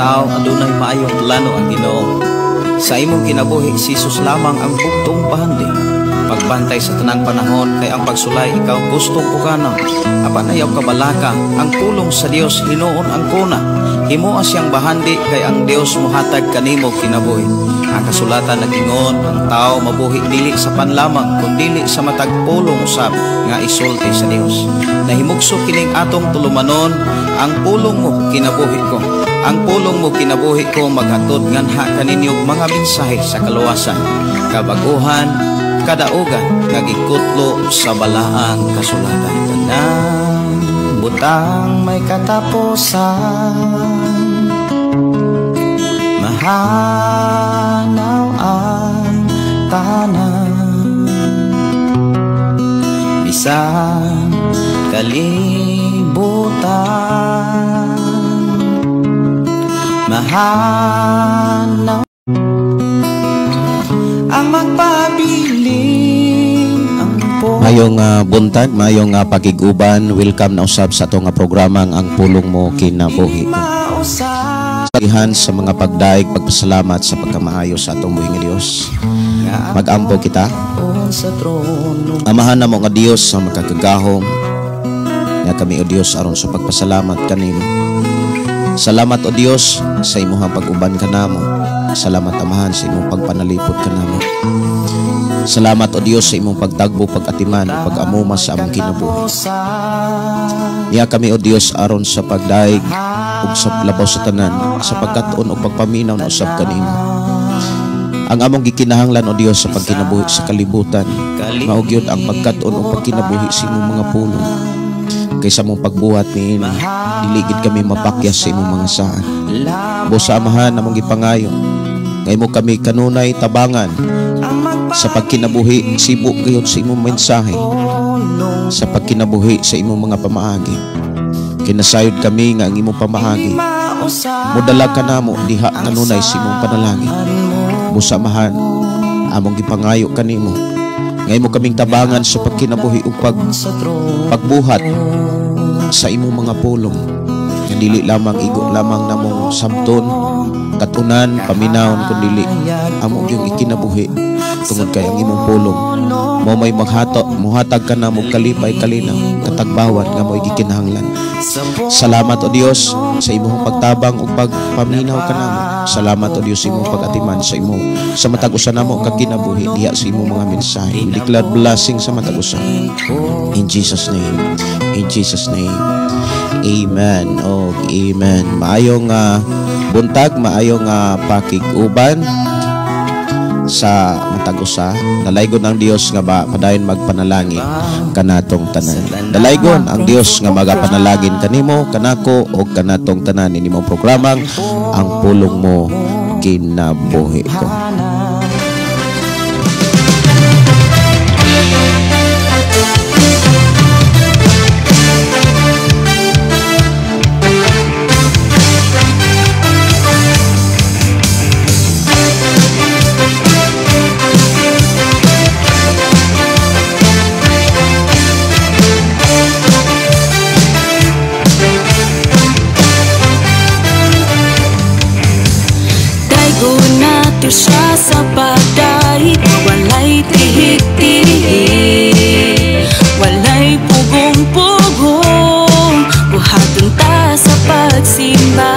tao adunay maayong plano ang Ginoo. Sa imong kinabuhi, si Jesus lamang ang bugtong bahandi. Pagbantay sa tanang panahon kay ang pagsulay ikaw gustong pukanon. Apan ayaw kabalaka, ang pulong sa Dios hinuon ang kuna. Himoa siyang bahandi kay ang Dios mohatag kanimo kinabuhi. Ang kasulatan nag-ingon, ang tao mabuhi dili sa panlamang kundili sa matag pulong usab nga isulti sa Dios. Nahimugso kining atong tulumanon, ang pulong mo kinabuhi ko. Ang pulong mo kinabuhi ko maghatod nganha kaninyo mga mensahe sa kaluwasan, kabaguhan, kadaugan nga gikutlo sa balaang kasulatan. Tanang butang may katapusan, mahanaw ang tanan, bisan kalibutan, mahanaw ang magpabilin ang Mayong buntag, mayong pakig-uban, welcome na usab sa atong programang Ang Pulong Mo Kinabuhi Ko. Sagihan sa mga pagdaig, pagpasalamat sa pagkamaayo sa atong buhi nga Dios. Mag-ampo kita. Amahan namo nga Dios sa makagagahom, nga kami o Dios aron sa pagpasalamat kanimo. Salamat o Dios sa imuhang pag-uban kanamo. Salamat Amahan sa imong pagpanalipod kanamo. Salamat o Dios sa imong pagtagbo, pag-atiman, pag-amuma sa among kinabuhi. Niya kami o Dios aron sa pagdaig ug sa labaw sa tanan, sa pagkat-on o pagpaminaw na usab kanimo. Ang among gikinahanglan o Dios sa pagkinabuhi sa kalibutan, mao gyud ang pagkat-on o pagkinabuhi sa imong mga pulong. Kaysa mong pagbuhat niini, dili gid kami mapakyas sa imong mga saan. Busa Amahan among gipangayo, ngay mo kami kanunay tabangan sa pagkinabuhi, sibo gayud sa imong mensahe, sa pagkinabuhi sa imong mga pamaagi. Kinasayod kami nga ang imong pamaagi modala kanamo diha kanunay sa imong panalangin. Busa Amahan among gipangayo kanimo, ngay mo kaming tabangan sa pagkinabuhi ug pagbuhat sa imong mga pulong, nga dili lamang igo lamang namong samton, katunan, paminawon, kundili amo gyung ikinabuhi tungod kay ang imong pulong mo may maghato, muhatag ka na mo kalipay, kalinaw, katagbawan nga mo'y gikinahanglan. Salamat o Dios sa imong pagtabang ug pagpaminaw kanamo. Salamat o Dios sa imong pag-atiman sa imo sa matag usa namo kag kinabuhi diha sa imong mga mensahe. We declare blessing sa matag usa. In Jesus name. In Jesus name. Amen. Oh, amen. Maayong buntag, maayong pakig-uban sa matag usa. Dalaygon ang Dios nga ba padayon magpanalangin kanatong tanan. Dalaygon ang Dios nga magapanalangin kanimo, kanako og kanatong tanan ini mong programang Ang Pulong Mo Kinabuhi Ko. Siya sa pagdahit, walay tihik-tihik, walay pugong-pugong, buhaton ta sa pagsimba.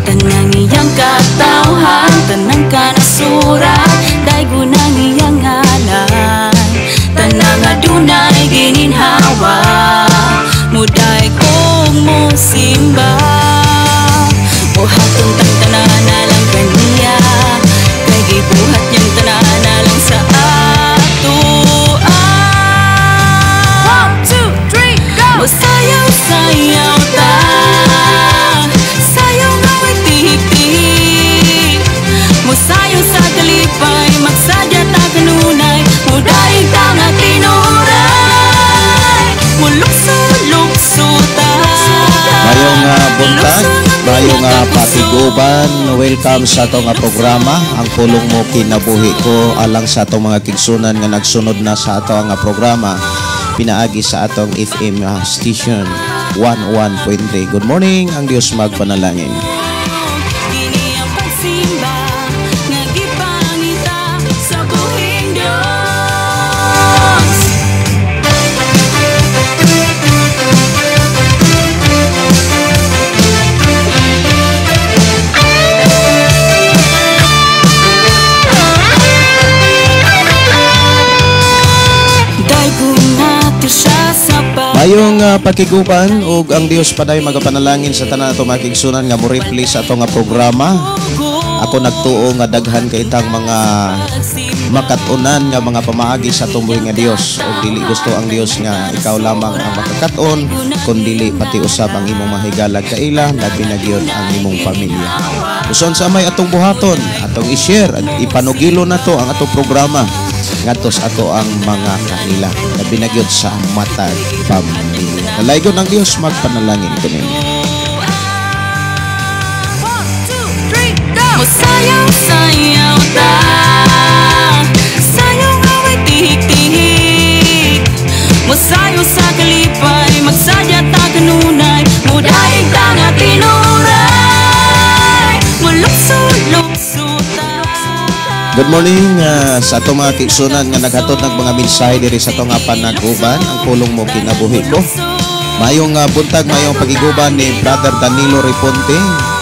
Tanang iyang katawhan, tanang kanasuran, daygon ang iyang ngalan, tanang adunay gininhawa, muday kong mosimba. Buhaton tang tanan alang kaniya, kay gibuhat niyang tanan alang sa atoa. 1, 2, 3, go! Mosayaw-sayaw ta, sayaw nga way tihik-tihik, mosayaw sa kalipay, magsadya ta kanunay, mudaig ta nga tinuray, mulukso-lukso ta. Mayong buntag, mayong pakig-uban, welcome sa atong programa Ang Pulong Mo Kinabuhi Ko, alang sa atong mga kigsunan nga nagsunod na sa ato ang programa pinaagi sa atong FM station 101.3. Good morning, ang Dios magpanalangin. Mayong pakiguban ug ang Dios paday magapanalangin sa tanan ato mga kaigsunan nga mo-replay sa ato nga programa. Ako nagtuo nga daghan kay itang mga makat-unan nga mga pamaagi sa atong buhi nga Dios, ug dili gusto ang Dios nga ikaw lamang ang makakaton, kun dili pati usab ang imong mahigalag kaila, labi na gyud ang imong pamilya. Uson sa may atong buhaton, atong i-share at ipanugilo nato ang atong programa ngadto sa ato ang mga kaila, labi na gyud sa matag pamilya. Dalaygon ang Dios magpanalangin kaninyo. Sayaw-sayaw ta, sayaw nga may tihik-tihik. Mosayaw sa kalipay, magsadya ta kanunay. Mudaig ta nga tinuray, mulukso-lukso ta. Good morning sa atong mga kaigsunan nga naghatod ng mga mensahe diri sa atong panag-uban, ang pulong mo kinabuhi ko. Mayong buntag, mayong pagiguban ni Brother Danilo Reponte.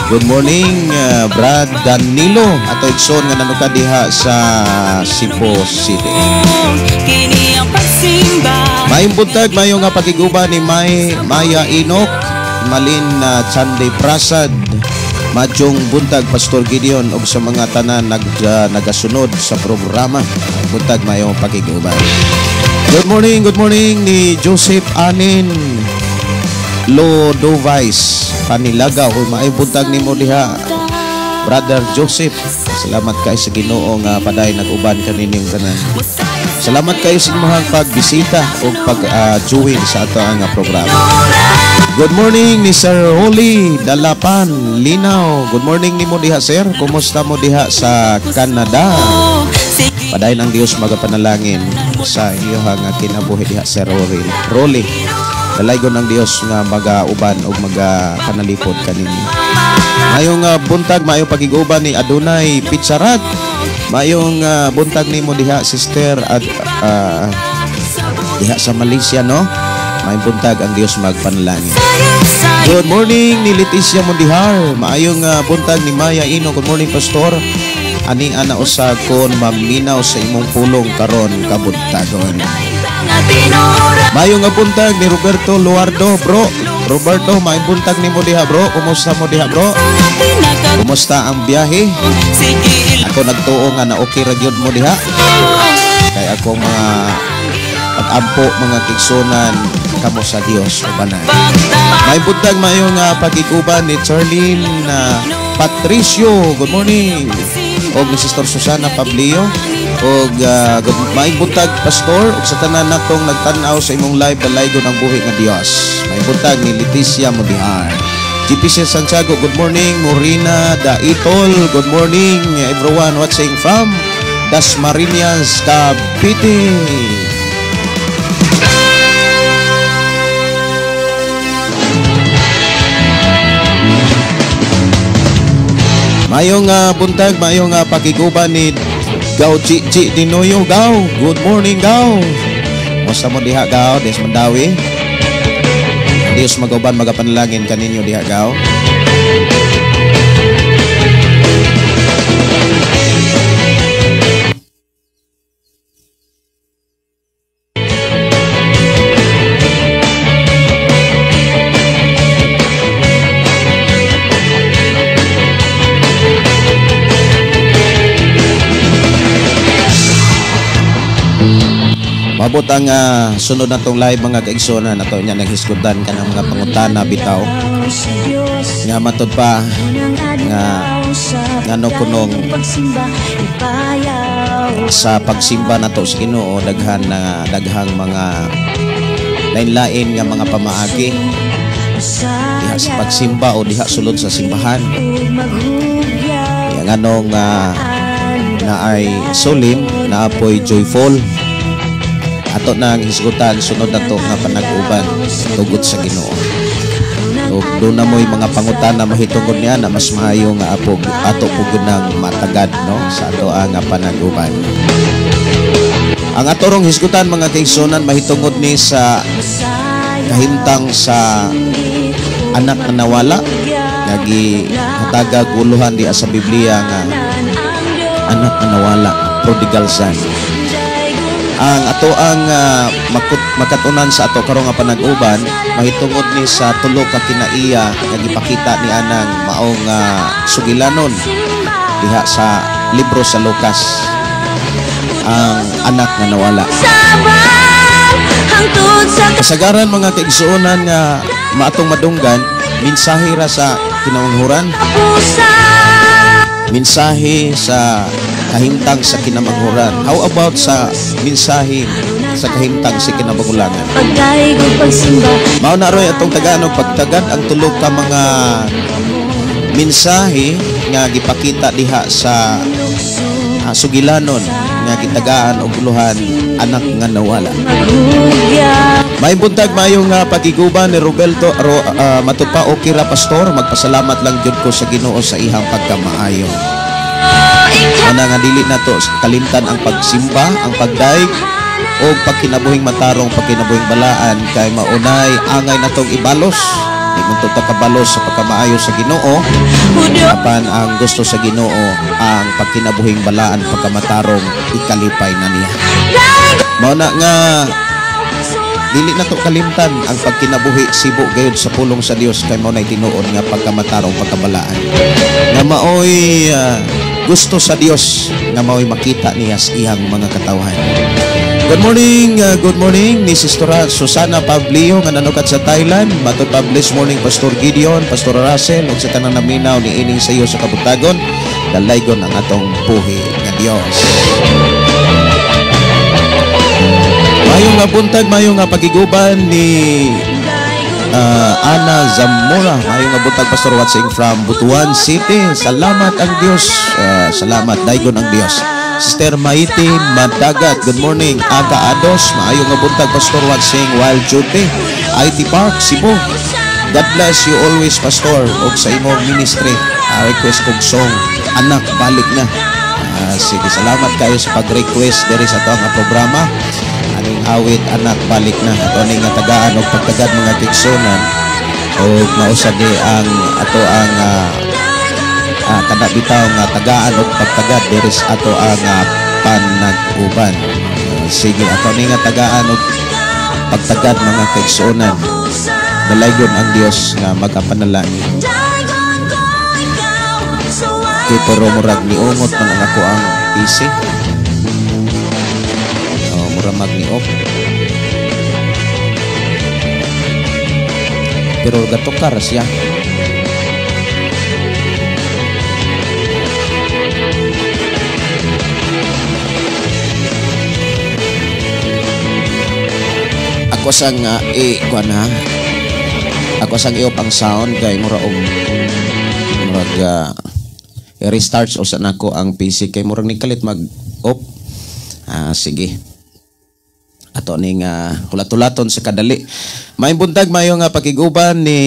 Good morning, Brad Danilo. Ato igsoon nga nanuka diha sa Cebu City. Mayong buntag, mayong nga pagiguban ni Maya Enoch, Malin Chande Prasad. Madyong buntag, Pastor Gideon, ug sa mga tanan nagasunod sa programa. Buntag, mayong pagiguban. Good morning ni Joseph Anin Lodovice Panilagaw. Uy, maayong buntag nimo diha, Brother Joseph. Salamat kay sa Ginoo nga paday nag-uban kaninyong tanan. Salamat kayo sa inyong pagbisita o pag-join sa ato ang programa. Good morning ni Sir Holly Dalapan Linaw. Good morning nimo diha, sir. Kumusta mo diha sa Canada? Padayon ang Dios magapanalangin sa iyong kinabuhi diha, Sir Rolly. Rolly. Dalaygon ang Dios nga magauban o magapanalipod kaninyo. Mayong buntag, mayong pagiguban ni Adunay Pizzarat. Mayong buntag nimo diha, sister, at diha sa Malaysia, no? Mayong buntag, ang Dios magpanalangin. Good morning ni Leticia Mundihar. Maayong buntag ni Maya Ino. Good morning, Pastor. Ani ana usa kon maminaw sa imong pulong karon kabuntagon. Mayong buntag ni Roberto Luardo, bro. Roberto, maayong buntag nimo diha, bro. Kumusta mo diha, bro? Kumusta ang biyahe? Ako nagtuo nga na okay ra gyud mo diha. Kay akong mga pag-ampo, mga kigsunan kamo sa Dios ubanan. Maayong buntag, maayong pagiguban ni Charlene Patricio. Good morning. Og ni Sister Susana Pablio. Og maayong buntag, Pastor, og sa tanan natong nagtan-aw sa imong live, dalaygon ang buhi nga Dios. Maayong buntag ni Leticia Mudihar. GPC Santiago, good morning. Morina Daitol, good morning everyone watching from Dasmariñas, Cavite. Mayong buntag, mayong pakiguban ni Gaw Chichi Dinoyo. Gaw, good morning, Gaw. Musta mo diha, Gaw? Des Mandawi. Dios magauban, magapanalangin kaninyo diha, Gaw. Mabot ang sunod na tong live mga kaigsunan ato nya naghisgutan ka ng mga pangutana bitaw. Nga matud pa nga ngano kunong sa pagsimba nato sa Ginoo daghan na daghang mga lain-lain nga mga pamaagi diha sa pagsimba o diha sulod sa simbahan. Yang anong na ay solemn, na apoy joyful. Ato nang hisgutan sunod nato nga panag-uban tugot sa Ginoo. Ug doon na mo'y mga pangutana mahitungod niya na mas maayo nga apog ato pugod nang matagad no sa ato ang panag-uban. Ang atorong hisgutan mga kaigsunan mahitungod ni sa kahimtang sa anak na nawala nga gihatagag uluhan diha sa Biblia nga anak na nawala, prodigal son. Ang ato ang makatunan sa ato karong nga panag-uban mahitungod ni sa tulo ka kinaiya nga gipakita ni anang maong sugilanon diha sa libro sa Lucas, ang anak nga nawala. Kasagaran mga kaigsuonan nga maatong madunggan, mensahe ra sa kinamanghuran, mensahe sa kahimtang sa kinamanghuran. How about sa mensahe sa kahimtang sa kinabagulangan? Mao na roy atong tagaan og pagtagad ang tulo ka mga mensahe nga gipakita diha sa sugilanon nga gitagaan og uluhan, anak nga nawala. May buntag, mayong pagiguban ni Roberto matud pa okay ra, pastor, magpasalamat lang jud ko sa Ginoo sa ihang pagkamaayo. Ana nga dili nato kalimtan ang pagsimba, ang pagdaig o pagkinabuhing matarong, pagkinabuhing balaan kay maunay angay natong ibalos. Di man to kabalos sa pagkamaayo sa Ginoo, apan ang gusto sa Ginoo ang pagkinabuhing balaan, pagkamatarong, ikalipay na niya. Mao na nga dili nato kalimtan ang pagkinabuhi sibo gayud sa pulong sa Dios kay mao nay tinuod nga pagkamatarong, pagkabalaan nga maoy gusto sa Dios nga maoy makita niya sa iyang mga katawhan. Good morning ni Sister Susana Pablio nga nanukat sa Thailand. Matod pa, blessed morning Pastor Gideon, Pastor Russell ug sa tanang naminaw ni ining sa iyo sa kabutagon. Dalaygon ang atong buhi nga Dios. Mayong nga buntag, mayong nga pagiguban ni Ana Zamora. Mayong nga buntag, Pastor watching from Butuan City. Salamat ang Dios. Salamat daygon ang Dios. Sister Maiti Madagat, good morning. Aga Ados, maayong nga buntag, Pastor watching while duty, IT Park, Cebu. God bless you always, Pastor, og sa imong ministry. Request kog song, Anak Balik Na. Sige, salamat kayo sa pag-request diri sa ato ang programa. Aning awit, Anak Balik Na. Ato ning nga tagaan og pagtagad mga kigsunan og mausad ni ang ato ang kada bitaw nga tagaan og pagtagad diri sa ato ang panag-uban. Sige, ato ni nga tagaan og pagtagad mga kaigsuonan. Dalaygon ang Dios nga magapanalangin. Kay pero murag niungot man ang ako ang PC. Oh, murag magniop. Pero gatukar siya. Ako sang kuan ha. Ako sang i-off ang sound kay mura og murag i-restart usa nako ang PC kay murag nikalit mag-off. Sige. Ato ning hulat-hulaton sa kadali. Maayong buntag, maayong pakiguban ni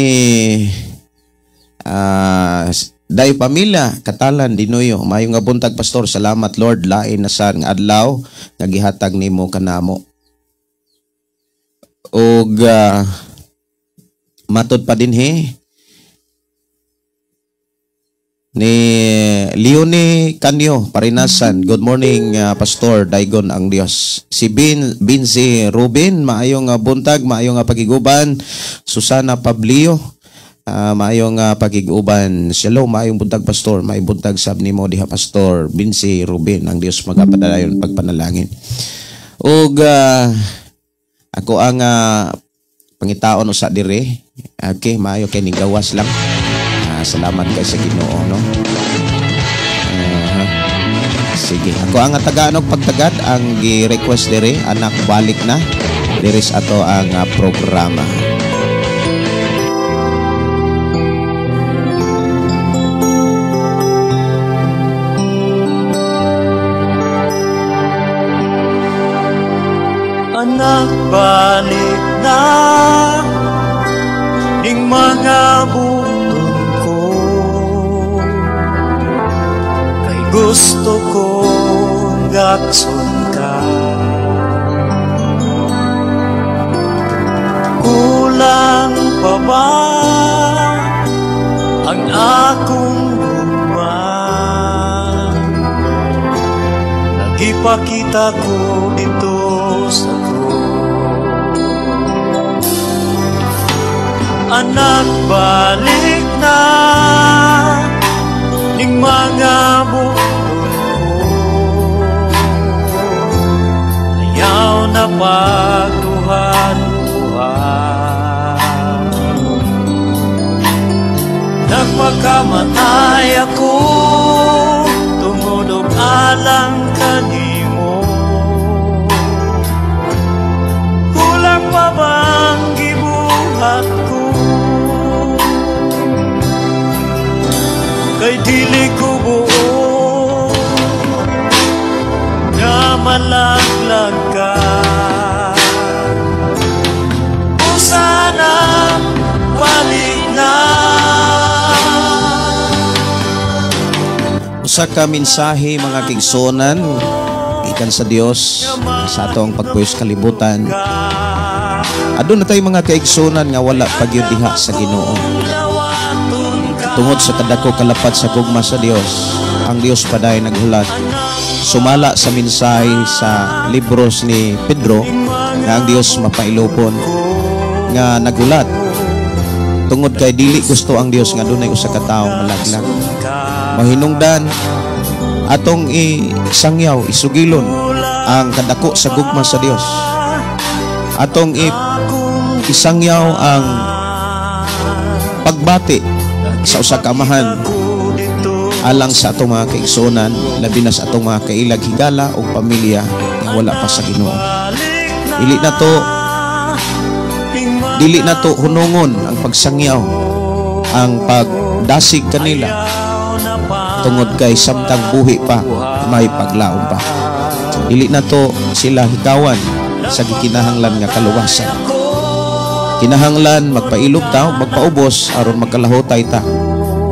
Day Pamilya Katalan Dinoyo. Maayong nga buntag, Pastor. Salamat Lord, lain na sa nga adlaw nga gihatag nimo kanamo. Og matod pa dinhi ni Leonie Canyo Parinasan. Good morning, Pastor, daygon ang Dios. Si Binzi Rubin, maayong buntag, maayong pagiguban. Susana Pablio, maayong pagiguban. Shalom, maayong buntag, Pastor. Maayong buntag sab nimo diha, Pastor Binzi Rubin. Ang Dios magapadayon pagpanalangin. Og ako ang pangitaon usa dire. Okay, maayo kay ning gawas lang. Salamat kay sa Ginoo, no. Sige, ako ang tagaan og pagtagad ang gi-request dire, Anak Balik Na. Diri sa ato ang programa. Anak, balik na ning mga buton ko, kay gusto kong gakson ka. Kulang pa ba ang akong gugma? Gipakita ko dito sa krus. Anak, balik na ning mga buton ko. Ayaw na pagduha-duha. Nagpakamatay ako tungod og alang kanimo. Kulang pa bang gibuhat ko? Kay dili ko buo nga malaglag ka. O sana balik na. Usa ka mensahe, mga kaigsuonan, gikan sa Dios sa atong pagpuyos kalibutan. Aduna tay mga kaigsuonan nga wala pa gyud diha sa Ginoo. Tungod sa kadako kalapad sa gugma sa Dios, ang Dios paday naghulat sumala sa mensahe sa libros ni Pedro nga ang Dios mapailupon nga nagulat tungod kay dili gusto ang Dios nga dunay usa ka tawo malaglag. Mahinungdan atong isangyaw, isugilon ang kadako sa gugma sa Dios. Atong isangyaw ang pagbati sa usa ka amahan alang sa atong mga kaigsuonan, labi na sa atong mga kailag higala o pamilya nga wala pa sa Ginoo. Dili na to hunungon ang pagsangyaw, ang pagdasig kanila, tungod kay samtang buhi pa may paglaom pa. Dili na to sila hikawan sa gikinahanglan nga kaluwasan. Kinahanglan magpailob ta, magpaubos aron magkalahutay ta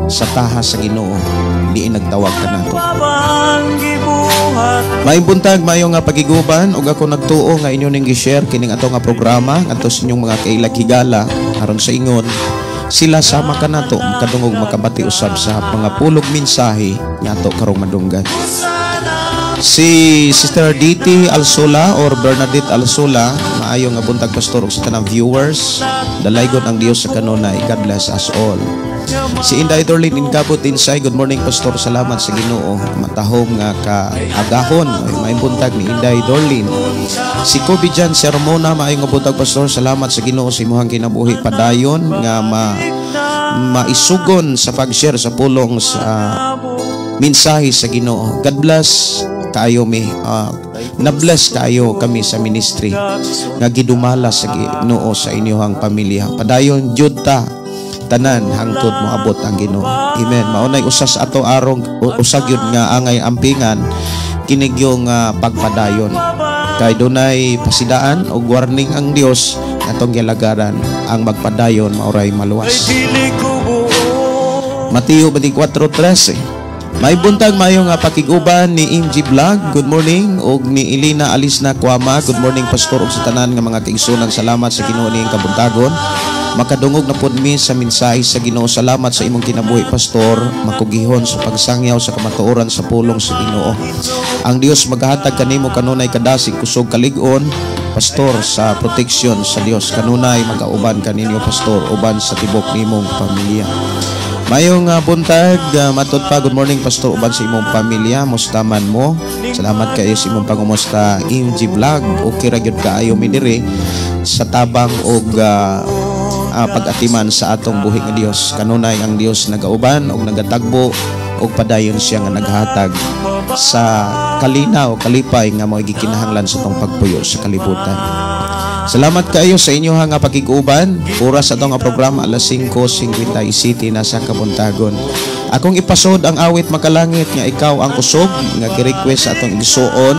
sa taha sa Ginoo diin nagtawag kanato. Maayong buntag, maayo nga pagiguban ug ako nagtuo nga inyo ning gi-share kining ato nga programa ngadto sa inyong mga kailag higala aron sa ingon sila sama kanato makadungog, makabati usab sa mga pulog mensahe nga ato karong madunggan. Si Sister DT Alsola or Bernadette Alsola, maayo nga buntag, pastor, ug sa tanang viewers. Dalaygon ang Dios sa kanunay. God bless us all. Si Inday Dorlin Inkabot Insay, good morning, pastor, salamat sa Ginoo. Matahom nga kaagahon. Ay, maayong buntag ni Inday Dorlin. Si Kobe Jan Sermona, maayo nga buntag, pastor, salamat sa Ginoo sa imuhang kinabuhi, padayon nga maisugon sa pag-share sa pulong sa mensahe sa Ginoo. God bless kaayo mi. Na-bless kaayo kami sa ministry nga gidumala sa Ginoo sa inyong pamilya. Padayon jud ta tanan hangtod moabot ang Ginoo. Amen. Maunay usas ato arong usag yun nga angay ampingan kinig yung pagpadayon. Kay dunay pasidaan og warning ang Dios atong gilagaran, ang magpadayon maoray maluwas. Mateo 24:13. May buntag, mayo nga pakiguban ni MG Vlog. Good morning og ni Elena Alisna Kwama. Good morning, pastor, ug sa tanan nga mga kaigsuonan. Salamat sa Ginoo ning kabuntagon. Makadungog na pod mi sa mensahe sa Ginoo. Salamat sa imong kinabuhi, pastor, makugihon sa pagsangyaw sa kamatuoran sa pulong sa Ginoo. Ang Dios maghatag kanimo kanunay kadasig, kusog, kalig-on, pastor, sa proteksyon sa Dios. Kanunay magauban kaninyo, pastor, uban sa tibok nimong pamilya. Mayong buntag, matod pa, good morning, pastor, uban sa imong pamilya, musta man mo? Salamat kayo sa imong pangumusta, MG Vlog. Okay ra gyud kaayo mi diri sa tabang og pag-atiman sa atong buhi nga Dios. Kanunay ang Dios nagauban og nagatagbo og padayon siya nga naghatag sa kalinaw, kalipay nga mao gikinahanglan sa atong pagpuyo sa kalibutan. Salamat kayo sa inyo nga pakig-uban. Oras atong nga programa alas 5:57 na sa kabuntagon. Akong ipasod ang awit "Makalangit nga Ikaw ang Kusog" nga gi-request sa atong igsuon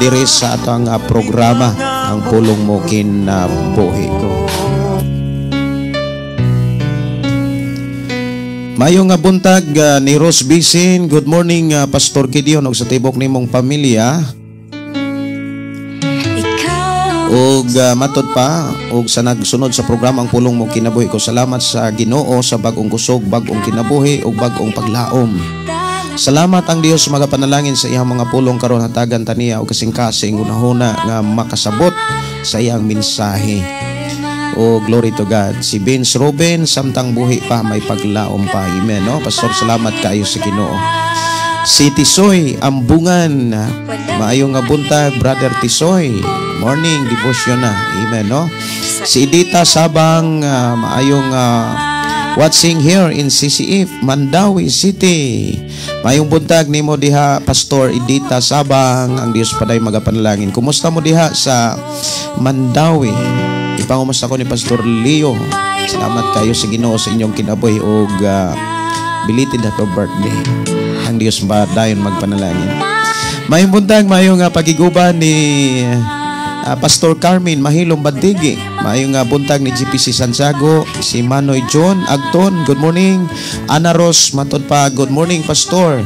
diri sa atong programa "Ang Pulong Mo Kinabuhi Ko". Mayo nga buntag ni Rose Bisin. Good morning, Pastor Gideon, ug sa tibok nimong pamilya. Og matod pa og sa nagsunod sa programa "Ang Pulong Mo Kinabuhi Ko", salamat sa Ginoo sa bag-ong kusog, bag-ong kinabuhi ug bag-ong paglaom. Salamat, ang Dios magapanalangin sa iyang mga pulong karon, hatagan ta niya og kasing-kasing hunahuna nga makasabot sa iyang mensahe. Oh, glory to God. Si Vince Ruben, samtang buhi pa, may paglaom pa. Amen, no? Pastor, salamat kaayo sa Ginoo. Si Tisoy Ambungan, maayong nga buntag, Brother Tisoy. Morning devotion na. Amen, no? Si Edita Sabang, maayong watching here in CCF, Mandaue City. Maayong buntag nimo diha, Pastor Edita Sabang. Ang Dios paday magapanalangin. Kumusta mo diha sa Mandaue? Ipangumusta ko ni Pastor Leo. Salamat kayo sa Ginoo sa inyong kinabuhi og belated happy birthday. Ang Dios ba dayon magpanalangin. Maayong buntag, maayong pagiguban ni Pastor Carmen Mahilom Bandigi. Maayong buntag ni GPC Santiago, si Manoy John Agton, good morning. Ana Ros matod pa, good morning, Pastor.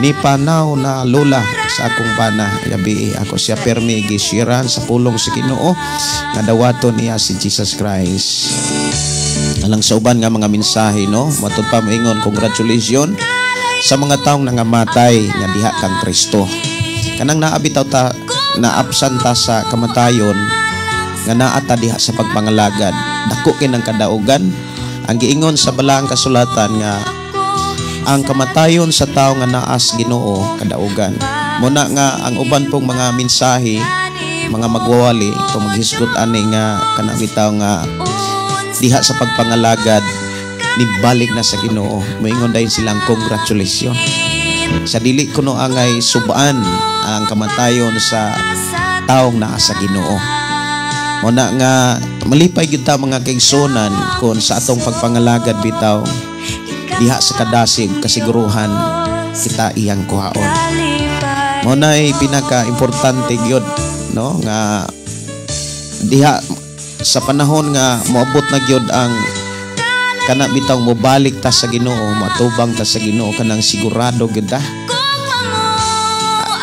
Ni panaw na lola sa akong bana. Yabi ako siya permi gisiran sa pulong sa Ginoo nga dawaton niya si Jesus Christ. Alang sa uban nga mga mensahe, no, matod pa moingon, congratulations sa mga taong nangamatay nga diha kang Kristo. Kanang naa bitaw ta, naabsan ta sa kamatayon nga naa ta diha sa pagpangalagad. Dako kinang kadaugan. Ang giingon sa balaang kasulatan nga ang kamatayon sa tao nga naas Ginoo kadaugan. Muna nga ang uban pong mga mensahe, mga magwawali, kung maghisgot ani nga kanang bitaw nga diha sa pagpangalagad nibalik na sa Ginoo, moingon dayon silang congratulations. Sa dili kuno angay subaan ang kamatayon sa taong naa sa Ginoo. Muna nga malipay gyud ta, mga kaigsunan, kung sa atong pagpangalagad bitaw diha sa kadasig, kasiguruhan kita iyang kuhaon. Mao nay pinaka-importante gyud, no, nga diha sa panahon nga moabot na gyud ang kana bitaw mobalik ta sa Ginoo, matubang ta sa Ginoo, kanang sigurado gyud ta.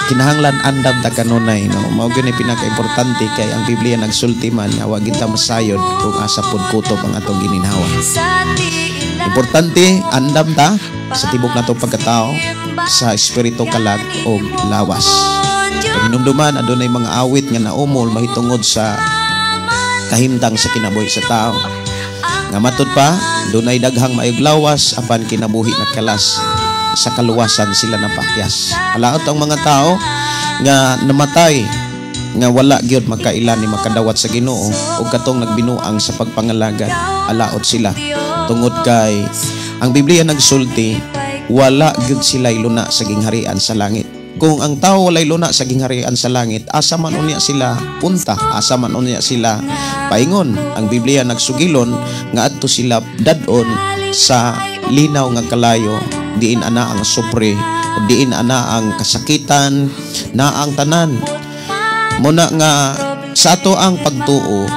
Kinahanglan andam ta kanunay, no? Mao gyud ni pinaka-importante kay ang Biblia nagsulti man nga wa gyud ta masayod kung asa pud kutob ang atong gininhawa. Importante andam ta sa tibok natong pagkatao, sa espiritu, kalag o lawas. Pahinumduman, adunay mga awit nga naumol mahitungod sa kahimtang sa kinabuhi sa tao. Nga matud pa, dunay daghang maayog lawas apan kinabuhi na kalas, sa kaluwasan sila napakyas. Halaot ang mga tao nga namatay nga wala gyud makaila ni makadawat sa Ginoo ug katong nagbinuang sa pagpangalagad. Alaot sila tungod kay ang Biblia nagsulti wala gyud sila luna sa gingharian sa langit. Kung ang tao walay luna sa gingharian sa langit, asa man unya sila punta, asa man unya sila paingon? Ang Biblia nagsugilon nga adto sila dadon sa linaw nga kalayo, diin ana ang supre, diin ana ang kasakitan, na ang tanan. Muna nga sa ato ang pagtuo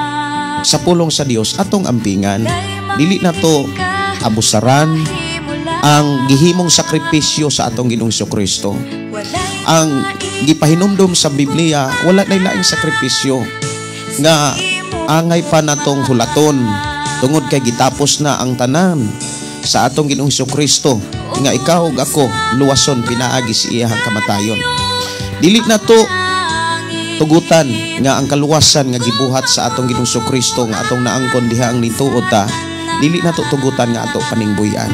sa pulong sa Dios, atong ampingan, dili na to abusaran ang gihimong sakripisyo sa atong Ginoong Kristo. Ang gipahinumdum sa Biblia, wala na laing sakripisyo nga angay pa natong hulaton tungod kay gitapos na ang tanan sa atong Ginoong Kristo nga ikaw ug ako luwason pinaagi sa iyang kamatayon. Dili na to tugutan nga ang kaluwasan nga gibuhat sa atong Ginoong Kristo nga atong naangkon diha ang nituo ta, dili na to tugutan nga ato paningbuyan.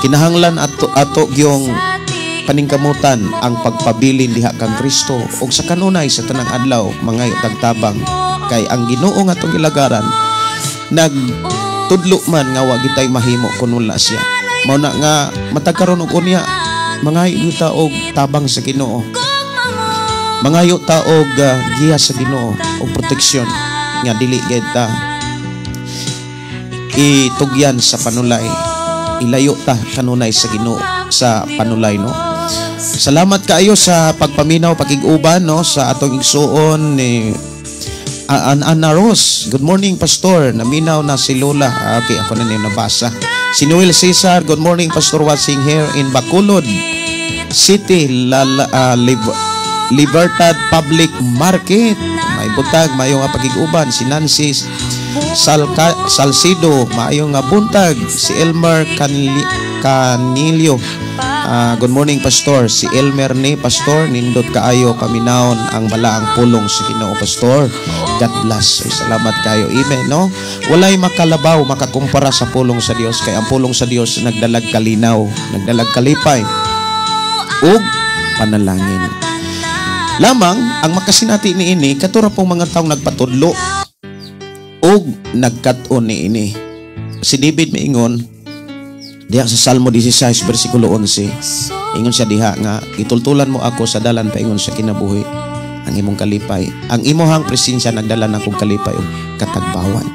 Kinahanglan ato ato gyong paningkamutan ang pagpabilin diha kang Kristo ug sa kanunay sa tanang adlaw mangayo tag tabang kay ang Ginoo nga atong gilagaran nagtudlo man nga wa gitay mahimo kun wala siya. Mao na nga matag karon ug unya, mangayo ta og tabang sa Ginoo, mangayo ta og giya sa Ginoo og proteksyon nga dili gyud ta itugyan sa panulay, ilayo ta kanunay sa Ginoo sa panulay, no? Salamat kaayo sa pagpaminaw, pakig-uban, no, sa atong igsuon ni Ana Rose. Good morning, Pastor. Naminaw na si Lola. Ah, okay, ako na yung nabasa. Si Noel Cesar, good morning, Pastor, watching here in Bacolod City, Lala, Libertad Public Market. May butag, mayong pagig-uban. Si Nancy Salcido, maayong nga buntag. Si Elmer Canilio, good morning, Pastor. Si Elmer ni Pastor, nindot kaayo paminawon ang balaang pulong sa Ginoo, Pastor. God bless. Ay, salamat kayo. Amen, no? Walay makalabaw, makakumpara sa pulong sa Dios, kay ang pulong sa Dios nagdalag kalinaw, nagdalag kalipay ug panalangin. Lamang ang makasinati niini katura pong mga taong nagpatudlo ug nagkat-on niini. Si David miingon diha sa Salmo 16 bersikulo 11. Ingon siya diha nga gitultulan mo ako sa dalan paingon sa kinabuhi, ang imong kalipay, ang imohang presensya nagdala nakong kalipay ug katagbawan.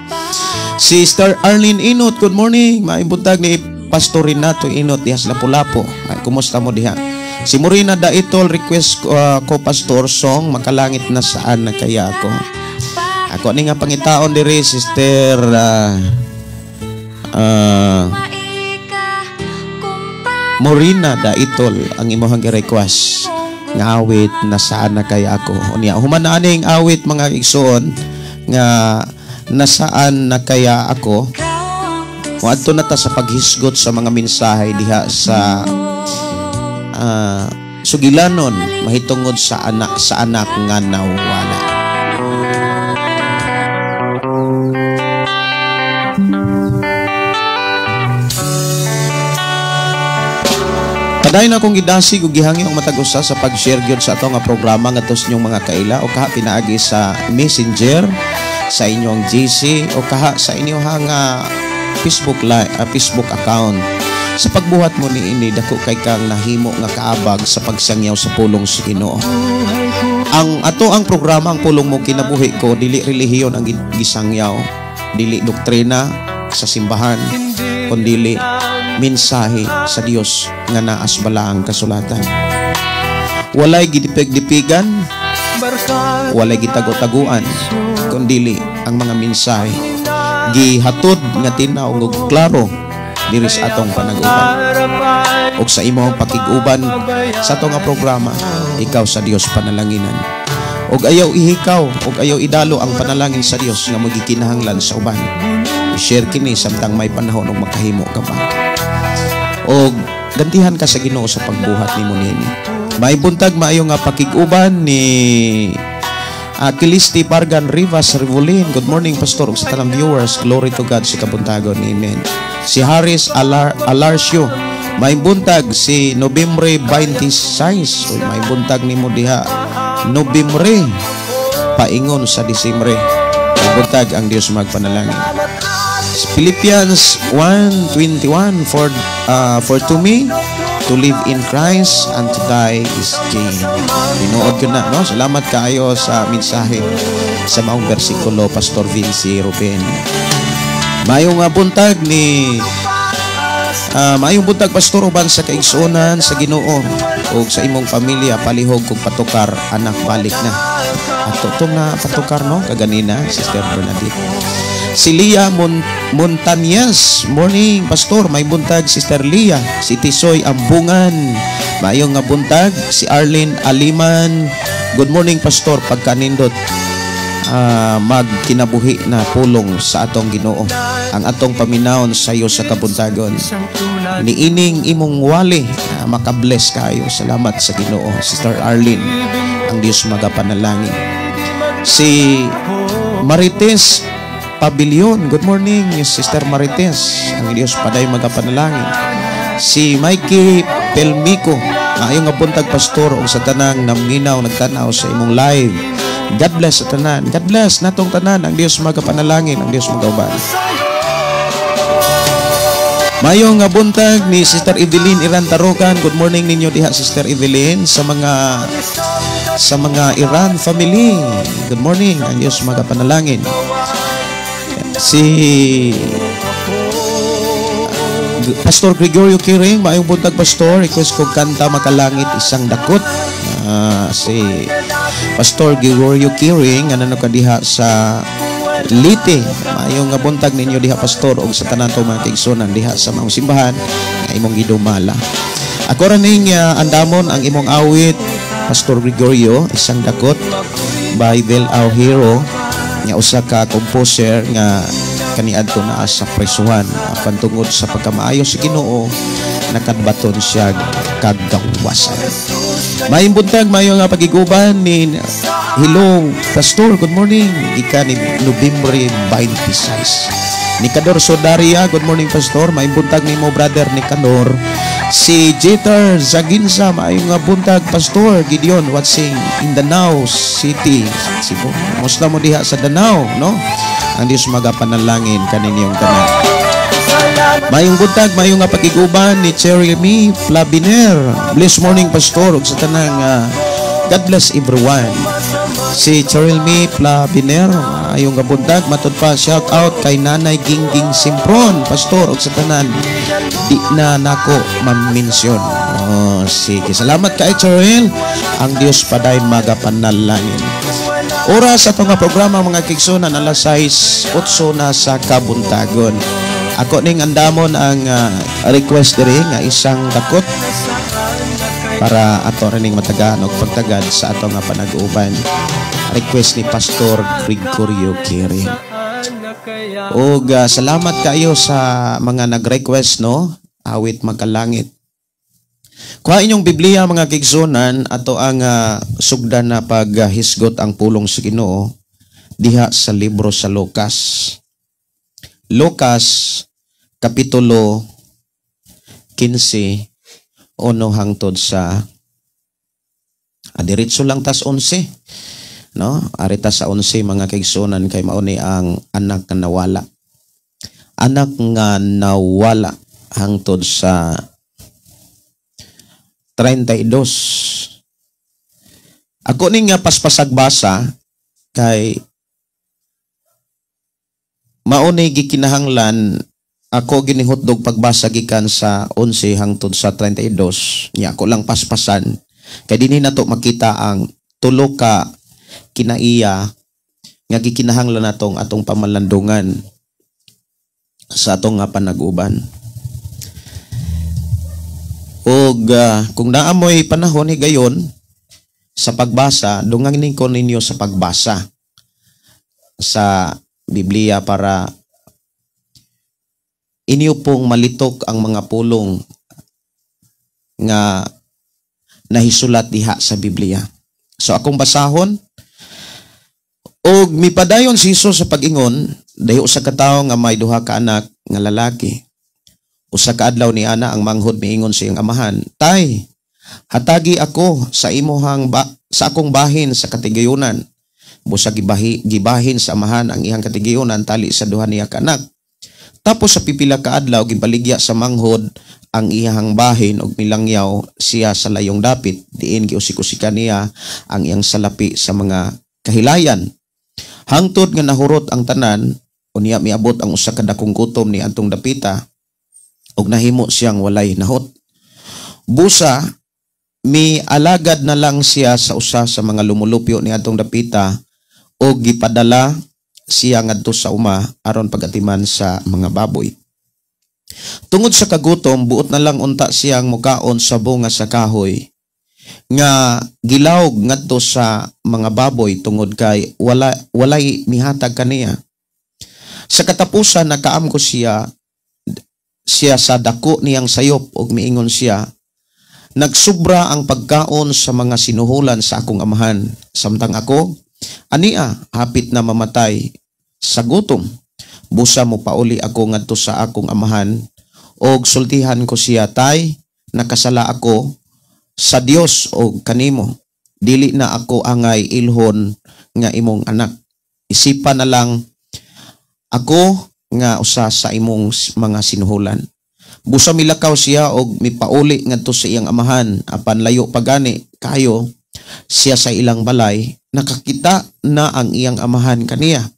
Sister Arlene Inot, good morning. Maayong buntag ni Pastor Renato Inot diha sa Lapu-Lapu. Ay, kumusta mo diha? Si Morina Daitol, request ko, Pastor, song "Makalangit na Saan na Kaya Ako". Ako ni nga pangitaon diri, Sister Morina Daitol, ang imong request nga awit "Nasaan na Kaya Ako". Unya human na aning awit, mga igsoon, nga "Nasaan na Kaya Ako", moadto na ta sa paghisgot sa mga mensahe diha sa sugilanon mahitungod sa anak nga nawala. Padayon akong gidasig ug gihangyo ang matag usa sa pag-share gyud sa ato nga programa ngadto sa inyong mga kaila o kaha pinaagi sa Messenger, sa inyong GC o kaha sa inyong nga Facebook live, Facebook account. Sa pagbuhat mo niini, dako kay kang nahimo nga kaabag sa pagsangyaw sa pulong sa Ginoo. Ang ato ang programa, ang Pulong Mo Kinabuhi Ko, dili relihiyon ang gisangyaw, dili doktrina sa simbahan, kundili mensahe sa Dios nga naas balaang kasulatan. Walay gidipig-dipigan, walay gitago-taguan, kundili ang mga mensahe gihatod nga tinaw ug klaro diri sa atong panag-uban. Ug sa imong pakig-uban sa atong nga programa, ikaw sa Dios panalanginan. Ug ayaw ihikaw, ug ayaw idalo ang panalangin sa Dios nga magikinahanglan sa uban. I-share kini samtang may panahon ug makahimo ka pa. Og gantihan ka sa Ginoo sa pagbuhat nimo niini. May buntag, maayo nga pakig-uban ni Kilisti Pargan Rivas Revolin. Good morning, Pastor, ug sa tanang viewers. Glory to God sa kabuntagon. Amen. Si Harris Alarcio. May buntag si Nobyembre 26. Uy, may buntag nimo diha. Nobyembre paingon sa Disyembre. May buntag, ang Dios magpanalangin. Philippians 1:21, for to me to live in Christ and to die is gain. Tinuod ko na, no? Salamat kaayo sa mensahe sa maong bersikulo, Pastor Vinci Ruben. Mayong buntag ni maayong buntag, Pastor, uban sa kaigsuonan sa Ginoo ug sa imong pamilya. Palihog kog patukar "Anak Balik Na". Ato tong na patukar, no, kaganina, Sister Bernadette. Si Lia Montañez, morning, Pastor, may buntag, Sister Lia. Si Tisoy Ambungan, maayong nga buntag. Si Arlene Aliman, good morning, Pastor, pagkanindot magkinabuhi na pulong sa atong Ginoo. Ang atong paminawon sa iyo sa kabuntagon. Niining imong wali, makabless kayo. Salamat sa Ginoo, Sister Arlene. Ang Dios magapanalangin. Si Marites Pavilion, good morning, Sister Marites. Ang Dios paday magapanalangin. Si Mikey Pelmico, maayong nga buntag, Pastor, ug sa tanang naminaw nagtanaw sa imong live. God bless sa tanan. God bless natong tanan. Ang Dios magapanalangin, ang Dios magauban. Maayong nga buntag ni Sister Evelyn Iran Tarukan. Good morning ninyo diha, Sister Evelyn, sa mga Iran family. Good morning. Ang Dios magapanalangin. Si Pastor Gregorio Kiring, maayong buntag, Pastor. Request ko kanta "Makalangit Isang Dakot". Si Pastor Gregorio Kiring, ano ka diha sa Leyte. Maayong nga buntag ninyo diha, Pastor, ug sa tanan to mga kaigsuonan diha sa maong simbahan nga imong gidumala. Ako ra ning andamon ang imong awit, Pastor Gregorio, "Isang Dakot" by Del Hero. Nga usa ka composer nga kaniadto naa sa presuhan, apan tungod sa pagkamaayo sa Ginoo, nakadbaton siya kagawasan. Maayong buntag, maayo nga pagiguban ni Hello, Pastor, good morning. Gikan ni Nobyembre 26. Nikador Sodaria, good morning, Pastor. Maayong buntag nimo, Brother Nicanor. Si Jeter Zaginsa, maayong nga buntag, Pastor Gideon, watching in Danao City, Cebu. Musta mo diha sa Danao, no? Ang Diyos magapanalangin kaninyong tanan. Maayong buntag, maayong nga pagiguban ni Jeremy Flaviner. Bless morning, Pastor, ug sa tanang God bless everyone. Si Jeremy Flaviner, maayong nga buntag, matud pa shout out kay Nanay Gingging Simpron, Pastor, ug sa tanan. Di na nako ma-mention. Oh, sige. Salamat kay Cheryl. Ang Diyos paday magapanalangin. Oras sa nga programa, mga kaigsuonan, alas 6:08 na sa kabuntagon. Ako ning andamon ang request diri nga isang dakot para ato rining matagaan og pagtagad sa ato nga panag-uban. Request ni Pastor Gregorio Kiri. Og salamat kayo sa mga nag-request, no? Awit Magkalangit. Kuha inyong Biblia, mga kaigsuonan, ato ang sugdan na paghisgot ang pulong sa Ginoo diha sa libro sa Lucas. Lucas kapitulo 15 1 hangtod sa diretso lang tas 11, no? Arita sa 11, mga kaigsuonan, kay mao ni ang anak nga nawala. Anak nga nawala hangtod sa 32. Ako ni nga paspasag basa kay mao ni gikinahanglan ako ginihutdog pagbasa gikan sa 11 hangtod sa 32 nya ako lang paspasan kay dinhi nato makita ang tulo ka kinaiya nga gikinahanglan natong atong pamalandungan sa atong nga panag-uban. Og kung naa moy panahon higayon sa pagbasa, dungangin ko ninyo sa pagbasa sa Biblia para inyo pong malitok ang mga pulong nga nahisulat diha sa Biblia. So akong basahon. Og mipadayon si Jesus sa pag-ingon, dayo sa katawo nga may duha ka anak nga lalaki. Usa ka adlaw ni ana ang manghod miingon sa iyang amahan, "Tay, hatagi ako sa imuhang ba, sa akong bahin sa katigayunan." Busa gibahin sa amahan ang iyang katigayunan tali sa duha niya ka anak. Tapos sa pipila ka adlaw, gibaligya sa manghod ang iyang bahin ug milangyaw siya sa layong dapit, diin giusik-usikan niya ang iyang salapi sa mga kahilayan. Hangtod nga nahurot ang tanan, unya miabot ang usa ka dakong gutom ni antong dapita ug nahimo siyang walay nahot. Busa mi alagad na lang siya sa usa sa mga lumulupyo ni atong dapita og gipadala siya ngadto sa uma aron pagatiman sa mga baboy. Tungod sa kagutom, buot na lang unta siyang mukaon sa bunga sa kahoy nga gilawg ngadto sa mga baboy tungod kay walay mihatag kaniya. Sa katapusan, nakaamgo siya siya sa dako niyang sayop ug miingon siya, "Nagsubra ang pagkaon sa mga sinuhulan sa akong amahan, samtang ako ania hapit na mamatay sa gutom. Busa mo pauli ako ngadto sa akong amahan og sultihan ko siya, 'Tay, nakasala ako sa Dios og kanimo. Dili na ako angay ilhon nga imong anak. Isipa na lang ako nga usa sa imong mga sinuhulan.'" Busa milakaw siya og mipauli ngadto sa iyang amahan, apan layo pa gani kayo siya sa ilang balay, nakakita na ang iyang amahan kaniya.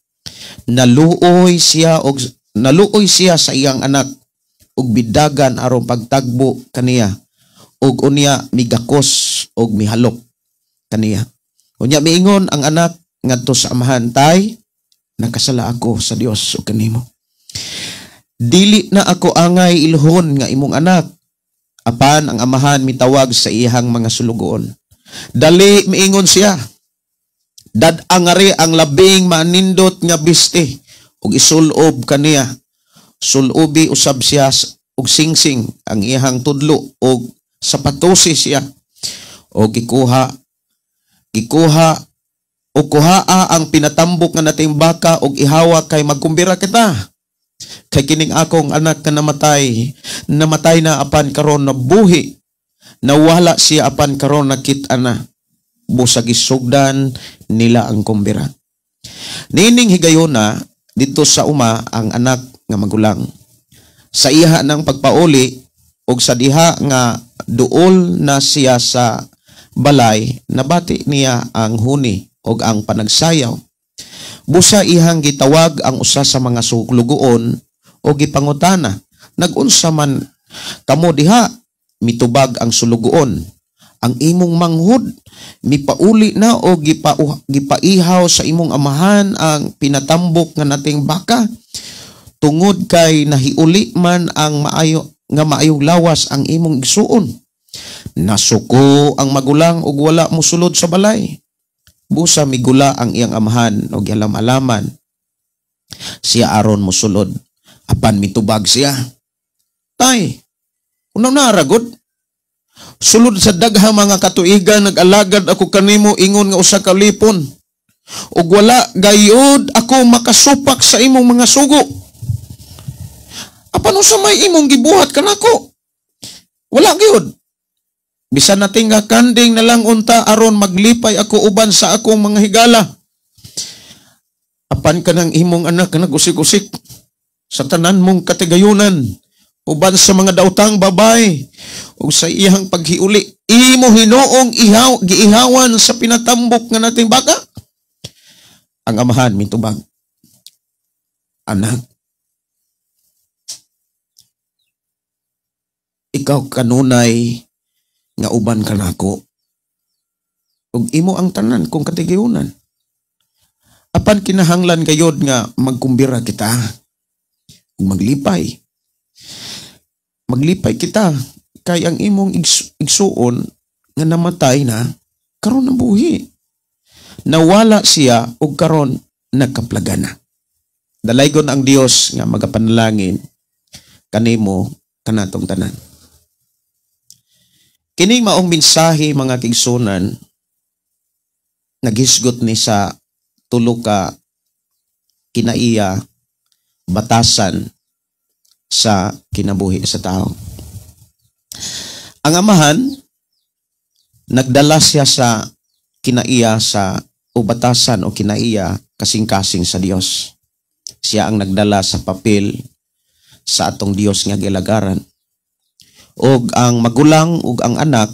Naluoy siya sa iyang anak ug bidagan aron pagtagbo kaniya ug unya migakos og mihalok kaniya. Unya miingon ang anak ngadto sa amahan, "Tay, nakasala ako sa Dios ug kanimo. Dili na ako angay ilhon nga imong anak." Apan ang amahan mitawag sa iyang mga sulugoon. "Dali," miingon siya. Dad-angari ang labing manindot nga biste ug isulob kaniya. Sulubi usab siya og singsing ang iyang tudlo og sapatosi siya. O gikuha gikuha o kuhaa ang pinatambok nga nating baka og ihawa kay magkumbira kita. Kay kining akong anak nga namatay, namatay na apan karon nabuhi. Nawala siya apan karon nakit-a na. Busag gisugdan nila ang kumbira. Nining higayona didto sa uma ang anak nga magulang. Sa iha ng pagpauli og sa diha nga duol na siya sa balay, nabati niya ang huni og ang panagsayaw. Busa ihang gitawag ang usa sa mga sulugoon o gipangutana, "Nagunsa man kamo diha?" Mitubag ang sulugoon, "Ang imong manghud mipauli na o gipaihaw sa imong amahan ang pinatambok nga nating baka tungod kay nahiuli man ang maayo nga maayong lawas ang imong igsuon." Nasuko ang magulang ug wala mosulod sa balay. Busa migula ang iyang amahan og gialam-alaman siya aron mosulod. Apan mitubag siya, "Tay, unaw na ragod. Sulod sa daghang mga katuigan nag-alagad ako kanimo ingon nga usa ka lipon. Ug wala gayud ako makasupak sa imong mga sugo. Apan unsa may imong gibuhat kanako? Wala gyud. Bisan nating nga kanding na lang unta aron maglipay ako uban sa akong mga higala. Apan kanang imong anak nga nagusik-usik sa tanan mong katigayunan uban sa mga daotang babay ug sa iyang paghiuli, imo hinuong ihaw giihawan sa pinatambok nga nating baka." Ang amahan mitubag, "Anak, ikaw kanunay nga uban kanako ug imo ang tanan kung katigayunan. Apan kinahanglan gayod nga magkumbira kita ug maglipay. Maglipay kita kay ang imong igsuon nga namatay na karon nabuhi. Nawala siya ug karon nagkaplaga na." Dalaygon ang Dios nga magapanalangin kanimo kanatong tanan. Kining maong mensahe, mga kaigsunan, naghisgot ni sa tulo ka kinaiya batasan sa kinabuhi sa tao. Ang amahan, nagdala siya sa kinaiya sa o batasan o kinaiya kasing-kasing sa Dios. Siya ang nagdala sa papel sa atong Dios nga gilagaran. Og ang magulang ug ang anak,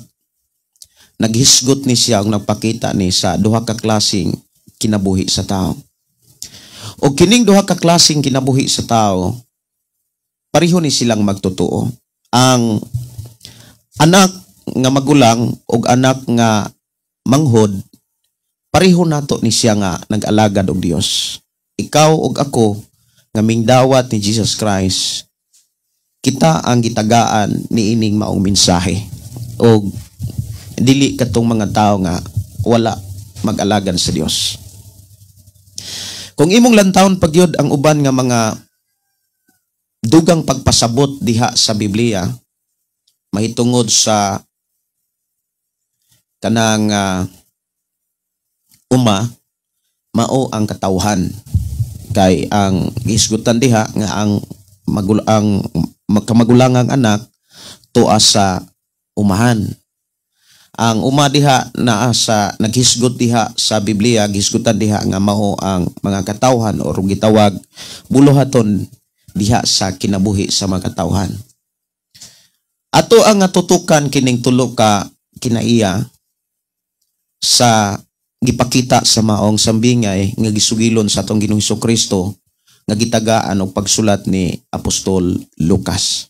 naghisgot ni siya og nagpakita ni sa duha ka klaseng kinabuhi sa tao. Og kining duha ka klaseng kinabuhi sa tao, pareho ni silang magtotoo. Ang anak nga magulang ug anak nga manghod, pareho nato ni siya nga nag-alagad og Dios. Ikaw ug ako nga mingdawat ni Jesus Christ, kita ang gitagaan niining maong mensahe. Og dili katong mga tao nga wala mag-alagad sa Dios. Kung imong lantawon pagyud ang uban nga mga dugang pagpasabot diha sa Biblia mahitungod sa kanang uma, mao ang katawhan. Kay ang gisgutan diha nga ang ang kamagulangang anak tuwa sa umahan. Ang uma diha naa sa naghisgot diha sa Biblia, gisgutan diha nga mao ang mga katawhan o gitawag buluhaton diha sa kinabuhi sa mga katawhan. Ato ang natutukan kining tulo ka kinaiya sa gipakita sa maong sambingay nga gisugilon sa atong Ginoong Hesukristo nga gitagaan og pagsulat ni Apostol Lucas.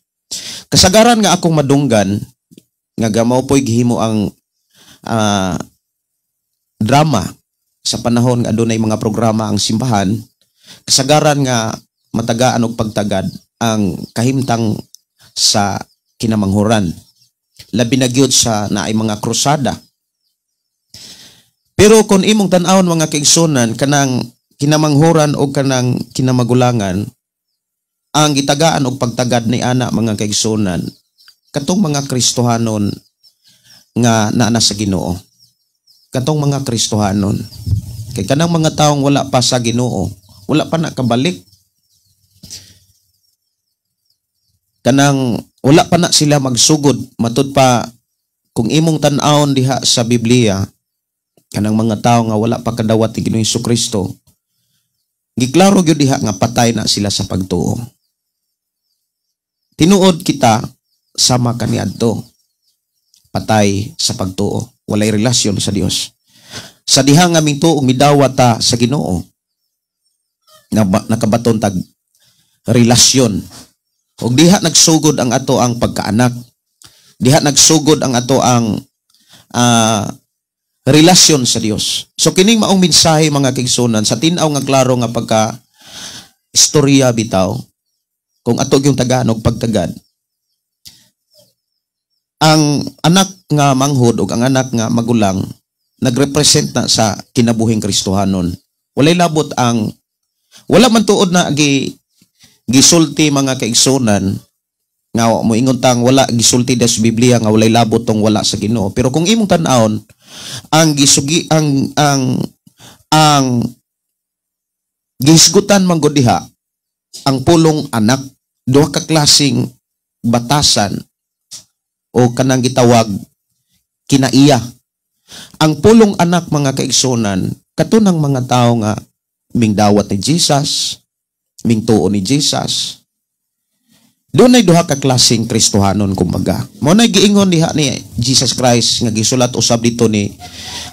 Kasagaran nga akong madunggan nga gamao po'y gihimo ang drama sa panahon nga adunay mga programa ang simbahan, kasagaran nga matagaan og pagtagad ang kahimtang sa kinamanghuran, labi na gyud sa naay mga krusada. Pero Pero kung imong tan-awon, mga kaigsunan, kanang kinamanghuran o kanang kinamagulangan, ang gitagaan og pagtagad ni ana, mga kaigsunan, katong mga Kristohanon nga naa sa Ginoo. Katong mga Kristohanon. Kay kanang mga taong wala pa sa Ginoo, wala pa nakabalik. Kanang wala pa na sila magsugod matud pa kung imong tan-awon diha sa Biblia, kanang mga tao nga wala pa kadawat ni Ginoong Kristo, giklaro gyud diha nga patay na sila sa pagtuo. Tinuod kita sama kaniadto, patay sa pagtuo, walay relasyon sa Dios. Sa diha nga mingtuo, midawat ta sa Ginoo, nakabaton tag relasyon. Ug diha nagsugod ang ato ang pagkaanak. Diha nagsugod ang ato ang relasyon sa Dios. So kining maong mensahe, mga kaigsunan, sa tin-aw nga klaro nga pagka istorya bitaw, kung ato yung tagaan og pagtagad, ang anak nga manghod ug ang anak nga magulang nagrepresent na sa kinabuhing Kristohanon. Walay labot ang wala man tuod na gisulti, mga kaigsunan, nga moingon tang wala gisulti sa Biblia nga walay labot tong wala sa Ginoo. Pero kung imong tan-awon ang gisugi ang gihisgutan man gud diha ang pulong anak, duha ka klaseng batasan o kanang gitawag kinaiya. Ang pulong anak, mga kaigsunan, katunang mga tao nga mingdawat ni Jesus, mingtuo ni Jesus. Dunay duha ka klaseng Kristohanon kumbaga. Mao na giingon diha ni Jesus Christ nga gisulat usab dito ni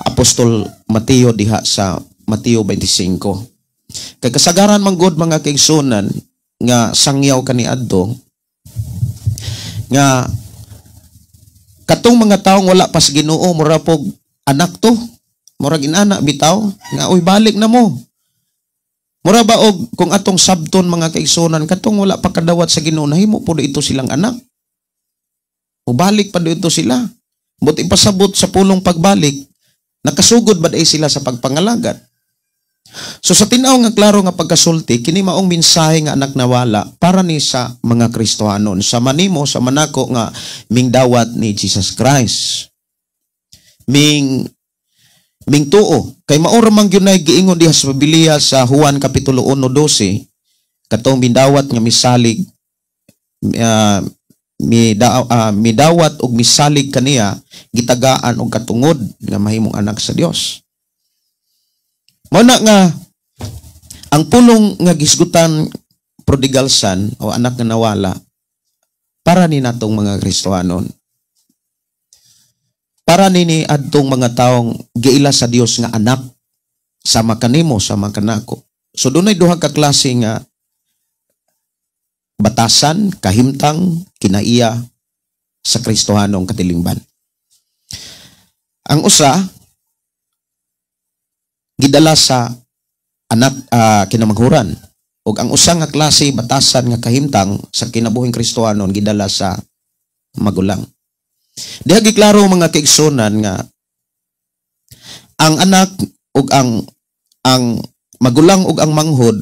Apostol Mateo diha sa Mateo 25. Kay kasagaran man gud, mga kaigsunan, nga sangyaw kaniadto nga katong mga taong wala pa sa Ginoo mura pog anak to. Murag inana bitaw nga, "Uy, balik na mo." Mura ba og kung atong sabton, mga kaigsunan, katong wala pa kadawat sa Ginoo, nahimo po ito silang anak. Mubalik pa ito sila. But ipasabot sa pulong pagbalik, nakasugod ba dai sila sa pagpangalagat? So sa tin-aw nga klaro nga pagkasulti, kini maong mensahe nga anak nawala para ni sa mga Kristohanon, sa manimo, sa manako nga mingdawat ni Jesus Christ. Ming tuo kay mao ra man gyud giingon diha sa Biblia sa Juan kapitulo 1:12, katong mindawat nga misalig, midawat og misalig kaniya, gitagaan og katungod nga mahimong anak sa Dios. Mao na nga ang pulong nga gisgutan prodigal son o anak nga nawala para ni natong mga Kristohanon, para nini adtong mga taong giila sa Dios nga anak, sama kanimo, sama kanako. So dunay duha ka klase nga batasan, kahimtang, kinaiya sa Kristohanong katilingban. Ang usa gidala sa anak, kinamanghuran, ug ang usa nga klase batasan nga kahimtang sa kinabuhing Kristohanon gidala sa magulang. Diha giklaro, mga kaigsunan, nga ang anak ug ang magulang ug ang manghod,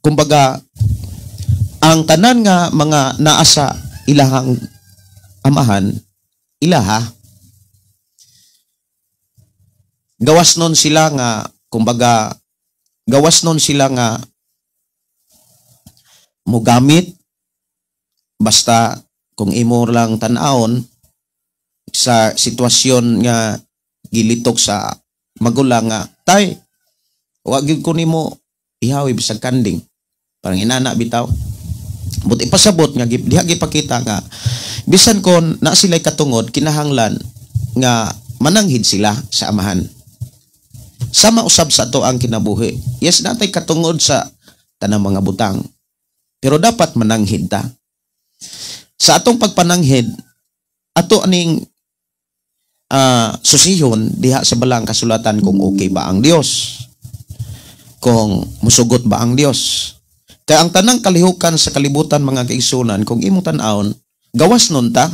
kumbaga ang tanan nga mga naa sa ilahang amahan, ilaha. Gawas nun sila nga, kumbaga, gawas nun sila nga mugamit. Basta kung imo lang tan-awon sa sitwasyon nga gilitok sa magulang nga, "Tay, wa gyud ko nimo ihawi bisag kanding," parang inana bitaw. But ipasabot nga diha gipakita nga bisan kon na sila'y katungod, kinahanglan nga mananghid sila sa amahan. Sama usab sa ato ang kinabuhi. Yes, natay katungod sa tanang mga butang, pero dapat mananghid ta. Sa atong pagpananghid, ato aning susihon diha sa balang kasulatan kung okay ba ang Dios, kung musugot ba ang Dios. Kaya ang tanang kalihukan sa kalibutan, mga kaigsunan, kung imong tan-awon, gawas nun ta.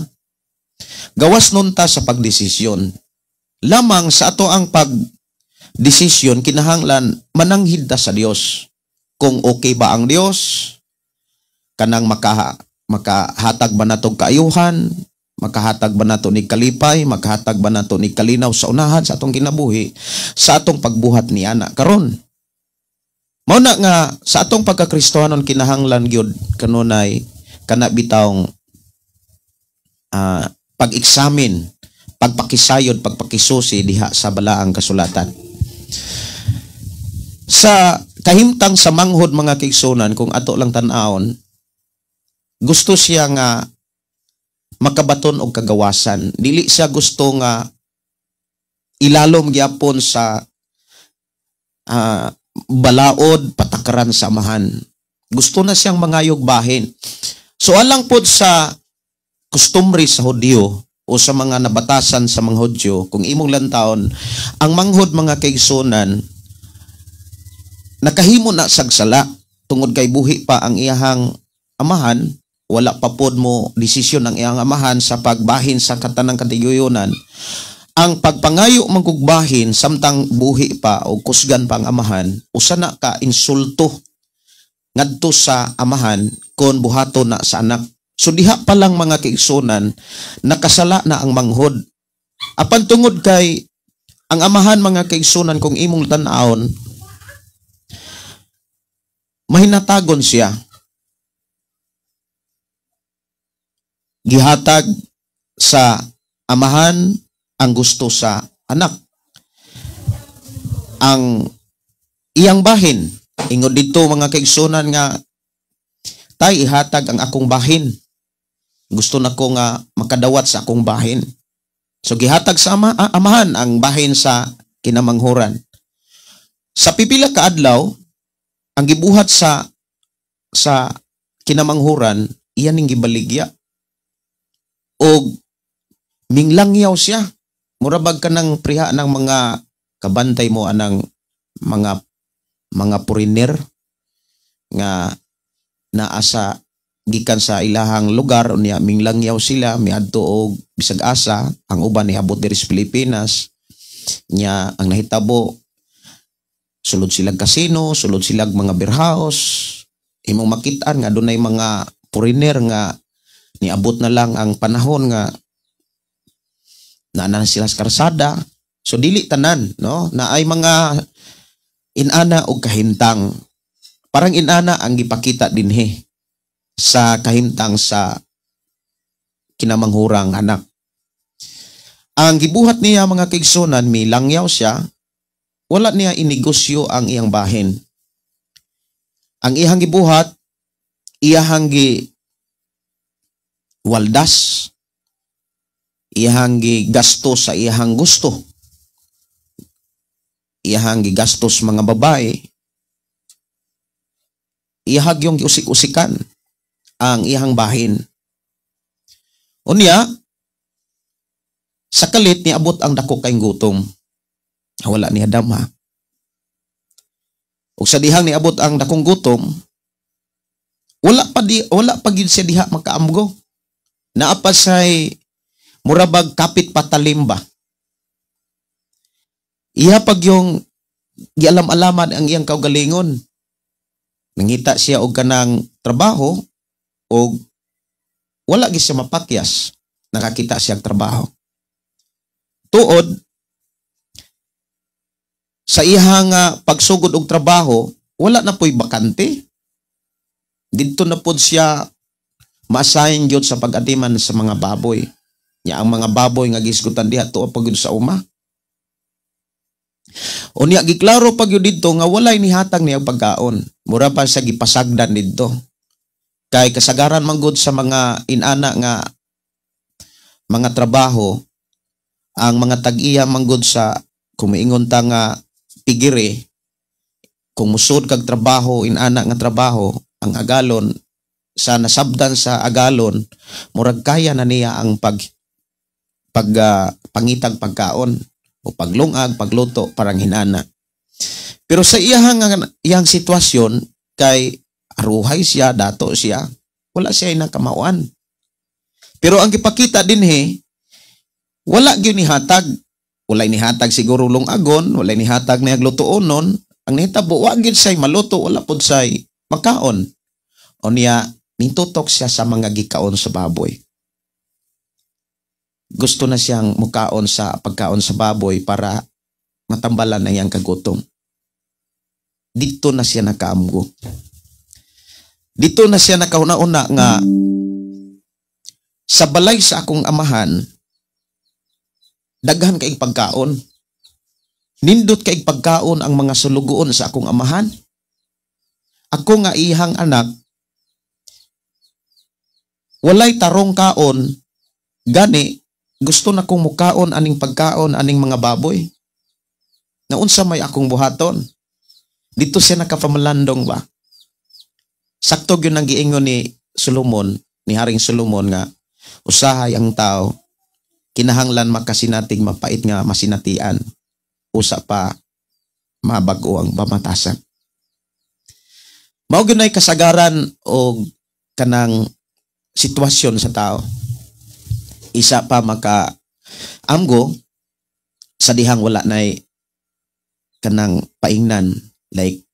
Gawas nun ta sa pagdesisyon. Lamang sa ato ang pag desisyon, kinahanglan mananghid ta sa Dios. Kung okay ba ang Dios, kanang makahatag ba nato kaayuhan, makahatag ba nato ni kalipay, makahatag ba nato ni kalinaw sa unahan sa atong kinabuhi, sa atong pagbuhat ni ana karon. Mao na nga sa atong pagkakristohanon, kinahanglan gyud kanunay kana bitawng pag-examine, pagpakisayod, pagpakisusi diha sa balaang kasulatan. Sa kahimtang sa manghod, mga kaigsunan, kung ato lang tan-awon, gusto siya nga makabaton og kagawasan. Dili siya gusto nga ilalom gyapon sa balaod, patakaran sa amahan. Gusto na siyang mangayog bahin. So alang pod sa kustumbre sa Hudyo o sa mga nabatasan sa mga Hudyo, kung imong lantawon, ang manghod, mga kaigsunan, nakahimo na sagsala tungod kay buhi pa ang iyahang amahan, wala pa pod mo desisyon ang iyang amahan sa pagbahin sa katanang katiguyunan. Ang pagpangayo manggugbahin samtang buhi pa o kusgan pa ang amahan, usa na ka insulto ngadto sa amahan kon buhaton na sa anak. So diha pa lang, mga kaigsunan, nakasala na ang manghod. Apan tungod kay ang amahan, mga kaigsunan, kung imong tan-awon, mahinatagon siya. Gihatag sa amahan ang gusto sa anak. Ang iyang bahin, ingon dito, mga kaigsunan, nga "Tay, ihatag ang akong bahin. Gusto na ko nga makadawat sa akong bahin." So gihatag sa amahan ang bahin sa kinamanghuran. Sa pipila ka adlaw, ang gibuhat sa kinamanghuran, iyan ning gibaligya. Og minglangyaw siya. Mura bag ka ng priha ng mga kabantay mo anang mga puriner nga naa sa gikan sa ilahang lugar, unya minglangyaw sila, miadto og bisag asa, ang uban niabot diri sa Pilipinas. Nya ang nahitabo, sulod silang kasino, sulod silang mga beer house. Imong makitaan nga dunay mga puriner nga niabot na lang ang panahon nga naa na sila sa karsada. So dili tanan, no, na ay mga inana og kahimtang. Parang inana ang gipakita dinhi sa kahimtang sa kinamanghurang anak. Ang gibuhat niya, mga kaigsunan, milangyaw siya, wala niya inegosyo ang iyang bahin. Ang iyang gibuhat, iyahang gi waldas, iyahang gigasto sa iyahang gusto, iyahang gigastos mga babae, iyahag yung giusik-usikan ang iyahang bahin. Unya, sa kalit niabot ang dako kay gutom. Wala niya dama. Ug sa dihang niabot ang dakong gutom, wala pa gyud siya diha makaamgo. Naa pa say murabag kapit patalim ba. Iya pag yung gialam-alaman ang iyang kaugalingon. Nangita siya og kanang trabaho og wala gyud siya mapakyas. Nakakita siya og trabaho. Tuod sa iyang pagsugod og trabaho, wala na po'y bakante. Didto na pod siya ma-assign gyud sa pag-atiman sa mga baboy. Nya ang mga baboy nga gisgutan diha, tuo pa gyud sa uma. Unya giklaro pa gyud didto nga walay nihatag niya pagkaon. Mura pa siya gipasagdan didto. Kay kasagaran man gud sa mga inana nga mga trabaho, ang mga tag-iya man gud sa kumiingon ta nga pigire, kung musod kag trabaho, inana nga trabaho, ang agalon sa nasabdan sa agalon, murag kaya na niya ang pag pag pangitag pagkaon o paglungag, pagluto, parang hinana. Pero sa iyang sitwasyon, kay aruhay siya, dato siya, wala siya nakamauan. Pero ang gipakita dinhi, wala gyud nihatag. Walay nihatag siguro lungagon, walay nihatag niya lutuonon. Ang nahitabo, wa gyud siya'y maluto, wala pud siya'y makaon. O niya, nitutok siya sa mga gikaon sa baboy. Gusto na siyang mukaon sa pagkaon sa baboy para matambalan na iyang kagutom. Dito na siya nakaamgo. Dito na siya nakahuna-una nga sa balay sa akong amahan, daghan kay pagkaon. Nindot kay pagkaon ang mga sulugoon sa akong amahan. Ako nga ihang anak, walay tarong kaon, gani gusto na kong mukaon aning pagkaon aning mga baboy. Naunsa may akong buhaton? Dito siya nakapamalandong ba? Sakto gyud ang giingon ni Solomon, ni Haring Solomon nga usahay ang tao kinahanglan makasinatig mapait nga masinatian usa pa mabago ang pamatasan. Mao gyud kasagaran og kanang sitwasyon sa tao. Isa pa maka amgo sa dihang wala nay kanang paingnan, like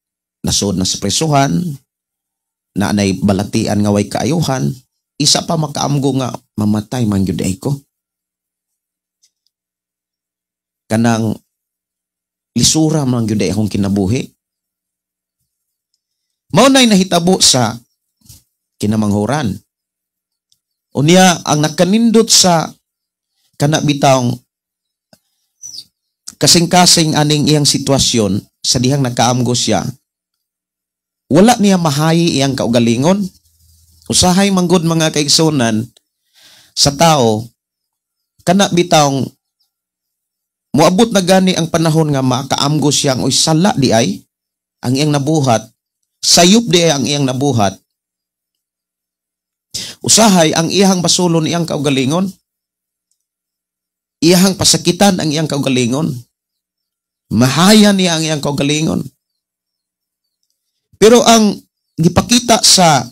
nasod na sa presuhan, na nay balatian nga way kaayuhan, isa pa makaamgo nga mamatay man gyud ay ko. Kanang lisura man gyud ay akong kinabuhi. Mao nay nahitabo sa kinamanghuran. Unya ang nakanindot sa kana bitawng kasing-kasing aning iyang sitwasyon sa dihang nakaamgo siya, wala niya mahayi iyang kaugalingon. Usahay manggod mga kaigsunan sa tao kana bitawng moabot na gani ang panahon nga makaamgo siyang oy sala di ay ang iyang nabuhat, sayop di ay ang iyang nabuhat. Usahay ang iyang basulon iyang kaugalingon, iyang pasakitan ang iyang kaugalingon, mahaya niya ang iyang kaugalingon. Pero ang gipakita sa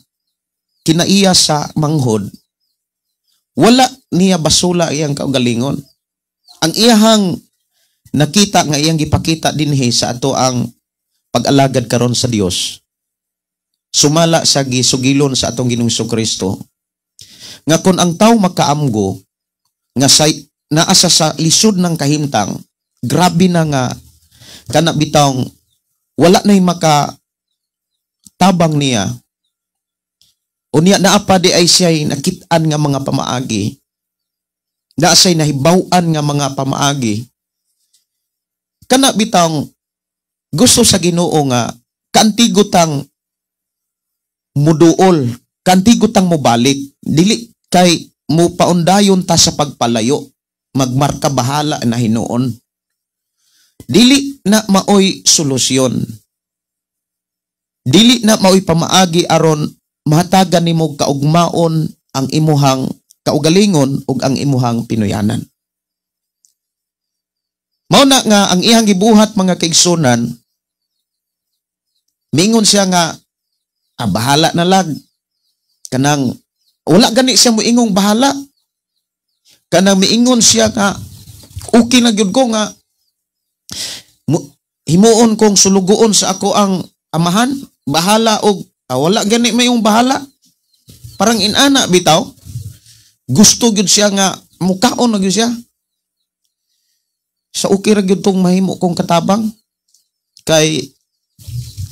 kinaiya sa manghod, wala niya basula iyang kaugalingon. Ang iyahang nakita nga iyang gipakita dinhi sa ato ang pag-alagad karon sa Dios, sumala sa gisugilon sa atong Ginoong Kristo, nga kon ang tao makaamgo nga say, naasa sa lisod ng kahimtang, grabe na nga kana bitawng wala na'y maka tabang niya. Unya naa pa di ay siya'y nakit-an nga mga pamaagi, naa siya'y nahibaw-an nga mga pamaagi. Kana bitawng gusto sa Ginoo nga kaantigo tang muduol, kaantigo tang mobalik, dili kay mupaundayon ta sa pagpalayo, magmarka bahala na hinuon. Dili na maoy solusyon. Dili na maoy pamaagi aron mahatagan nimo kaugmaon ang imuhang kaugalingon ug ang imuhang pinuyanan. Mao na nga ang iyang gibuhat mga kaigsunan, mingon siya nga bahala na lag. Kanang wala gani siya moingong bahala. Kanang miingon siya nga okay na gyud ko nga himuon kong sulugoon sa ako ang amahan, bahala og wala gani mayong bahala. Parang inana bitaw. Gusto gyud siya nga mukaon na gyud siya. Sa okay ra gyud tong mahimo kong katabang kay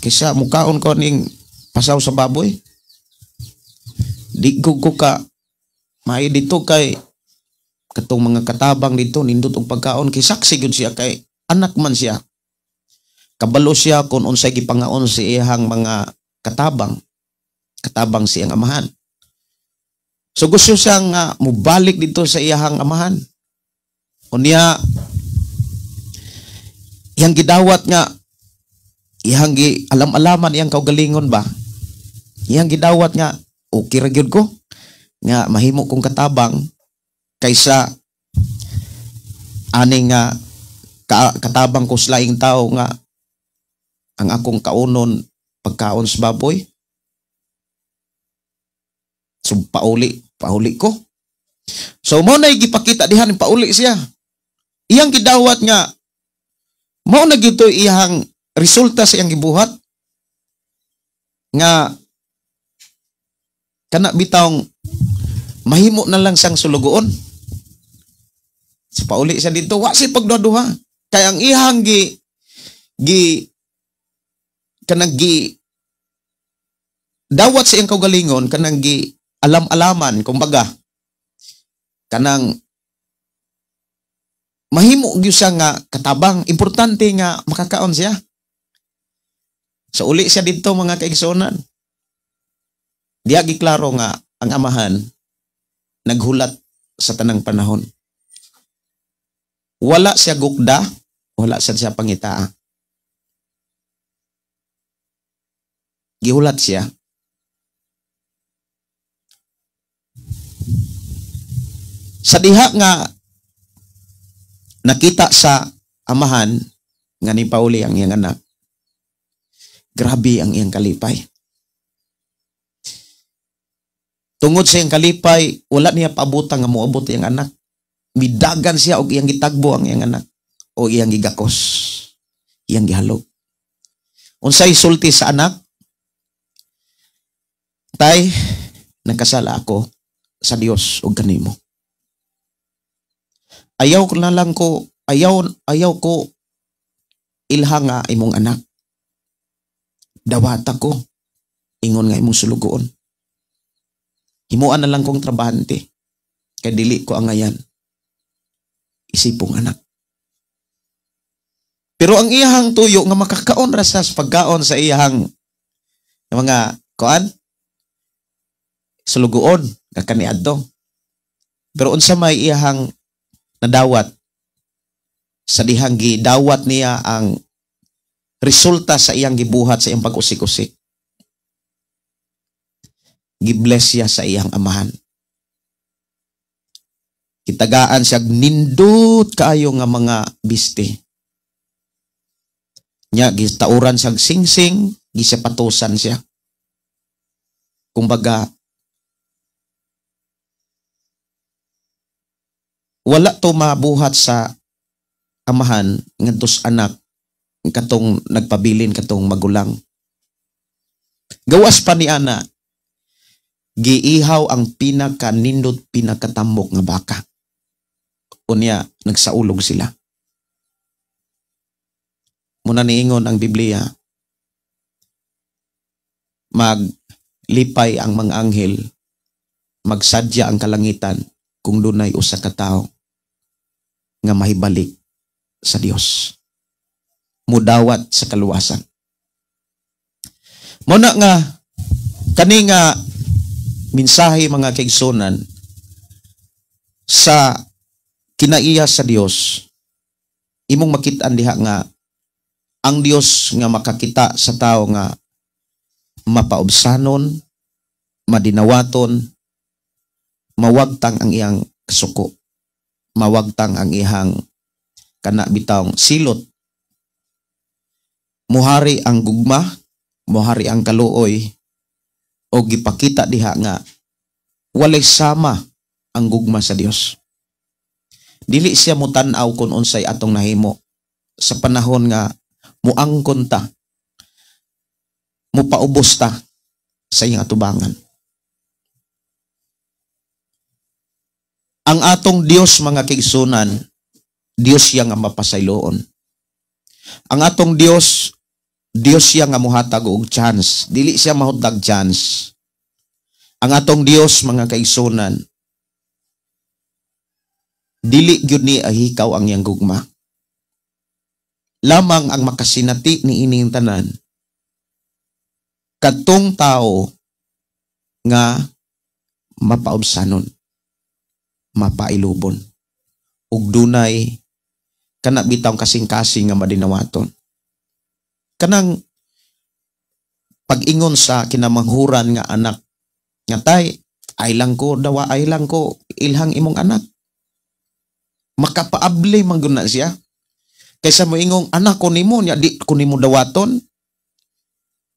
kaysa mukaon ko ning pasaw sa baboy. Di ko ka maayo dito kay katong mga katabang dito nindot og pagkaon kay saksi gyud siya kay anak man siya. Kabalo siya kung unsay gipangaon si iyang mga katabang, katabang siyang amahan. So gusto siyang mubalik dito sa iyang amahan. Unya iyang gidawat nga iyang gi alam-alaman iyang kaugalingon ba. Iyang gidawat nga okay ra gyud ko nga mahimo kong katabang kaysa ani nga katabang ko sa laing tao nga ang akong kaunon pagkaon sa baboy. So pauli ko. So mo na gipakita diha ning pauli siya. Iyang gidawat nga mao na gyud iyang resulta sa iyang gibuhat nga kana bitawng mahimo na lang siyang sulugoon. Sa pauli siya dito, wa siya pagduha. Kay ang iyang gi gi kanang gi dawat sa iyang kaugalingon, kanang gi alam-alaman, kumbaga kanang mahimo gyud siya nga katabang, importante nga makakaon siya. So uli siya dito, mga kaigsuonan. Diya giklaro nga ang amahan naghulat sa tanang panahon. Wala siya gukda, wala siya siya pangitaa. Gihulat siya. Sa diha nga nakita sa amahan nga ni pauli ang iyang anak, grabe ang iyang kalipay. Tungod sa iyang kalipay, wala niya paabutang nga moabot iyang anak. Midagan siya og iyang gitagbo ang iyang anak o iyang gigakos, iyang gihalog. Unsay sulti sa anak? Tay, nagkasala ako sa Dios ug kanimo. Ayaw ko na lang ko, ayaw ko ilha nga imong anak. Dawata ko, ingon nga imong sulugoon. Himuan na lang kong trabahante, kay dili ko angayan. Isipong anak. Pero ang iyahang tuyo nga makakaon ra sa pagkaon sa iyahang mga kuan sulugoon nga kaniadto. Pero unsa may iyahang nadawat sa dihang gidawat niya ang resulta sa iyang gibuhat sa iyang pag-usik-usik. Gibless siya sa iyang amahan. Kitagaan siya nindot kaayo nga mga biste. Nya gitauran siya singsing, gisapatusan siya. Kumbaga wala to mabuhat sa amahan ngadto sa anak katong nagpabilin katong magulang. Gawas pa ni ana, giihaw ang pinakanindot pinakatambok nga baka. Unya nagsaulog sila. Muna niingon ang Biblia, maglipay ang mga anghel, magsadya ang kalangitan kung dunay usa ka tawo nga mahibalik sa Dios, mudawat sa kaluwasan. Muna nga kani nga mensahe, mga kaigsunan, sa kinaiya sa Dios, imong makit-an diha nga ang Dios nga makakita sa tao nga mapaubsanon, madinawaton, mawagtang ang iyang kasuko, mawagtang ang iyang kana bitawng silot. Muhari ang gugma, muhari ang kaluoy, o gipakita diha nga walay sama ang gugma sa Dios. Dili siya mutan-aw kung unsay atong nahimo sa panahon nga muangkon ta, mupaubos ta sa iyang atubangan. Ang atong Dios, mga kaigsunan, Dios siya nga mapasayloon. Ang atong Dios, Dios siya nga muhatag og chance, dili siya mahutag chance. Ang atong Dios, mga kaigsunan, dili gyud ni ahikaw ang iyang gugma. Lamang ang makasinati ni ining tanan katong tao nga mapaubsanon, mapailubon, ug dunay kana bitawng kasing-kasing nga madinawaton. Kanang pag-ingon sa kinamanghuran nga anak nga tay, ay lang ko dawa, ay lang ko ilhang imong anak. Makapaable man gud na siya. Kaysa moingong anak ko nimo nya di ko nimo dawaton.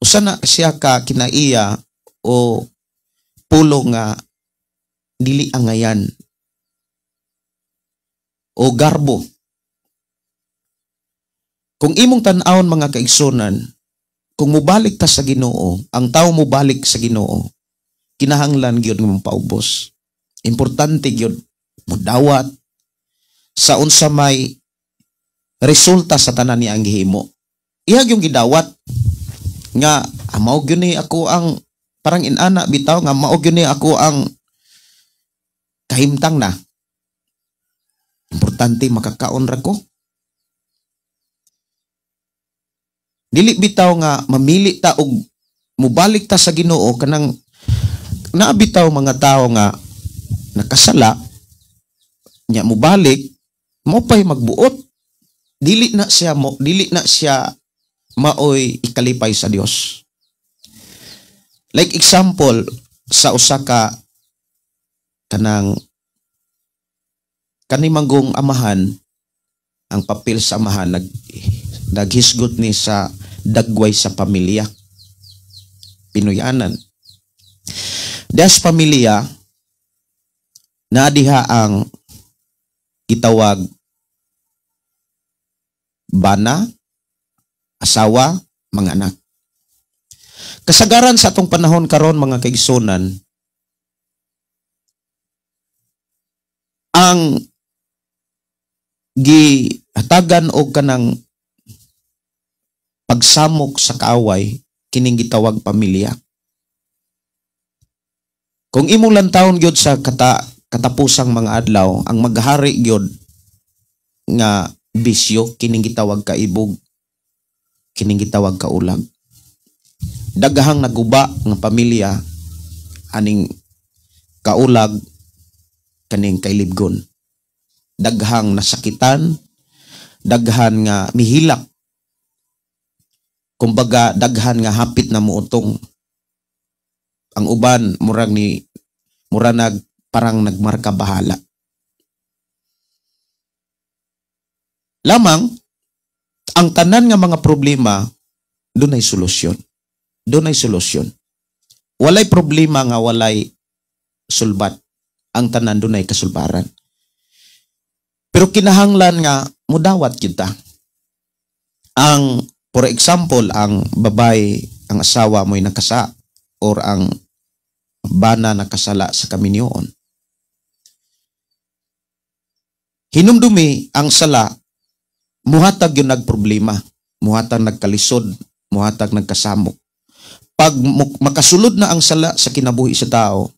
Usa na siya ka kinaiya o pulo nga dili angayan o garbo. Kung imong tan-awon, mga kaigsunan, kung mubalik ta sa Ginoo, ang tao mubalik sa Ginoo, kinahanglan gyud nga mapaubos. Importante gyud mudawat sa unsa may resulta sa tanan niya ang gihimo. Iya yung gidawat nga mao gyud ni ako ang parang inana bitaw nga mao gyud ni ako ang kahimtang na. Importante makakaon ra ko. Dili bitaw nga mamili ta og mubalik ta sa Ginoo kanang naabitaw mga tao nga nakasala nya mubalik mo pay magbuot, dili na siya maoy ikalipay sa Dios. Like example sa usa ka kanang kanimanggong amahan, ang papel sa amahan naghisgot ni sa dagway sa pamilya Pinoyanan. Des pamilya na diha ang gitawag bana, asawa, mga anak. Kasagaran sa atong panahon karon, mga kaigsunan, ang gihatagan og kanang pagsamok sa kaaway kining gitawag pamilya. Kung imong lantawon gyud sa katapusang mga adlaw, ang maghari gyud nga bisyo kining gitawag kaibog, kining gitawag kaulag. Daghang naguba nga pamilya aning kaulag kaning kailibgon. Daghang nasakitan, daghan nga mihilak. Kumbaga daghan nga hapit na muutong. Ang uban murag ni mura nag parang nagmarka bahala. Lamang ang tanan nga mga problema dunay solusyon. Dunay solusyon. Walay problema nga walay sulbat. Ang tanan dunay kasulbaran. Pero kinahanglan nga mudawat kita. Ang for example, ang babae, ang asawa mo'y nakasa or ang bana nakasala sa kaminyoon. Hinumdumi ang sala, muhatag yung nagproblema, muhatag nagkalisod, muhatag nagkasamok. Pag makasulod na ang sala sa kinabuhi sa tao,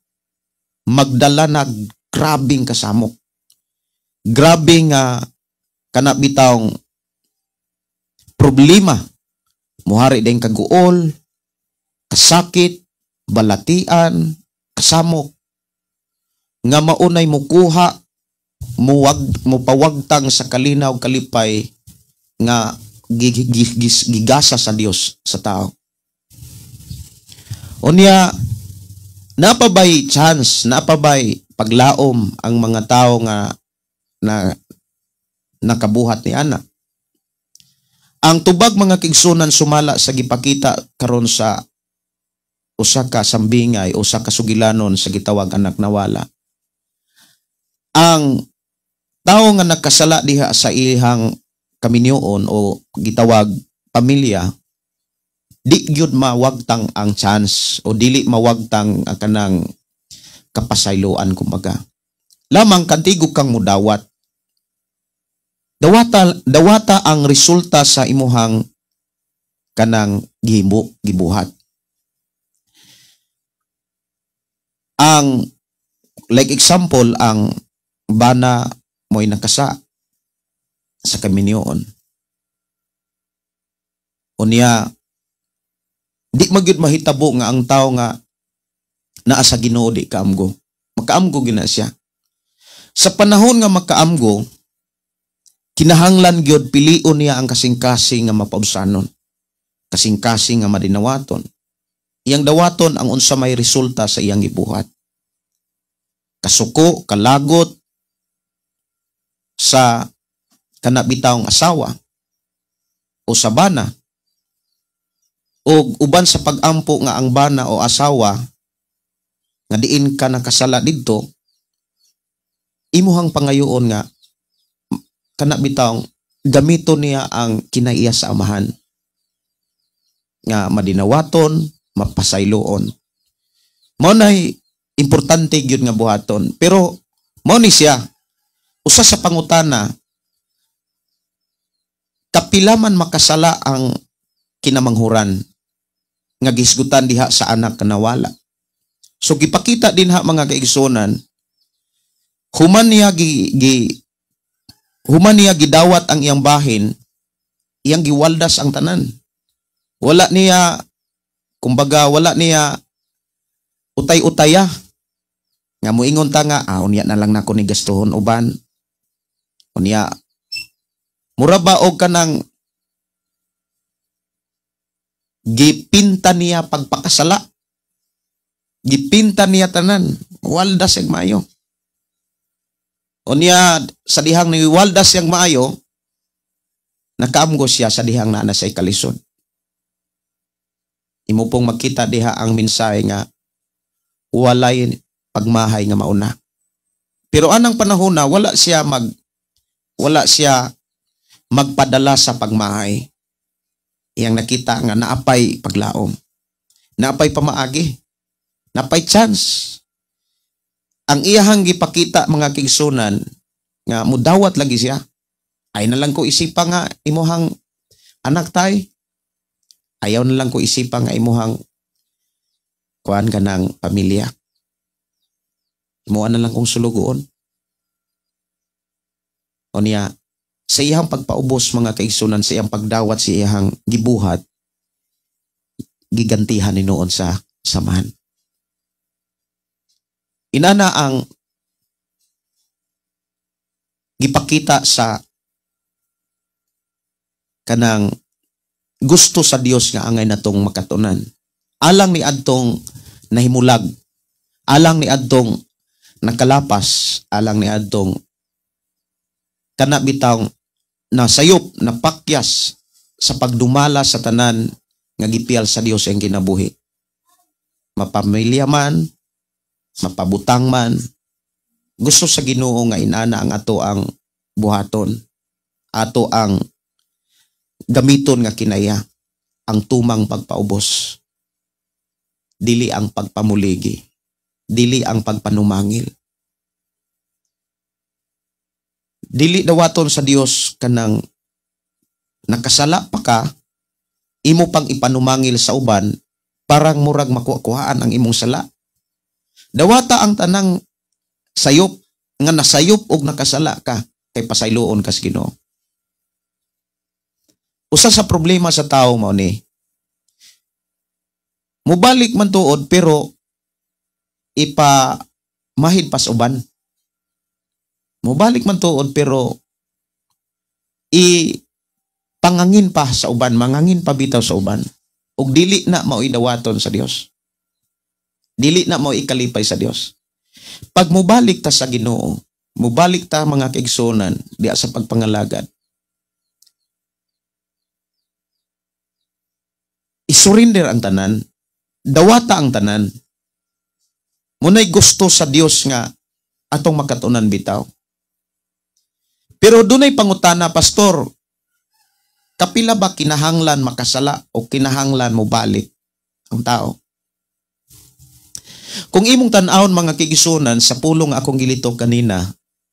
magdala na grabing kasamok. Grabing kanabitawng problema. Muhari din kaguol, kasakit, balatian, kasamok. Nga maunay mukuha, mupawagtang sa kalinaw kalipay nga gigasa sa Dios sa tao. Unya, napabay chance, napabay paglaom ang mga tao nga na nakabuhat ni ana. Ang tubag, mga kigsunan, sumala sa gipakita karon sa usa ka sambingay, usa ka sugilanon sa gitawag anak nawala. Ang tao nga nakasala diha sa ihang kaminyoon o gitawag pamilya, di gyud mawagtang ang chance o dili mawagtang ang kanang kapasayloan kumbaga. Lamang kantigo kang mudawat. Dawata ang resulta sa imuhang kanang gibuhat. Ang like example, ang bana mo'y nakasa sa kaminyoon. Unya, di magyud mahitabo nga ang tao nga naa sa Ginoo di kaamgo. Makaamgo gina siya. Sa panahon nga makaamgo, kinahanglan gyud pilion niya ang kasing-kasing nga mapaubsanon, kasing-kasing nga madinawaton. Iyang dawaton ang unsa may resulta sa iyang gibuhat. Kasuko, kalagot sa kanabitawng asawa o sa bana, o uban sa pag-ampo nga ang bana o asawa nga diin ka nakasala didto, imuhang pangayoon nga kanabitawng gamito niya ang kinaiya sa Amahan nga madinawaton, mapasayloon. Mao nay importante gyud nga buhaton. Pero mao ni siya usa sa pangutana, kapila man makasala ang kinamanghuran nga gisgutan diha sa anak nga nawala? So gipakita dinha, mga kaigsunan, human niya gidawat ang iyang bahin, iyang giwaldas ang tanan. Wala niya, kumbaga, wala niya utay-utaya nga muingon ta nga, "Ah, unya na lang nako ni gastuhon uban unya." Mura ba og kanang gipinta niya pagpakasala, gipinta niya tanan, waldas siyang maayo. Unya sa dihang ni waldas siyang maayo, nakaamgo siya sa dihang naa na sa kalisod. Imo pong makita diha ang mensahe nga walay pagmahay nga mauna. Pero anang panahon na wala siya magpadala sa pagmahay. Iyang nakita nga naapay paglaom. Naapay pamaagi. Naapay chance. Ang iyahang gipakita, mga kaigsunan, nga mudawat lagi siya. "Ay na lang ko isipa nga imuhang anak, tay. Ayaw na lang ko isipa nga imuhang kuan ka ng pamilya. Imuha na lang kong sulugoon." O niya, sa iyang pagpaubos, mga kaigsunan, sa iyang pagdawat, sa iyang gibuhat, gigantihan ni noon sa samahan. Inana ang gipakita sa kanang gusto sa Dios nga angay natong makatunan. Alang ni adtong nahimulag, alang ni adtong nakalapas, alang ni adtong kana bitawng nasayop, napakyas sa pagdumala sa tanan nga gipiyal sa Dios ang kinabuhi. Mapamilya man, mapabutang man, gusto sa Ginoo nga inana ang ato ang buhaton, ato ang gamiton nga kinaya, ang tumang pagpaubos. Dili ang pagpamuligi, dili ang pagpanumangil. Dili dawaton sa Dios kanang nakasala pa ka, imo pang ipanumangil sa uban, parang murag makuha-kuhaan ang imong sala. Dawata ang tanang sayop nga nasayop og nakasala ka kay pasayloon ka sa Ginoo. Usa sa problema sa tao mao ni mubalik man tuod pero ipa mahid pas uban. Mubalik man tuod pero i pangangin pa sa uban, mangangin pa bitaw sa uban. Ug dili na mao dawaton sa Dios. Dili na mao ikalipay sa Dios. Pag mubalik ta sa Ginoo, mubalik ta, mga kaigsuonan, diya sa pagpangalagad, isurrender ang tanan, dawata ang tanan. Munay gusto sa Dios nga atong makatunan bitaw. Pero dunay pangutana, "Pastor, kapila ba kinahanglan makasala o kinahanglan mobalik ang tao?" Kung imong tan-awon, mga kaigsuonan, sa pulong akong gilitok kanina,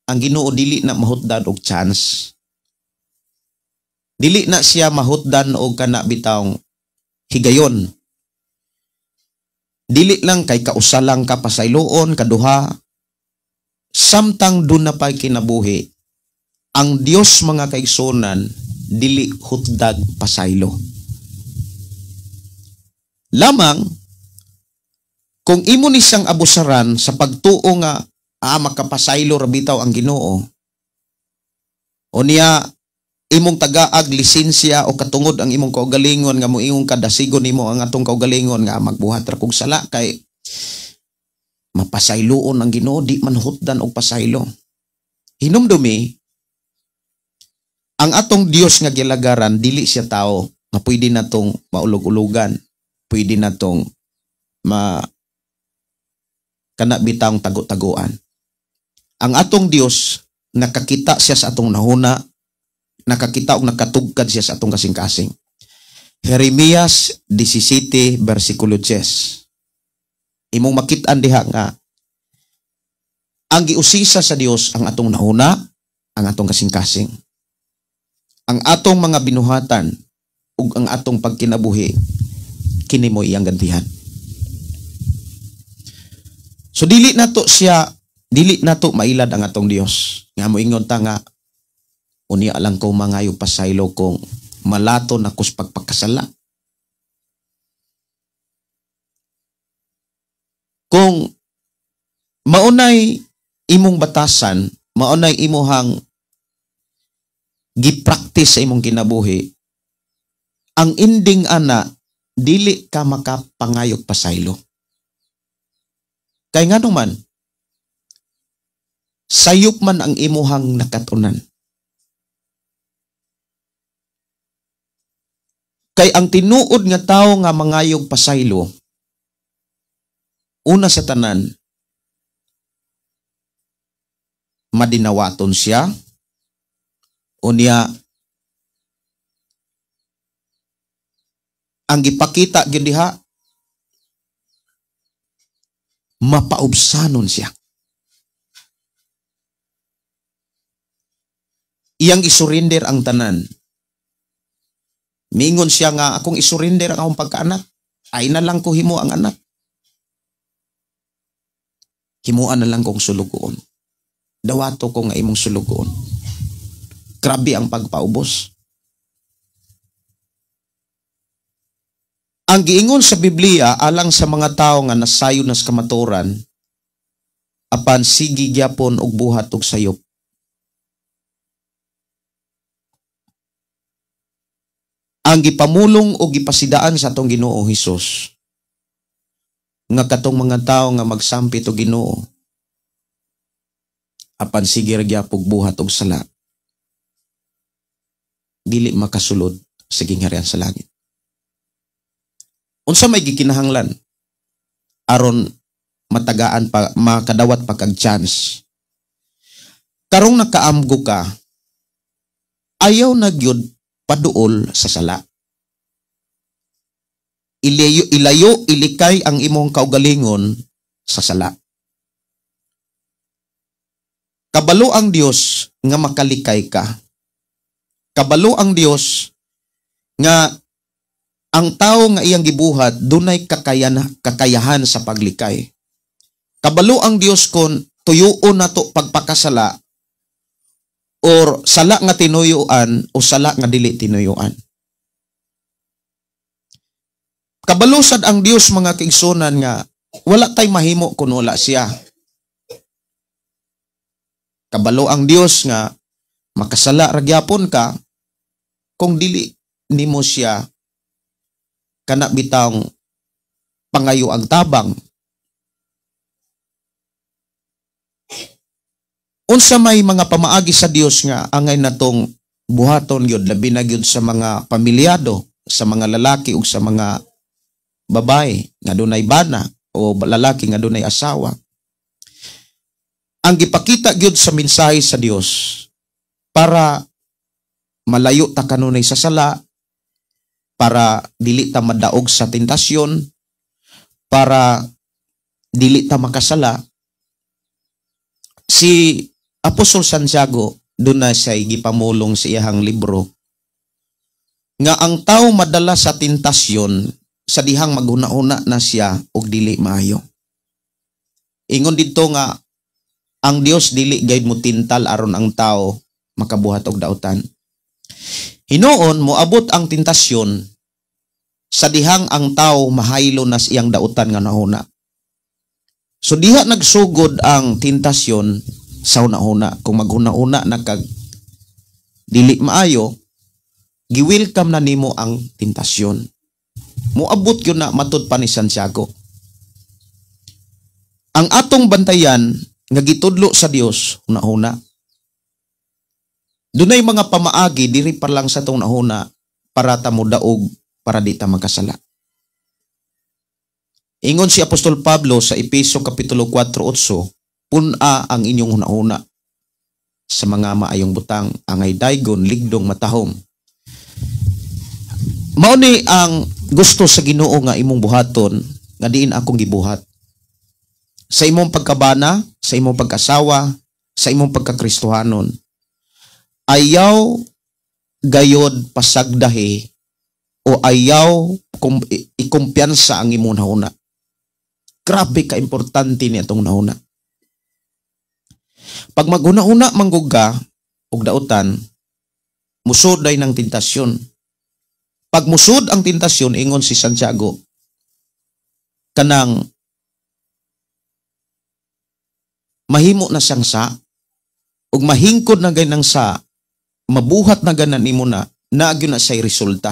ang Ginoo dili na mahutdan og chance. Dili na siya mahutdan og kana bitawng higayon. Dili lang kay kausa lang ka pasayloon, kaduha, samtang duna pa'y kinabuhi, ang Dios, mga kaigsuonan, dili hutdag pasaylo. Lamang, kung imo ni siyang abusaran sa pagtuo nga makapasaylo ra bitaw ang Ginoo, o niya imong tagaag lisensya o katungod ang imong kaugalingon nga moingon ka, dasigon nimo ang atong kaugalingon nga magbuhat ra kog sala kay mapasayloon ang Ginoo, di man hutdan og pasaylo. Hinumdumi, ang atong Dios nga gilagaran, dili siya tao nga pwede natong maulog-ulugan, pwede natong ma kana bitang tago-taguan. Ang atong Dios, nakakita siya sa atong nahuna. Nakakita og nakatugkad siya sa atong kasing-kasing. Jeremias 17 versikulo 10. Imong makit-an diha nga ang giusisa sa Dios ang atong nahuna, ang atong kasing-kasing. Ang atong mga binuhatan ug ang atong pagkinabuhi kini mo iyang gantihan. So dili nato siya, dili nato mailad ang atong Dios. Nga moingon ta nga unya lang ko mangayo pasaylo kung malato na kus pagpakasala. Kung maunay imong batasan, maunay imuhang gipractice sa imong kinabuhi, ang ending ana dili ka makapangayog pasaylo. Kay ngano man, sayop man ang imuhang nakatunan. Kay ang tinuod nga tawo nga mangayog pasaylo, una sa tanan, madinawaton siya, unya ang gipakita gyud diha, mapaubsanon siya. Iyang isurrender ang tanan. Mingon siya nga akong isurrender ang akong pagkaanak, ay na lang ko himo ang anak. Himuan na lang kong sulugoon. Dawato ko nga imong sulugoon. Grabe ang pagpaubos. Ang giingon sa Biblia alang sa mga tao nga nasayo nas kamaturan, apan sige gyapon og buhat og sayop. Ang gipamulong o gipasidaan sa atong Ginoo Hesus nga katong mga tao nga magsampit og Ginoo apan sige ra gyapon buhat og sala, dili makasulod sa gingharian sa langit. Unsa may gikinahanglan aron matagaan pa, makadawat pa kag chance? Karong nakaamgo ka, ayaw na gyud paduol sa sala. Ilayo, ilayo, ilikay ang imong kaugalingon sa sala. Kabalo ang Dios nga makalikay ka. Kabalo ang Dios nga ang tao nga iyang gibuhat dunay kakayahan sa paglikay. Kabalo ang Dios kon tuyuon nato pagpakasala or sala nga tinuyuan o sala nga dili tinuyuan. Kabalo sad ang Dios mga kaigsunan nga wala tay mahimo kun wala siya. Kabalo ang Dios nga makasala ra gyapon ka kung dili nimo siya kana bitang pangayo ang tabang. Unsa may mga pamaagi sa Dios nga angay natong buhaton gyud, labi na gyud sa mga pamilyado, sa mga lalaki ug sa mga babae nga dunay bana o lalaki nga dunay asawa. Ang gipakita gyud sa mensahe sa Dios para malayo ta kanunay sa sala, para dili ta madaog sa tentasyon, para dili ta makasala. Si Apostol Santiago doon na siya gipamulong sa iyahang libro nga ang tao madala sa tentasyon sa dihang maghuna-huna na siya og dili maayo. Ingon didto nga ang Dios dili gayud mo tintal aron ang tao makabuhat og dautan. Hinuon moabot ang tentasyon sa dihang ang tao mahaylo na sa iyang dautan nga nahuna. So diha nagsugod ang tentasyon sa huna-huna. Kung maghuna-huna na kag dili maayo, gi-welcome na nimo ang tentasyon. Moabot yun na matud pa ni Santiago. Ang atong bantayan nga gitudlo sa Dios, huna-huna. Dunay mga pamaagi diri pa lang sa atong nahuna para ta modaog, para di ta magkasala. Ingon si Apostol Pablo sa Epeso Kapitulo 4:8, pun-a ang inyong hunahuna. sa mga maayong butang, angay daygon, ligdong, matahom. Mao ni ang gusto sa Ginoo nga imong buhaton nga diin akong gibuhat. Sa imong pagkabana, sa imong pagkasawa, sa imong pagkakristohanon, ayaw gayod pasagdahi o ayaw ikumpiyansa ang imong nahuna. Grabe ka importante ni atong nahuna. Pag maghuna-huna manggug ka og dautan, musod day ng tentasyon. Pag musod ang tentasyon, ingon si Santiago, kanang mahimo na siyang sa, ug mahingkod na gay ng sa, mabuhat na ganan nimo na, naagyo na siya'y resulta.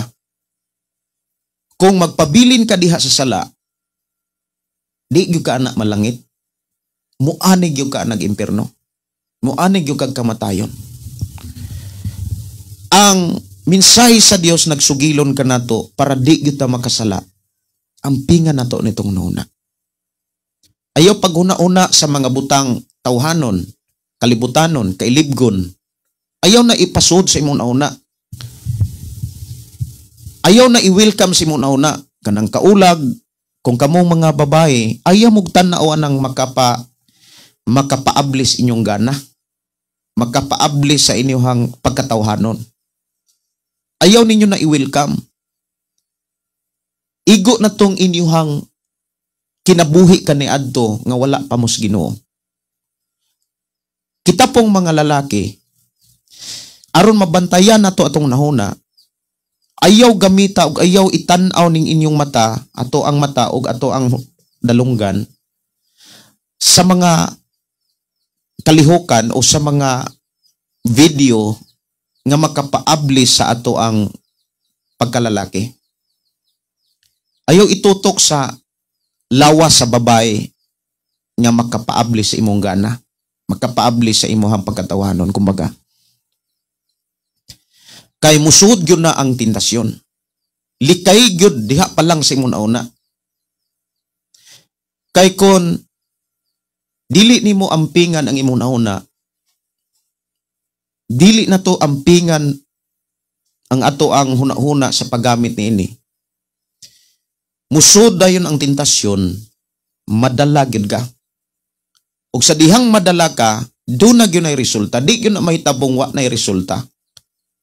Kung magpabilin ka diha sa sala, di gyud ka anak malangit, muanig gyud ka nag impierno, muanig gyud kag kamatayon. Ang mensahe sa Dios nagsugilon kanato para di gyud ta makasala. Ang pinga nato nitong nuna. Ayaw paghuna-una sa mga butang tawhanon, kalibutanon, kailibgon. Ayaw na ipasud sa imong nauna. Ayaw na i-welcome sa imong nauna. Kanang kaulag, kung kamong mga babae, ayaw mong tan-aw ang makapaablis inyong gana. Makapaablis sa inyong pagkatawhanon. Ayaw ninyo na i-welcome. Igo na tong inyong kinabuhi kaniadto nga wala pa mos Ginoo. Kita pong mga lalaki, aron mabantayan nato atong nahuna, ayaw gamita og ayaw itan-aw ning inyong mata, ato ang mata og ato ang dalunggan sa mga kalihukan o sa mga video nga makapaabli sa ato ang pagkalalaki. Ayaw itutok sa lawas sa babae nga makapaabli sa imong gana, makapaabli sa imong pagkatawanon, kumbaga. Kay musud gyud na ang tentasyon. Likay gyud diha pa lang sa imong nauna. Kay kon dili nimo ampingan ang imong nauna, dili na to ampingan ang ato ang huna-huna sa paggamit niini. Musod dayon ang tentasyon, madala gyud ka. Og sa dihang madala ka, doon na gyud ay resulta. Di gyud na mahitabong wa na resulta.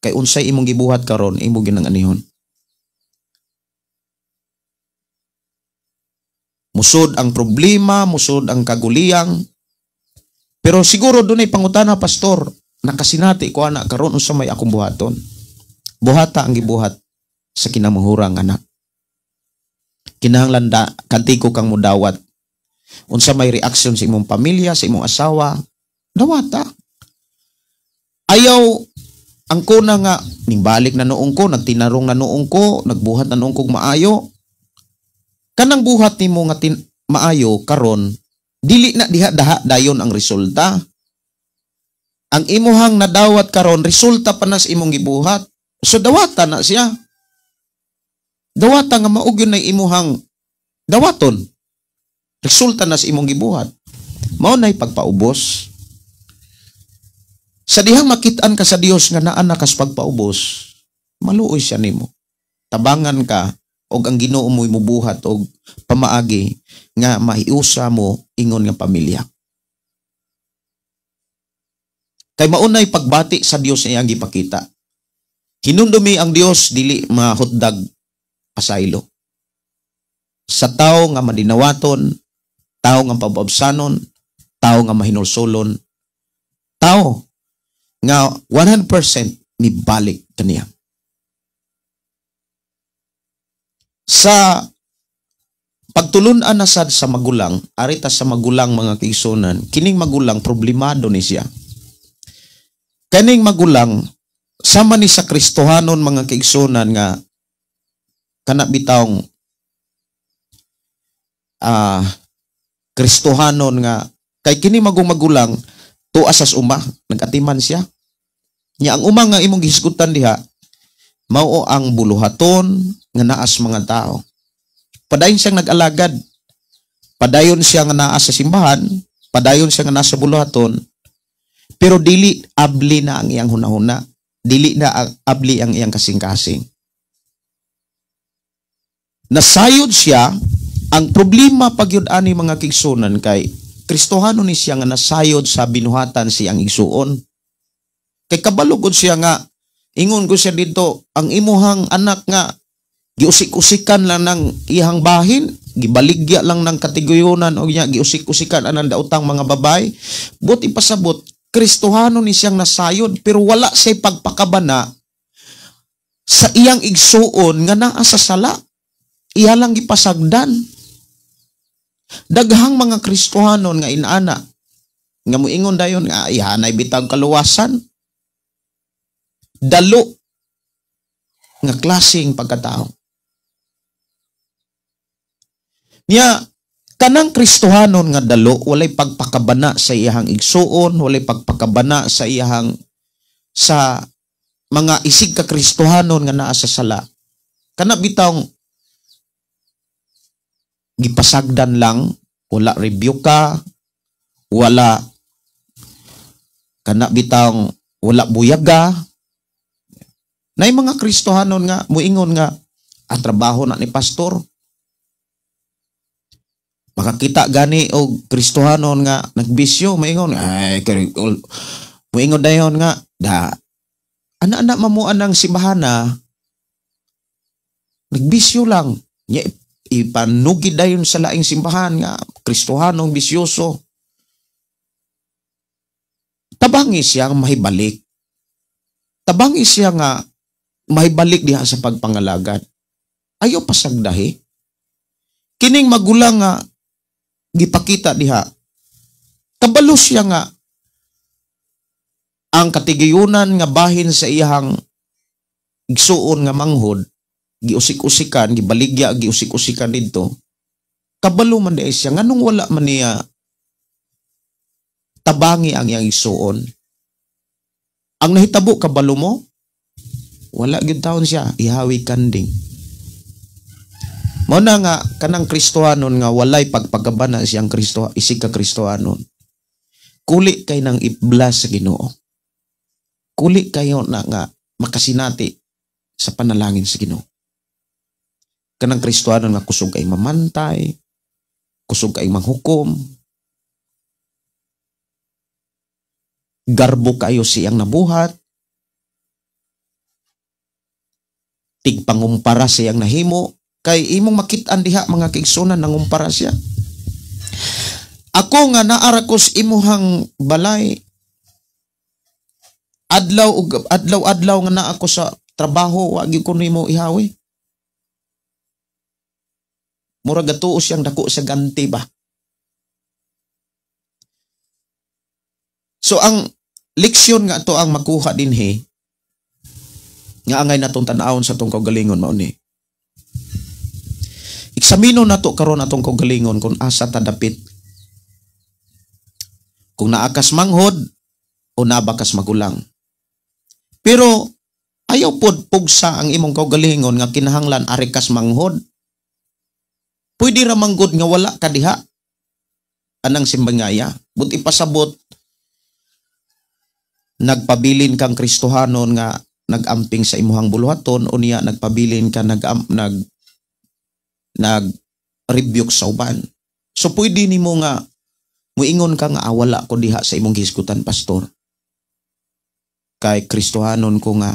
Kay unsay imong gibuhat karon, imo gyud ang anihon. Musod ang problema, musod ang kaguliyang. Pero siguro dunay pangutana, pastor, nakasinati ko ana karon unsa may akong buhaton. Buhata ang gibuhat sa kinamuhurang anak. Kinahanglan da kantiko kang mudawat. Unsa may reaksyon sa imong pamilya, sa imong asawa, dawata. Ayaw ang kuna nga ningbalik na noong ko, nagtinarong na noong ko, nagbuhat na noong kog maayo. Kanang buhat nimo nga maayo karon, dili na diha daha dayon ang resulta. Ang imuhang nadawat karon resulta pa na sa imong gibuhat. So dawata na siya. Dawata nga mao gyud nay imuhang dawaton. Resulta na sa imong gibuhat. Mao nay pagpaubos. Sa dihang makit-an ka sa Dios nga naa na kas pagpaubos, maluoy siya nimo. Tabangan ka og ang Ginoo mo'y mubuhat og pamaagi nga mahiusa mo ingon nga pamilya. Kay maunay pagbati sa Dios iyang gipakita. Hinumdumi ang Dios dili mahutdag pasaylo. Sa tao nga madinawaton, tao nga pababsanon, tao nga mahinulsolon, tao nga 100% mibalik kaniya. Sa pagtulun-an na sad sa magulang, arita sa magulang mga kaigsuonan, kining magulang problemado ni siya. Kaning magulang sama ni sa Kristohanon mga kaigsuonan nga kana bitawng Kristohanon nga kay kini magong magulang tuas sa uma, nagatiman siya. Nya ang uma nga imong gihisgutan diha mao ang buluhaton nga naas mga tao. Padayon siyang nag-alagad. Padayon siya nga naa sa simbahan, padayon siya nga naa sa buluhaton. Pero dili abli na ang iyang hunahuna, dili na abli ang iyang kasing-kasing. Nasayod siya. Ang problema pagyud ani, mga kaigsuonan, kay Kristohano ni siya nga nasayod sa binuhatan siyang igsuon. Kay kabalugod siya nga ingon ko siya dito, ang imuhang anak nga giusik-usikan lang ng iyang bahin, gibaligya lang ng katiguyunan o niya giusik-usikan anang daotang mga babay. But ipasabot, Kristohano ni siyang nasayod, pero wala siya pagpakabana sa iyang igsuon nga naa sa sala. Iya lang gipasagdan. Daghang mga Kristohanon nga inana nga muingon dayon nga ihanay bitag kaluwasan. Dalo nga klaseng pagkatao. Niya kanang Kristohanon nga dalo, walay pagpakabana sa iyahang igsuon, walay pagpakabana sa iyahang sa mga isig ka Kristohanon nga naa sa sala. Kana bitawng gipasagdan lang, wala review ka, wala kana bitawng wala buyaga. Nay mga Kristohanon nga muingon nga ang trabaho na ni pastor. Makakita gani og Kristohanon nga nagbisyo, maingon ay muingon dayon nga da ana-ana mamuan ng simbahana, nagbisyo lang nya, ipanugid dayon sa laing simbahan nga Kristohanong bisyoso. Tabangi siya mahibalik. Tabangi siya nga mahibalik diha sa pagpangalagad. Ayaw pasagdahi. Kining magulang nga gipakita diha, kabalo siya nga ang katigayunan nga bahin sa iyang igsuon nga manghod, giusik-usikan, gibaligya, giusik-usikan didto. Kabalo man diay siya, nganong wala man niya tabangi ang iyang igsuon? Ang nahitabo, kabalo mo, wala gyud taon siya ihawi kanding. Mao na nga kanang Kristohanon nga walay pagpagabana siyang Kristo, isig ka Kristohanon. Kuli kay nang i-bless sa Ginoo. Kuli kayo na nga makasinati sa panalangin sa Ginoo. Kanang Kristohanon nga kusog kay mamantay, kusog kay manghukom, garbo kayo siyang nabuhat, tigpangumpara siyang nahimo. Kay imong makit-an diha mga kaigsunan, nangumpara siya. Ako nga naara ko sa imuhang balay, adlaw ug adlaw-adlaw nga naa ko sa trabaho, wa gyud ko nimo ihawi. Murag gatuo siyang dako sa ganti ba. So ang leksyon nga ato ang makuha dinhi nga angay natong tan-awon sa atong kaugalingon mao ni. Eksamino nato karon atong kaugalingon kung asa ta dapit. Kung naa kas manghod o naa ba kas magulang. Pero ayaw pod pugsa ang imong kaugalingon nga kinahanglan ari kas manghod. Pwede ra manggod nga wala ka diha anang simbangaya. But ipasabot nagpabilin kang Kristohanon nga nagamping sa imuhang buluhaton, o niya nagpabilin ka nag rebuke sa uban. So pwede nimo nga muingon ka nga wala ko diha sa imong hisgutan, pastor. Kay Kristohanon ko nga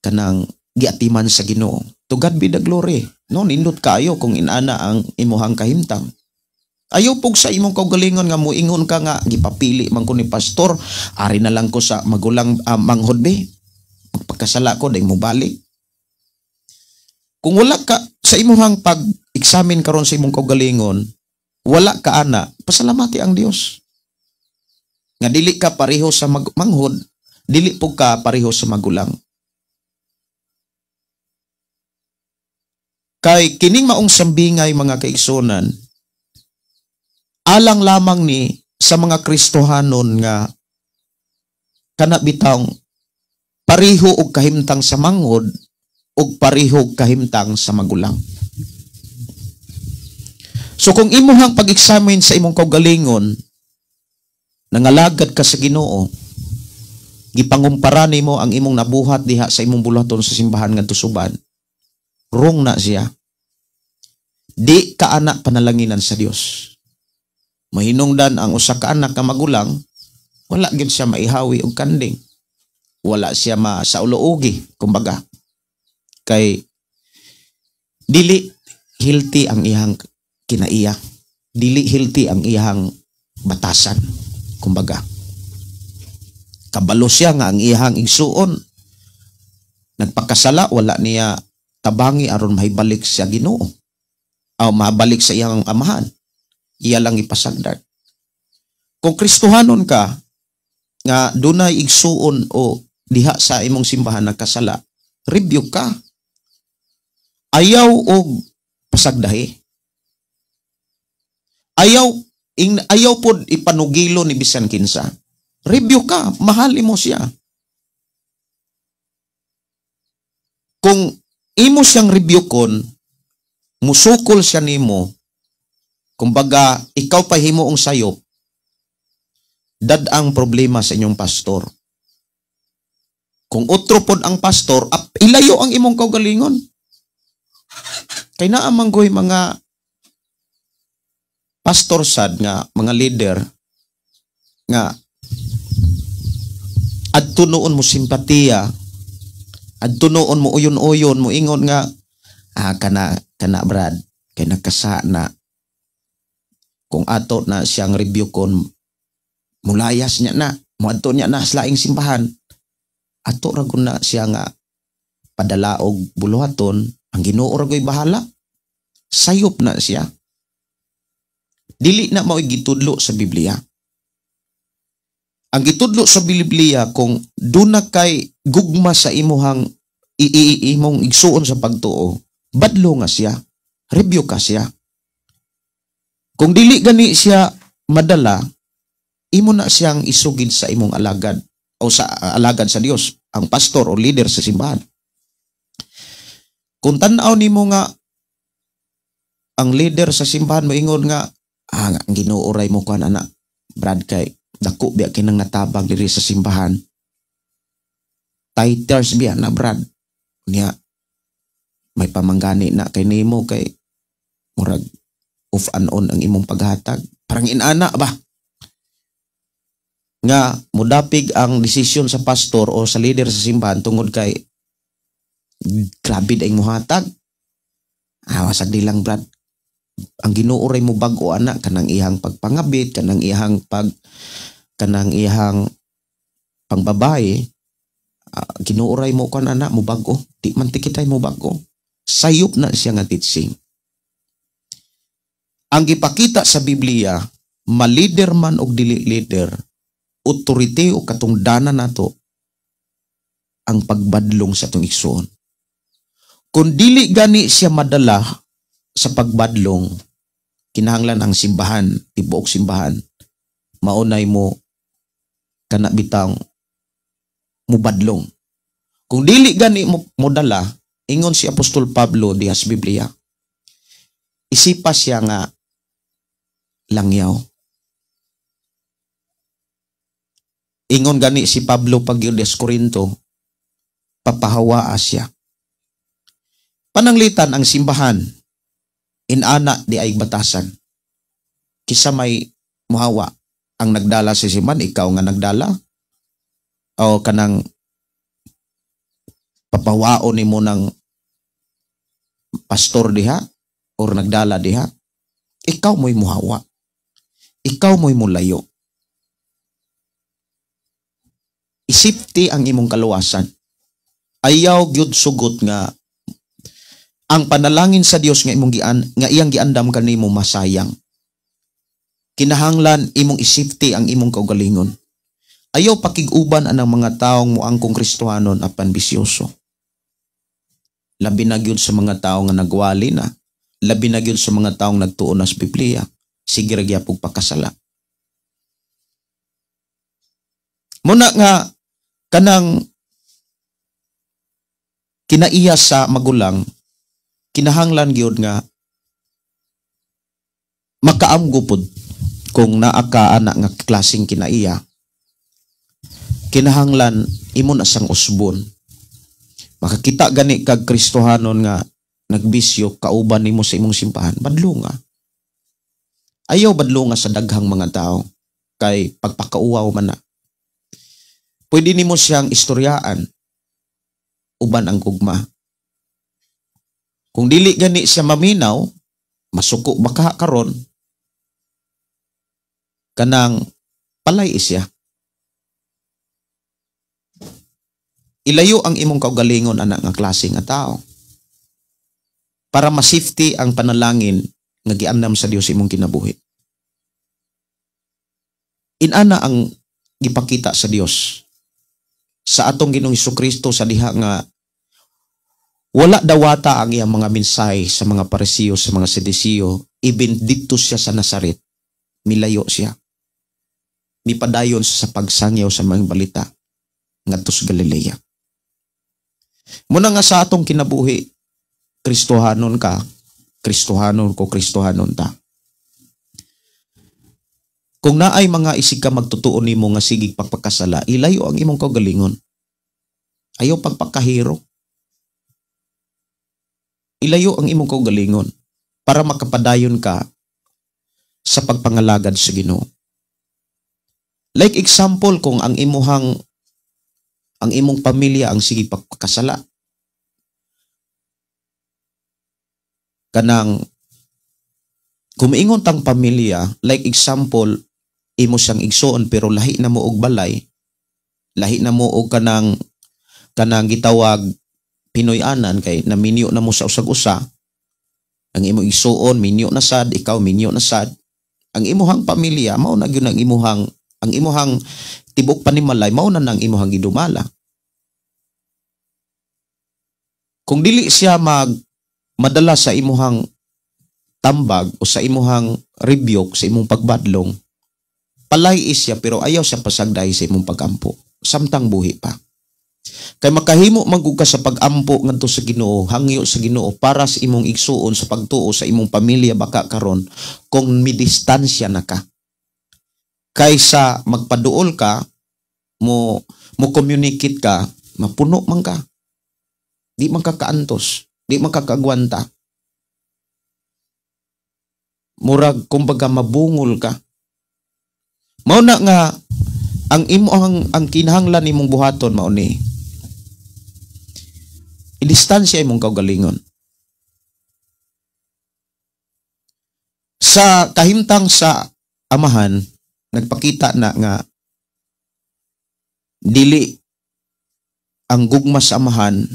kanang giatiman sa Ginoo. To God be the glory. No, nindot kayo kung inana ang imuhang kahimtang. Ayaw pug sa imong kaugalingon nga muingon ka nga gipapili man ko ni pastor, ari na lang ko sa magulang manghod be. Magpakasala ko dai mobalik. Kung wala ka sa imuhang pag-examine karon sa imong kaugalingon, wala ka ana, pasalamati ang Dios. Nga dili ka pareho sa manghod, dili po ka pareho sa magulang. Kay kining maong sambingay mga kaigsunan, alang lamang ni sa mga Kristohanon nga kana bitawng pareho og kahimtang sa manghod og pareho og kahimtang sa magulang. So kung imuhang pag-examine sa imong kaugalingon, Nangalagad ka sa Ginoo, gipangumpara nimo ang imong nabuhat diha sa imong buluhaton sa simbahan ngadto suban. Wrong na siya. Di ka anak panalanginan sa Dios. Mahinungdan ang usa ka anak ka magulang, wala gyud siya maihawi og kanding. Wala siya masaulo-ugi, kumbaga. Kay dili healthy ang iyang kinaiya. Dili healthy ang iyang batasan, kumbaga. Kabalo siya nga ang iyang igsuon nagpakasala, wala niya tabangi aron mahibalik sa Ginoo o mabalik sa iyang amahan. Iya lang ipasagdan. Kung Kristohanon ka nga dunay igsuon o diha sa imong simbahan nagkasala, review ka. Ayaw og pasagdahi. Ayaw pod ipanugilo ni bisan kinsa. Review ka, mahal mo siya. Kung imo siyang review kon, musukol siya nimo, kumbaga ikaw pa himuong sayop, dad ang problema sa inyong pastor. Kung otro pod ang pastor, ilayo ang imong kaugalingon. Kay naa man goy mga pastor sad nga mga leader nga adto noon mo simpatiya, adto noon mo uyon-uyon, mo ingon nga kana kana Brad kay nakasa na, kung ato na siyang review kon mulayas niya na, muadto niya na sa laing simbahan, ato ra gud na siya nga padala og buluhaton, ang Ginoo ra goy bahala. Sayop na siya. Dili na mao'y gitudlo sa Biblia. Ang gitudlo sa Biblia, kung duna kay gugma sa imuhang imong igsuon sa pagtuo, badlo nga siya, review ka siya. Kung dili gani siya madala, imo na siyang isugid sa imong alagad o sa alagad sa Dios, ang pastor o leader sa simbahan. Kung tan-aw nimo nga ang leader sa simbahan moingon nga ang Ginoo ray mo kuan ana Brad kay dako biya kinang natabang diri sa simbahan, titers biya na Brad niya, may pamanggani na kay nimo kay murag off and on ang imong paghatag, parang inana ba nga mudapig ang desisyon sa pastor o sa leader sa simbahan tungod kay grabe daing muhatag. Wasag di lang Brad, ang Ginoo ray mo bag-o ana kanang iyang pagpangabit, kanang iyang pangbabae, Ginoo ray mo kan ana mo bag-o, di man tikitay mo bag-o. Sayop na siya nga teaching. Ang gipakita sa Biblia, ma-leader man og dili leader, otorite o katungdanan nato ang pagbadlong sa atong igsuon. Kung dili gani siya madala sa pagbadlong, kinahanglan ang simbahan, tibuok simbahan, maunay mo kana bitang mubadlong. Kung dili gani mo modala, ingon si Apostol Pablo diha sa Biblia, isipa siya nga langyaw. Ingon gani si Pablo pag yun sa Korinto, papahawaa siya. Pananglitan ang simbahan, inana di ay batasan. Kisa may muhawa ang nagdala sa simbahan, ikaw nga nagdala, o kanang papawaon nimo ng pastor diha or nagdala diha, ikaw mo'y muhawa. Ikaw mo'y mulayo. Isipti ang imong kaluwasan. Ayaw gyud sugot nga ang panalangin sa Dios nga imong gian nga iyang giandam kanimo masayang. Kinahanglan imong isipti ang imong kaugalingon. Ayaw pakig-uban anang mga taong moangkong Kristohanon apan bisyoso. Labi na gyud sa mga tawo nga nagwali na, labi na gyud sa mga taong nagtuo na sa Biblia, sige ra gyapon pakasala. Muna nga kanang kinaiya sa magulang, kinahanglan gyud nga makaamgo pod Kung naa ka ana nga klaseng kinaiya, kinahanglan imo na sang usbon. Makakita gani kag Kristohanon nga nagbisyo kauban nimo sa imong simbahan, badlonga. Ayaw badlonga sa daghang mga tao kay pagpakauwaw man na. Pwede nimo siyang istoryaan uban ang gugma. Kung dili gani siya maminaw, masuko baka karon, kanang palay siya. Ilayo ang imong kaugalingon anak nga klase nga tao para ma-safety ang panalangin nga giandam sa Dios imong kinabuhi. Inana ang gipakita sa Dios sa atong Ginoong Hesukristo sa diha nga wala dawata ang iyang mga mensahe sa mga Parisiyo, sa mga Sedisiyo, even didto siya sa Nazaret, milayo siya. Mipadayon siya sa pagsangyaw sa mga balita ngadto sa Galilea. Muna nga sa atong kinabuhi, Kristohanon ka, Kristohanon ko, Kristohanon ta. Kung naay mga isig ka magtutuon nimo nga sigig pagpakasala, ilayo ang imong kaugalingon. Ayaw pagpakahiro. Ilayo ang imong kaugalingon para makapadayon ka sa pagpangalagad sa Ginoo. Like example, kung ang imong pamilya ang sige pagpakasala, kanang kumiingon tang pamilya, like example, imo siyang igsoon pero lahi na mo og balay, lahi na mo og kanang gitawag Pinoy-anan kay naminyo na mo sa usag-usa. Ang imo igsoon minyo na sad, ikaw minyo na sad. Ang imuhang pamilya mao na gyud ang imuhang tibok panimalay, mao na nang imuhang gidumala. Kung dili siya madala sa imuhang tambag o sa imuhang rebuke, sa imong pagbadlong, palay siya pero ayaw siya pasagday sa imong pagampo samtang buhi pa. Kay makahimo man gud ka sa pagampo ngadto sa Ginoo, hangyo sa Ginoo para sa imong igsuon sa pagtuo sa imong pamilya baka karon kung midistansya na ka. Kaysa magpaduol ka, mo communicate ka, mapuno man ka. Di man ka kaantos, di man ka kaagwanta. Murag kumbaga mabungol ka. Mao na nga ang imo ang kinahanglan nimong buhaton mao ni idistansya imong kaugalingon. Sa kahimtang sa amahan, nagpakita na nga dili ang gugma sa amahan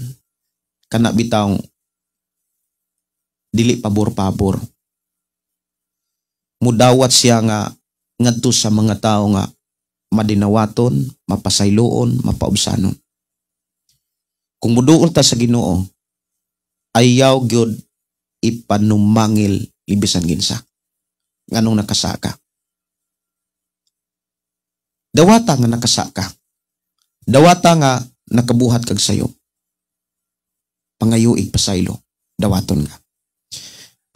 kana bitawng dili pabor-pabor. Mudawat siya nga ngadto sa mga tao nga madinawaton, mapasayloon, mapaubsanon. Kung muduol ta sa Ginoo, ayaw gyud ipanumangil ibisan ginsa nganong nakasaka. Dawata nga nakasaka. Dawata nga nakabuhat kag sayo. Pangayoig pasaylo, dawaton ka.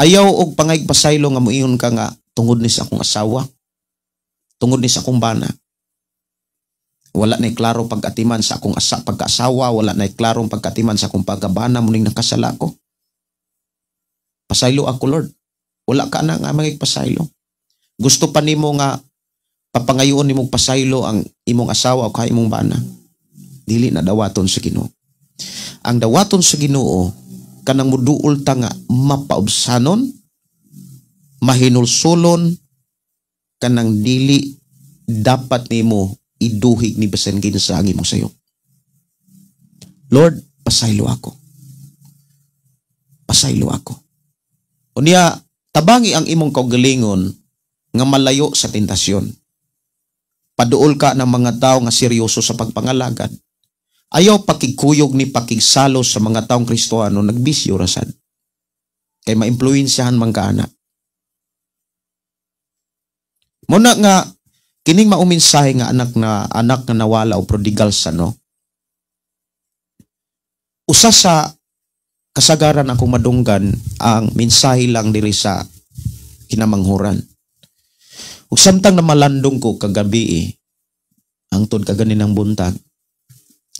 Ayaw og pangayig pasaylo nga moingon ka nga tungod ni sa akong asawa, tungod ni sa akong bana. Wala na'y klaro pagkatiman sa akong pagkaasawa, wala na'y klarong pagkatiman sa akong pagkabana, muning nakasala ko. Pasaylo ako, Lord. Wala ka na nga magigpasaylo. Gusto pa nimo nga papangayoon nimong pasaylo ang imong asawa o kay imong bana. Dili na dawaton sa Ginoo. Ang dawaton sa Ginoo kanang muduol ta nga mapaubsanon, mahinulsulon, kanang dili dapat nimo iduhig ni bisan kinsa ang imong sayo. Lord, pasaylo ako. Pasaylo ako. Unya, tabangi ang imong kaugalingon nga malayo sa tentasyon. Paduol ka ng mga tao nga seryoso sa pagpangalagad. Ayaw pakigkuyog ni pakigsalo sa mga taong Kristohano nagbisyo rasad. Kay maimpluwensyahan man ka ana. Muna nga kining maumensahe nga anak nga nawala o prodigal sa no. Usa sa kasagaran akong madunggan ang mensahe lang diri sa kinamanghuran. Ug samtang namalandong ko kagabi, hangtod kaganinang buntag,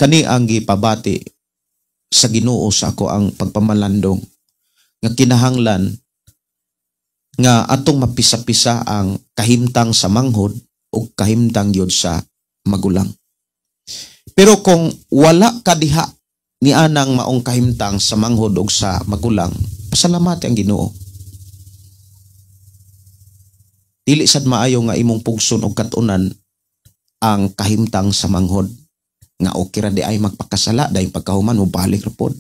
kani ang gipabati sa Ginoo sa ako ang pagpamalandong nga kinahanglan nga atong mapisa-pisa ang kahimtang sa manghod o kahimtang yun sa magulang. Pero kung wala ka diha ni anang maong kahimtang sa manghod o sa magulang, pasalamati ang Ginoo. Dili sad maayo nga imong pugson og katunan ang kahimtang sa manghod nga okay ra di ay magpakasala dahil pagkahuman mo balik ra pod.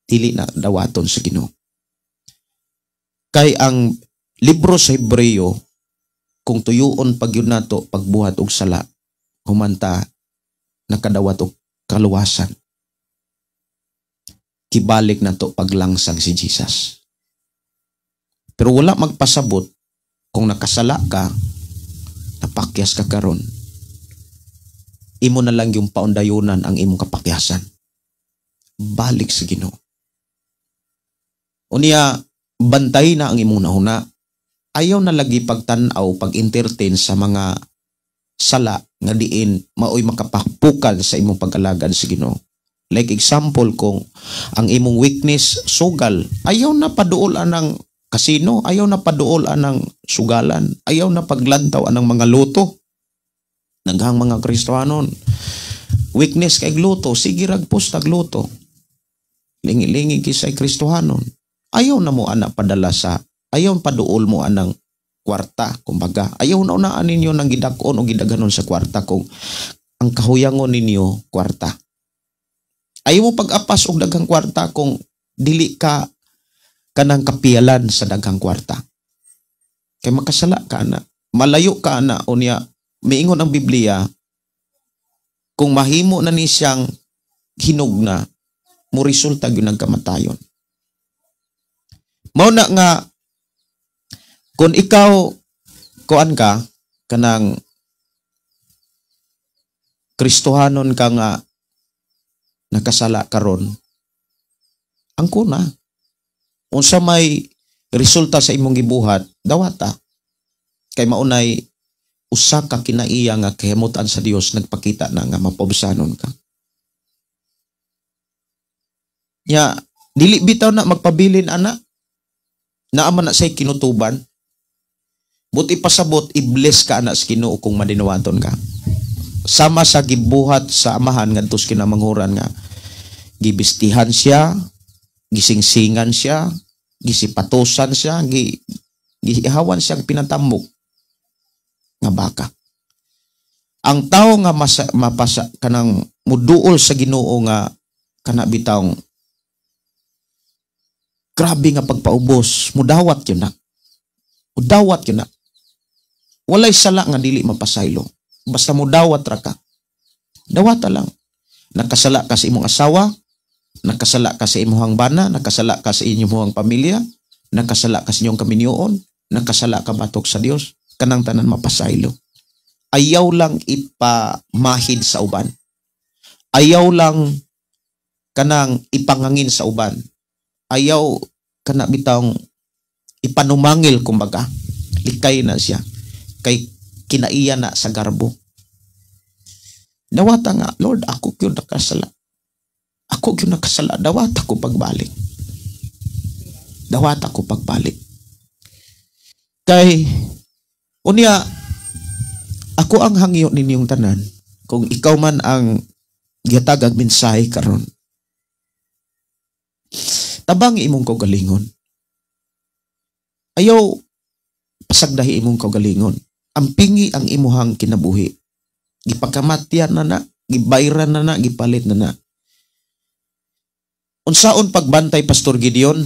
Dili na dawaton sa Ginoo. Kay ang libro sa Hebreo, kung tuyuon pag yun nato pagbuhat og sala, humanta nakadawat og kaluwasan. Kibalik nato paglangsang si Jesus. Pero wala magpasabot kung nakasala ka, napakyas ka karon, imo na lang yung paundayunan ang imong kapakyasan. Balik sa Ginoo. Unya, bantay na ang imong nahuna. Ayaw na lagi pagtan-aw, pag-entertain sa mga sala nga diin maoy makapakpukal sa imong pag-alagad sa Ginoo. Like example, kung ang imong weakness sugal, ayaw na paduol anang kasino, ayaw na paduol anang sugalan, ayaw na paglantaw anang mga luto. Naghang mga Kristohanon, weakness kay luto, sige ragpos tagluto. Lingi-lingi kisay Kristohanon. Ayaw na mo ana padala sa, ayaw paduol mo anang kwarta, kumbaga. Ayaw na unaan ninyo ng gidak-on o gidaganon sa kwarta kung ang kahuyangon ninyo kwarta. Ayaw mo pag-apas og daghang kwarta kung dili ka kanang kapiyalan sa daghang kwarta. Kay makasala ka ana, malayo ka ana, unya miingon ang Biblia kung mahimo na ni siyang hinog na, mo resulta gyud ang kamatayon. Mao na nga kung ikaw kuan ka kanang Kristohanon ka nga nakasala karon, angko na. Unsa may resulta sa imong gibuhat, dawata. Kay maunay usa ka kinaiya nga kahimutan sa Dios nagpakita na nga mapobsanon ka. Nya dili bitaw na magpabilin ana. Naa man na say kinutuban. Buti pasabot i-bless ka ana sa Ginoo kung madinawaton ka. Sama sa gibuhat sa amahan ngadto sa kinamanghuran nga gibistihan siya, gisingsingan siya, gisipatosan siya, gihawan siyang pinatambok nga baka. Ang tao nga mapasa kanang muduol sa Ginoo nga kana bitawng grabe nga pagpaubos, mudawat yun na. Mudawat yun na. Walay sala nga dili mapasaylo. Basta mudawat ra ka. Dawata lang. Nakasala ka sa imong asawa, nakasala ka sa imong bana, nakasala ka sa inyong pamilya, nakasala ka sa inyong kaminyoon, nakasala ka batok sa Dios, kanang tanan mapasaylo. Ayaw lang ipamahid sa uban. Ayaw lang kanang ipangangin sa uban. Ayaw kana bitawng ipanumangil kumbaga. Likay na siya. Kay kinaiya na sa garbo. Dawata nga, Lord, ako gyud nakasala. Ako gyud nakasala. Dawata ko pagbalik. Dawata ko pagbalik. Kay unya, ako ang hangyo ninyong tanan. Kung ikaw man ang gihatag ang mensahe karon, tabang imong kaugalingon. Ayaw pasagdahi imong kaugalingon. Ampingi ang imuhang kinabuhi. Gipakamatyan na na, gibayran na na, gipalit na na. Unsaon pagbantay, Pastor Gideon?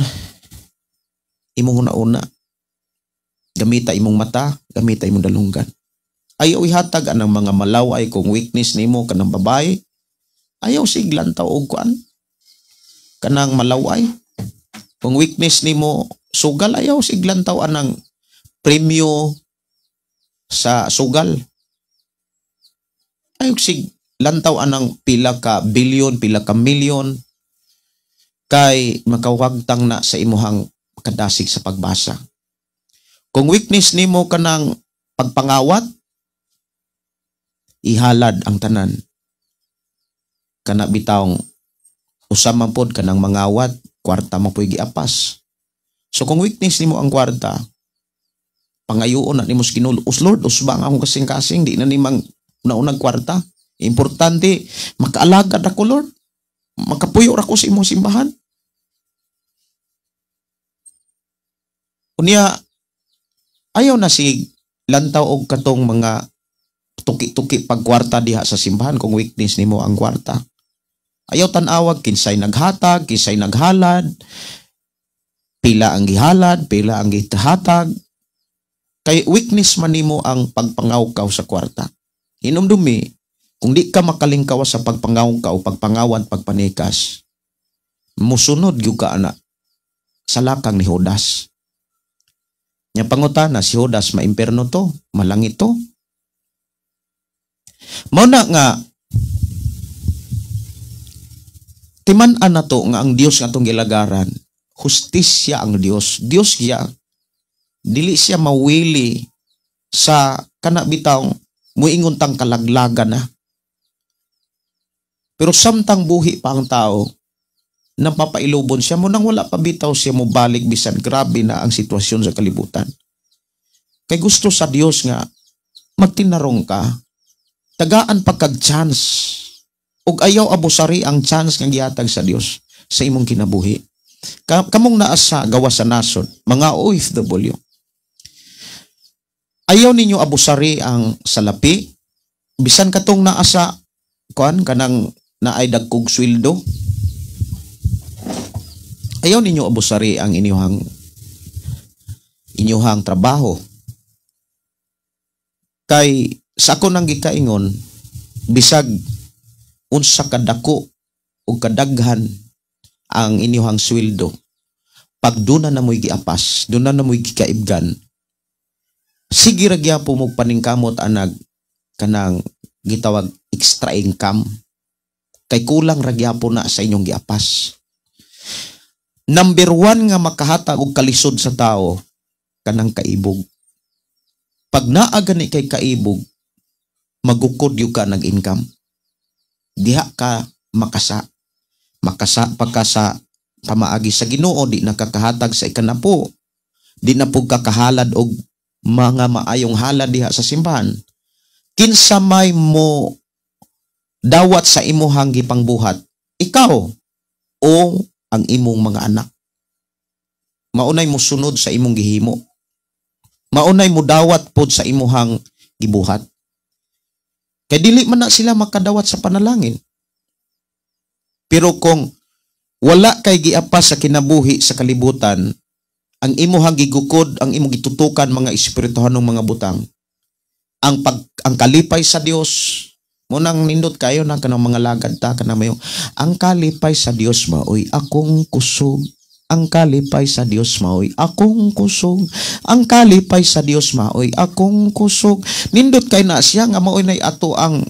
Imong una-una. Gamita imong mata, gamita imong dalunggan. Ayaw ihatag anang mga malaway kung weakness nimo kanang babae. Ayaw siglan tao og kuan. Kanang malaway. Kung weakness nimo sugal, ayaw siglan tao anang premyo sa sugal. Ayaw sig lantaw anang pila ka bilyon, pila ka milyon kay makawagtang na sa imuhang kadasig sa pagbasa. Kung weakness nimo kanang pagpangawat, ihalad ang tanan. Kana bitawng usa man pod kanang mangawat, kwarta mo po'y giapas. So kung weakness nimo ang kwarta, pangayoon na nimo sa Ginoo, "Us Lord, usba ang akong kasing-kasing, di na nimang una-unang kwarta. Importante, makaalagad ako, Lord. Makapuyo ra ko sa imong simbahan." Unya, ayaw na si lantaw og katong mga tuki-tuki pagkwarta diha sa simbahan kung weakness nimo ang kwarta. Ayaw tan-awag kinsay naghatag, kinsay naghalad, pila ang gihalad, pila ang gihatag. Kay weakness man nimo ang pagpangawkaw sa kwarta. Hinumdumi, kung di ka makalingkaw sa pagpangawkaw, pagpangawan, pagpanikas, musunod gyud ka ana sa lakang ni Judas. Nya pangutana, si Judas maimperno to, malangit to. Mao na nga timan-an na to nga ang Dios nga atong gilagaran, hustisya ang Dios. Dios siya, dili siya mawili sa kana bitawng muingon tang kalaglagan na. Pero samtang buhi pa ang tao, napapailubon siya mo nang wala pa bitaw siya mo balik bisan grabe na ang sitwasyon sa kalibutan. Kay gusto sa Dios nga magtinarong ka, tagaan pa kag chance, ug ayaw abusari ang chance nga gihatag sa Dios sa imong kinabuhi. Kamong naa sa gawas sa nasod, mga OFW, ayaw ninyo abusari ang salapi, bisan katong naa sa kuan kanang naay dagkog sweldo. Ayaw ninyo abusari ang inyuhang trabaho. Kay sa ako nang gikaingon, bisag unsa kadako o kadaghan ang inyuhang sweldo, pag doon na mo'y giapas, doon na mo'y gikaibgan, sige ra gyapon mo paningkamot anag kanang gitawag extra income, kay kulang ra gyapon na sa inyong giapas. Number 1 nga makahatag og kalisod sa tao, kanang kaibog. Pag naa gani kay kaibog, magukod yung ka nag-income. Diha ka makasa. Makasa pa ka sa pamaagi sa Ginoo, di nakakahatag sa ikanapo. Di na pug kakahalad og mga maayong halad diha sa simbahan. Kinsa may mo dawat sa imuhang gipangbuhat, ikaw o ang imong mga anak. Maunay mo sunod sa imong gihimo. Maunay mo dawat pod sa imuhang gibuhat. Kay dili man na sila makadawat sa panalangin. Pero kung wala kay giapas sa kinabuhi sa kalibutan, ang imuhang gigukod, ang imong gitutukan mga espirituhanong mga butang, ang kalipay sa Dios, mo nang nindot kayo na kanang mga lagad ta kanang mayo, ang kalipay sa Dios maoy akong kusog, ang kalipay sa Dios maoy akong kusog, ang kalipay sa Dios maoy akong kusog. Nindot kay na siya nga maoy nay ato ang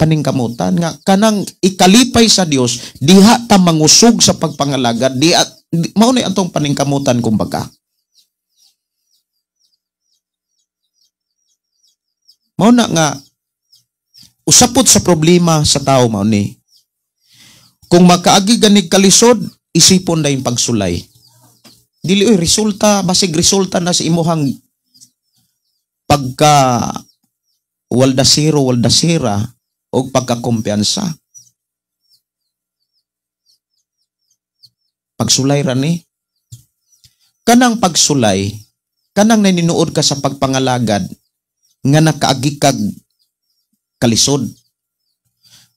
paningkamutan nga kanang ikalipay sa Dios diha ta mangusog sa pagpangalagad, diha mao nay atong paningkamutan kumbaga. Mao na nga usapot sa problema sa tao mao ni. Kung makaagi ganig kalisod, isipon na yung pagsulay. Dili oy resulta, basig resulta na sa imuhang pagka waldasiro, waldasira o pagkakumpiyansa. Pagsulay ra ni. Kanang pagsulay, kanang naninuod ka sa pagpangalagad nga nakaagi kag kalisod.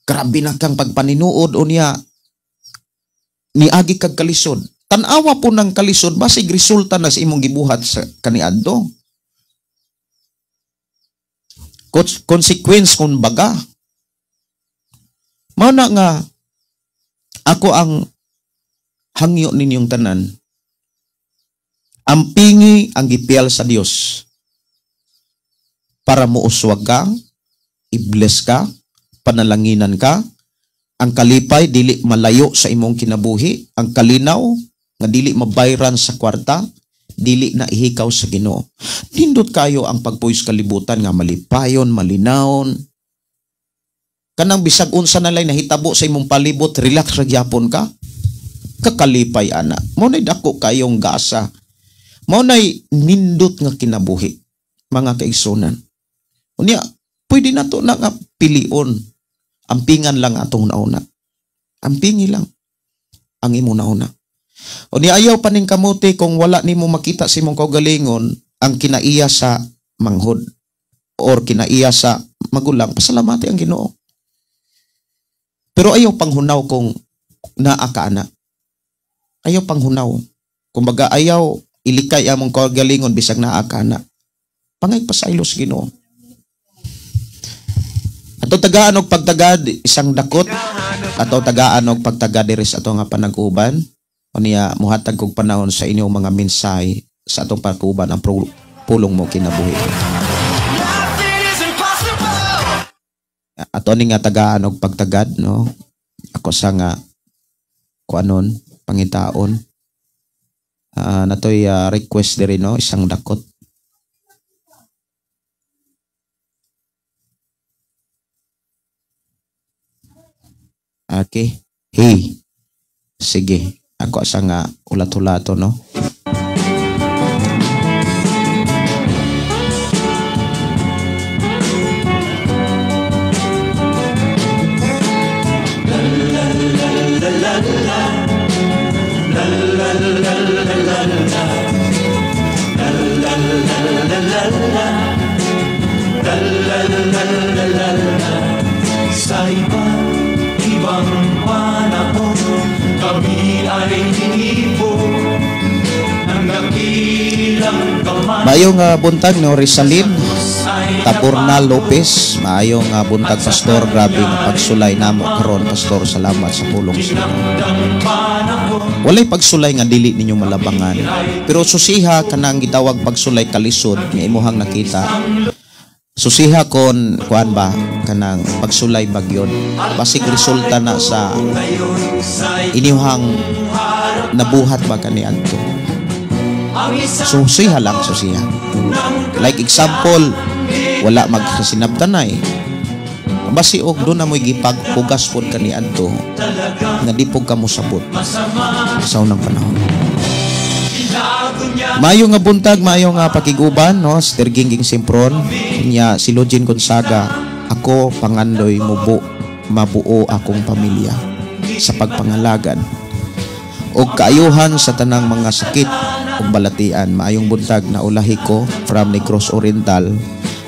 Grabe na kang pagpaninuod unya niagi kag kalisod. Tan-awa po ng kalisod, basig resulta na sa imong gibuhat sa kaniadto. Consequence kung baga. Mao na nga ako ang hangyo ninyong tanan. Ang pingi ang gipiyal sa Dios para muuswag ka, i-bless ka, panalanginan ka. Ang kalipay dili malayo sa imong kinabuhi, ang kalinaw nga dili mabayran sa kwarta, Dili na ihikaw sa Ginoo. Nindot kayo ang pagpuyo sa kalibutan nga malipayon, malinawon. Kanang bisag unsa na lay nahitabo sa imong palibot, relax ra gyapon ka. Kakalipay ana. Mao nay dako kayong gasa. Mao nay nindot nga kinabuhi, mga kaigsunan. Unya, pwede na to na nga pilion. Ampingan lang atong nauna. Ampingi lang ang imong nauna. Unya, ayaw paning kamuti kung wala nimo makita sa imong kaugalingon ang kinaiya sa manghod or kinaiya sa magulang, pasalamati ang Ginoo. Pero ayaw panghunaw kung naa ka ana. Ayaw panghunaw. Kumbaga ayaw ilikay among kaugalingon bisag naa ka ana. Pangay pasaylo sa Ginoo. Ato tagaan og pagtagad isang dakot, ato tagaan og pagtagad diri sa ato nga panag-uban. Unya mohatag kog panahon sa inyong mga mensahe sa atong pag-uban ang pulong mo kinabuhi. Ato ni nga tagaan og pagtagad, no? Ako sa nga kuanon pangitaon. Natoy request diri, no, isang dakot. Okay. Hey. Sige. Ako sa nga ulat-ulato, no? Sa ibang panahon, kami ay hinipo ng dakilang kamay. Maayong buntag, no, Rizalin Taburna Lopez. Maayong buntag, Pastor. Grabe nga pagsulay namo karon, Pastor. Salamat sa pulong sa inyo. Walay pagsulay nga dili ninyo malabangan. Pero susiha kanang gitawag pagsulay kalisod nga imuhang nakita. Susiha kon kuan ba kanang pagsulay bagyon. Basig resulta na sa inyuhang nabuhat ba kaniadto. Susiha lang, susiha. Like example, wala magkasinabtanay. Basi og doon na mo'y gipagpugas pod kaniadto nga di pod ka mosabot sa unang panahon. Maayo nga buntag, maayo nga pakiguban, no, Sister Gingging Simpron, nya si Login Gonzaga. Ako pangandoy mubo mabuo akong pamilya sa pagpangalagad og kaayuhan sa tanang mga sakit ug balatian. Maayong buntag, na ulahi ko from Negros Oriental.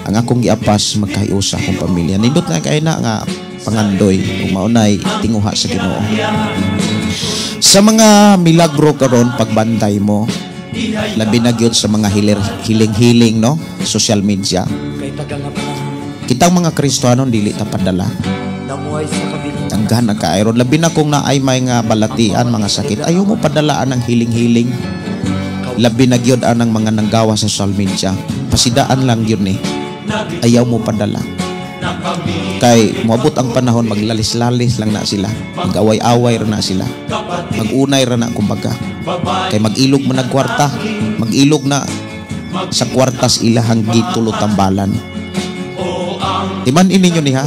Ang akong giapas magkahiusa sa akong pamilya. Nindot na kay na nga pangandoy ug maunay tinguha sa Ginoo. Sa mga milagro karon pagbantay mo, labi na gyud sa mga hiling-hiling, no, social media. Kitang mga Kristohanon dili ta padala. Daghan na kaayron, labi na kung naay may nga balatian, mga sakit, ayaw mo padalaan ang hiling-hiling. Labi na gyud anang mga nanggawa sa social media. Pasidaan lang gyud ni. Ayaw mo padala. Kay moabot ang panahon maglalis-lalis lang na sila, mag-away-away ra na sila, mag-unay ra na kumbaga. Kay mag-ilog man ang kwarta, mag-ilog na sa kwartas ilahang gitulo tambalan. Iman ininyo niha.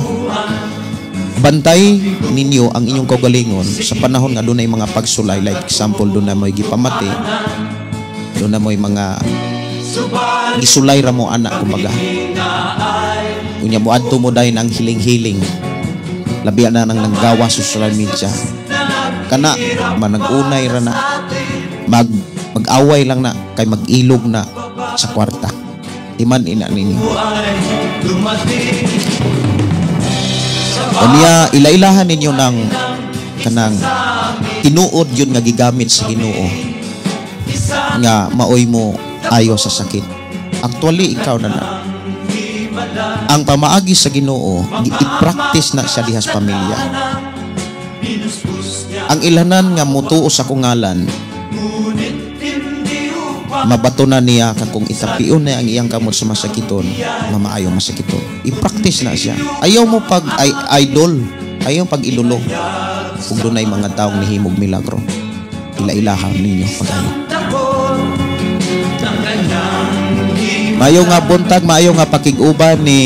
Bantay ninyo ang inyong kaugalingon sa panahon nga dunay mga pagsulay, like example dunay mo'y gipamati, dunay mo'y mga gisulay ra mo anak kumbaga. Unya moadto mo dayon ang hiling-hiling. Labi na nang nanggawa sa social media. Kana manag-unay ra na, mag-away lang na kay mag-ilog na sa kwarta. Iman ina ninyo. Unya ilailahan ninyo ng kanang tinuod yun nga gigamit sa Ginoo nga maoy mo ayo sa sakit. Actually ikaw na na. Ang pamaagi sa Ginoo, i-practice na siya dihas pamilya. Ang ilanan nga mutuo sa kungalan, mabato na niya kung itapion na ang iyang kamot sa masakiton, mamaayo masakiton. I-practice na siya. Ayaw mo pag idol, ayaw pag idolo. Kung dunay mga taong nihimog milagro, ilailahan ninyo pag-ayo. Maayo nga buntag, maayo nga pakig-uban ni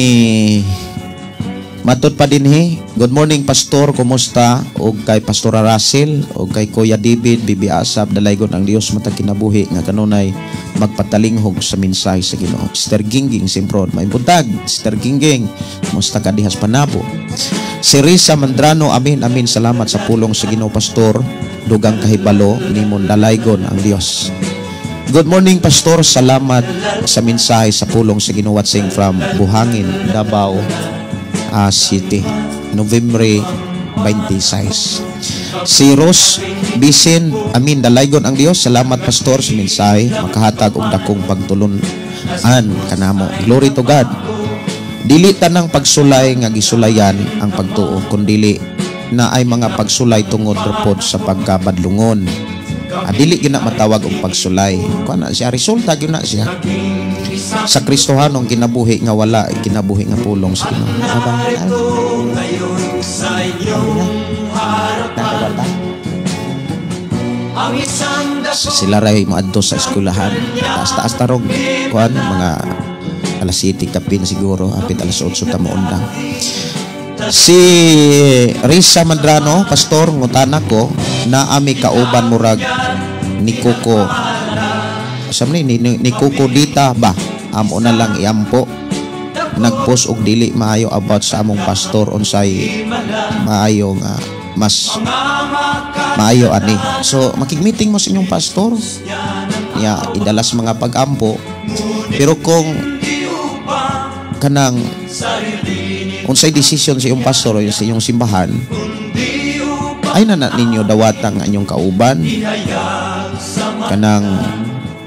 Matod pa dinhi. Good morning, Pastor, kumusta? Og kay Pastora Russell, og kay Kuya David, Bibi Asap, dalaygon ang Dios matag kinabuhi nga kanunay magpatalinghog sa mensahe sa Ginoo. Sister Gingging Simpron, maayong buntag, Sister Gingging, kumusta ka dihas Panabo? Si Risa Mandrano, amin, amin, salamat sa pulong sa Ginoo, Pastor. Dugang kahibalo nimon, dalaygon ang Dios. Good morning, Pastor, salamat sa mensahe sa pulong sa Ginoo, watching from Buhangin, Davao City, November 26. Si Rose Bisin, amin, dalaygon ang Dios. Salamat, Pastor, sa mensahe, makahatag og dakong pagtulun-an kanamo. Glory to God. Dili tanang pagsulay nga gisulayan ang pagtuo, kundili na ay mga pagsulay tungod repod sa pagkabadlungon. Dili gyud na matawag og pagsulay. Kuan na siya, resulta gyud na siya sa Kristohanong kinabuhi nga wala kinabuhi nga pulong sa Ginoo. Aba, Sa inyong harapan ang isang Sila ray moadto sa eskwelahan. Taas-taas tarong kuan, mga alas 7 kapin siguro, apit alas 8 ta moundang. Si Risa Mandrano, "Pastor, ngutana ko, naa mi kauban murag ni Coco." Sa ni Coco Dita ba? Amo na lang iampo. Nagpost og dili maayo about sa among pastor, unsay maayo nga mas maayo ani? So makig-meeting mo sa inyong pastor. Ya, idalas mga pagampo. Pero kung kanang unsay decision sa iyong pastor o sa iyong simbahan, ay na na ninyo dawatang ang inyong kauban, kanang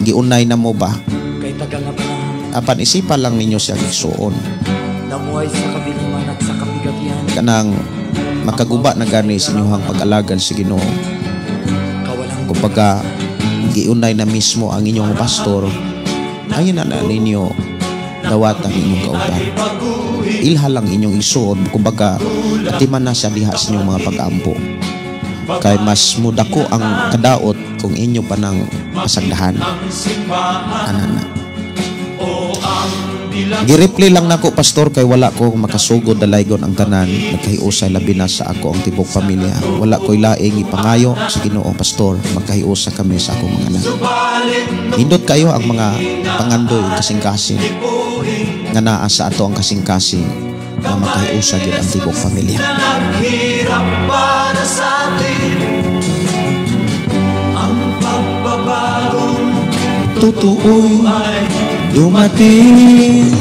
giunay na mo ba? Kay tagal na panahon, Apan isipan lang ninyo siya igsuon. Namuhay sa kadiliman at sa kabigatian. Kanang makaguba na gani sa inyong pag-alagad sa Ginoo. Kawalang Kumbaga giunay na mismo ang inyong pastor, ayun na na ninyo dawatan inyong kauban. Ilha lang inyong isuon, kumbaga atiman na siya diha sa inyong mga pag-ampo. Kay mas mudako ang kadaot kung inyo pa nang pasagdahan. Ana na. Gireply lang nako, Pastor, kay wala ko makasugod, dalaygon ang tanan nagkahiusay, labi na sa ako ang tibok pamilya. Wala ko'y laing ipangayo sa Ginoo, Pastor, magkahiusa kami sa akong mga anak. Nindot kayo ang mga pangandoy kasing-kasing nga naa sa ato ang kasing-kasing nga magkahiusa gyud ang tibok pamilya. Naghirap para sa atin. Ang pagbabagong Totoo'y dumating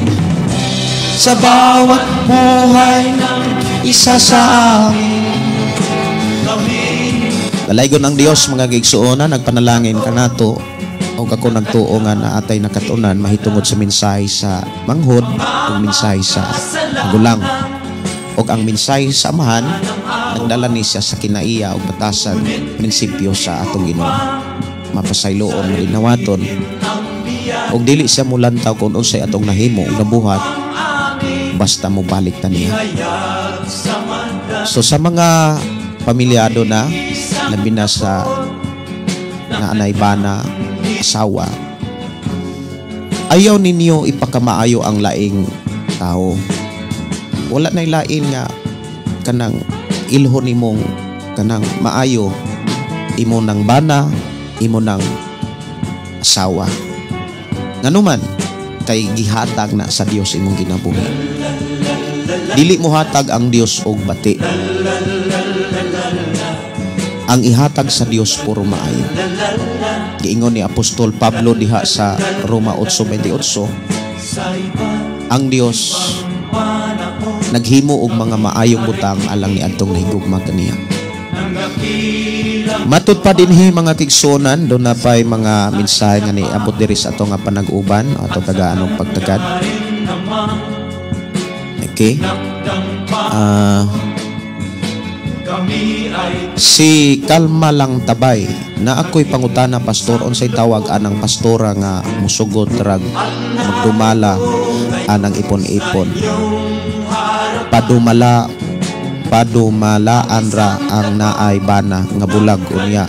sa bawat buhay ng isa sa amin. Dalaygon ang Dios, mga gigsuonan, nagpanalangin kanato o ako nagtuo nga naatay nakatunan mahitungod sa mensahe sa manghod ug mensahe sa magulang. Og ang mensahe sa amahan nagdala ni siya sa kinaiya og batasan, prinsipyo sa atong Ginoo. Mapasayloon, malinawaton og dili siya mulantaw kung unsay atong nahimo ug nabuhat basta mo balik na niya. So sa mga pamilyado na, labi na sa naanay bana, asawa, ayaw ninyo ipakamaayo ang laing tao. Wala na lain nga kanang ilho nimong kanang maayo imo nang bana, imo nang asawa. Nganuman kay gihatag na sa Dios imong kinabuhi. Dili mo hatag ang Dios og bati. Ang ihatag sa Dios puro maayo. Giingon ni Apostol Pablo diha sa Roma 8:28, ang Dios naghimo og mga maayong butang alang ni adtong nahigugma kaniya. Matud pa dinhi, mga kigsuonan, do na pa'y mga mensahe nga niabot diri sa ato nga panag-uban ato taga anong pagtagad. Okay. Si Kalma lang tabay na ako'y pangutana, Pastor, unsay tawag anang pastora nga musugot rag magdumala anang ipon-ipon? Padumala padumalaan ra ang naay bana nga bulag, unya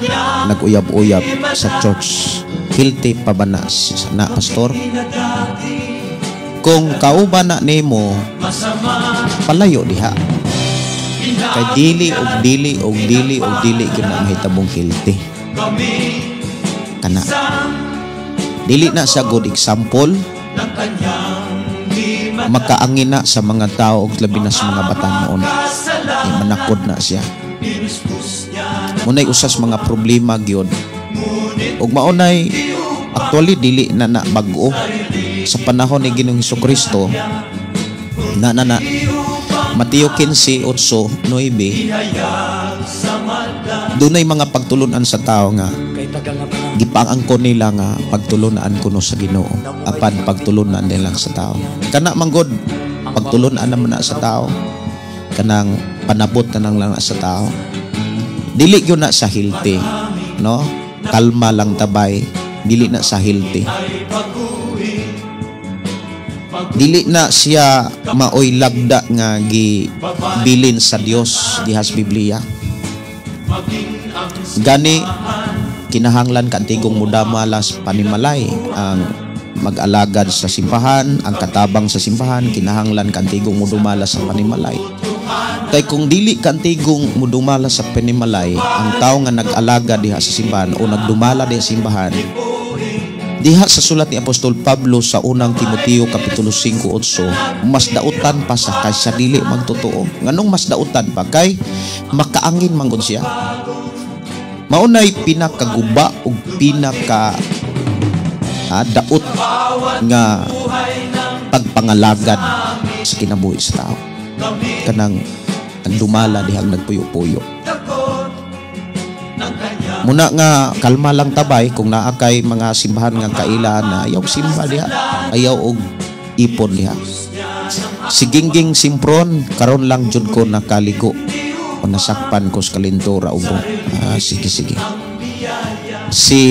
naguyab-uyab sa church. Guilty pa ba na, na Pastor? Kung kauban na nimo, palayo diha. Kay dili og dili og dili og dili gyud na mahitabong healthy. Kana. Dili na sa good example, makaangin na sa mga tao og labi na sa mga batanon. Eh, manakod na siya. Munay usas mga problema gyud. Ug maunay actually dili na na bag-o sa panahon ni Ginoong Hesukristo na na na Mateo 15:8, 9, dunay mga pagtulunan sa tao nga Kay tagal na panahon. Gipaangkon nila nga pagtulunan kuno sa Ginoo, apan pagtulunan nila sa tao. Kana manggod pagtulunan naman na sa tao, kanang panabot na nang lang na sa tao, dili gyud na sa healthy, no? Kalma lang tabay, dili na sa healthy, dili na siya maoy lagda nga gibilin sa Dios diha sa Biblia. Gani kinahanglan kantigong mudama sa panimalay ang mag-alagad sa simbahan, ang katabang sa simbahan, kinahanglan kantigong mudumala sa panimalay. Kay kung dili kantigong mudumala sa panimalay, ang tao nga nag-alaga diha sa simbahan o nagdumala diha sa simbahan, diha sa sulat ni Apostol Pablo sa unang Timoteo Kapitulo 5:8, mas dautan pa sa kaysa dili magtotoo. Nganong mas dautan pa? Kay makaangin manggod siya. Maunay pinakaguba ug pinaka daot nga pagpangalagad sa kinabuhi sa tao. Kanang nagdumala dihang nagpuyo-puyo. Muna nga kalma lang tabay kung naa kay mga simbahan nga kaila na ayaw simba diha, ayaw og ipon diha. Si Gingging Simpron, karon lang jud ko nakaligo o nasakpan ko sa kalintura ubo. Sige sige. Si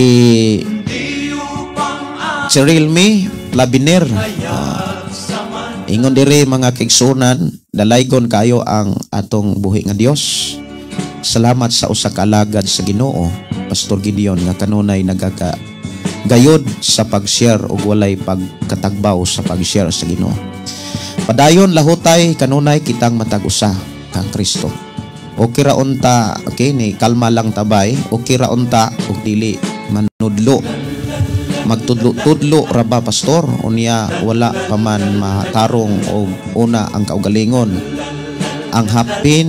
Cyril Me Labiner, ingon diri, mga kaigsunan, dalaygon kayo ang atong buhi nga Dios. Salamat sa usa ka alagad sa Ginoo, Pastor Gideon, nga kanunay nagaka gayod sa pag-share ug walay pagkatagbaw sa pag-share sa Ginoo. Padayon lahutay, kanunay kitang matag usa kang Kristo. Okay ra unta, okay ni kalma lang tabay, okay ra unta ug dili manudlo. Magtudlo-tudlo ra ba, pastor? Unya wala pa man matarong og una ang kaugalingon. Ang hapin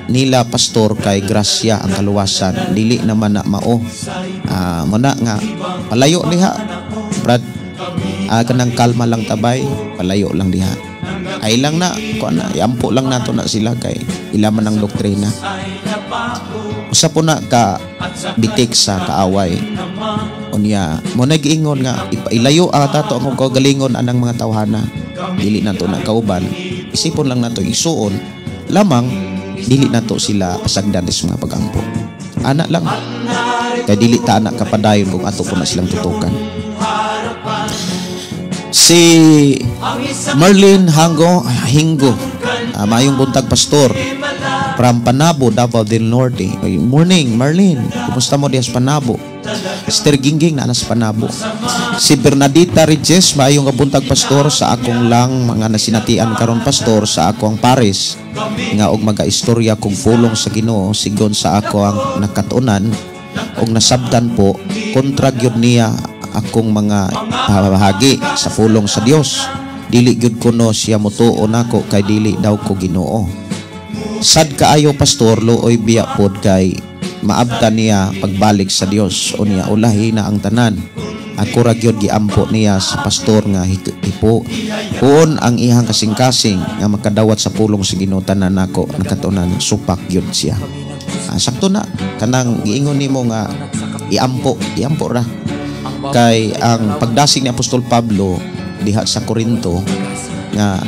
nila, pastor, kay grasya ang kaluwasan, dili naman na mao. Muna nga palayo diha, brad. Kanang kalma lang tabay, palayo lang diha. Ay lang na kuan na, iampo lang nato na sila kay ila man ang doktrina. Usa po na ka bitik sa kaaway. Unya mo nagiingon nga ipailayo ang tato ang kaugalingon anang mga tawhana, dili nato na kauban, isipon lang nato isuon lamang, dili nato sila pasagdan sa mga pagampo ana lang kay dili ta anak kapadayon kung ato po na silang tutukan. Si Merlin Hango Hingo, maayong buntag, pastor, from Panabo, Davao del Norte. Ay, morning, Merlin, kumusta mo diha sa Panabo? Esther Gingging na sa Panabo. Si Bernadita Regis, maayong buntag, pastor. Sa akong lang mga nasinatian karon, pastor, sa ako ang pares nga og magaistorya kog pulong sa Ginoo, sigon sa ako ang nakatunan og nasabtan po, kontra gyud niya akong mga bahagi sa pulong sa Dios. Dili gyud kuno siya motuo nako kay dili daw ko Ginoo. Sad kaayo, pastor, luoy biya pod kay maabta niya pagbalik sa Dios. Unya ulahi na ang tanan. Ako ra gyud giampo niya sa pastor nga hipo puon ang ihang kasing-kasing nga makadawat sa pulong sa Ginoo. Tanan nako nakatunan, supak gyud siya. Sakto na kanang giingon nimo nga iampo, iampo ra kay ang pagdasig ni Apostol Pablo diha sa Corinto nga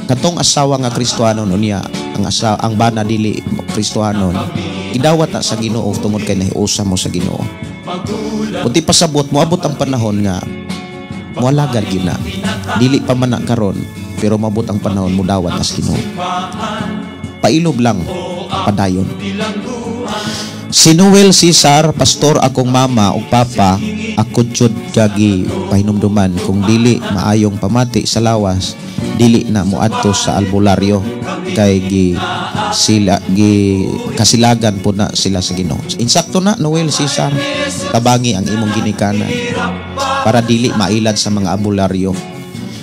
katong asawa nga Kristohanon, unya ang asa ang bana dili Kristohanon, gidawat na sa Ginoo tungod kay nahiusa mo sa Ginoo. Kunti pasabot, moabot ang panahon nga moalagad gyud na. Dili pa man na karon, pero moabot ang panahon modawat na sa Ginoo. Pailob lang, padayon. Si Noel Cesar, pastor, akong mama ug papa Ako jud gagi pahinumduman kung dili maayong pamati sa lawas, dili na moadto sa albularyo kay gi sila gi kasilagan po na sila sa Ginoo. Insakto na Noel Cesar, tabangi ang imong ginikanan para dili mailad sa mga albularyo.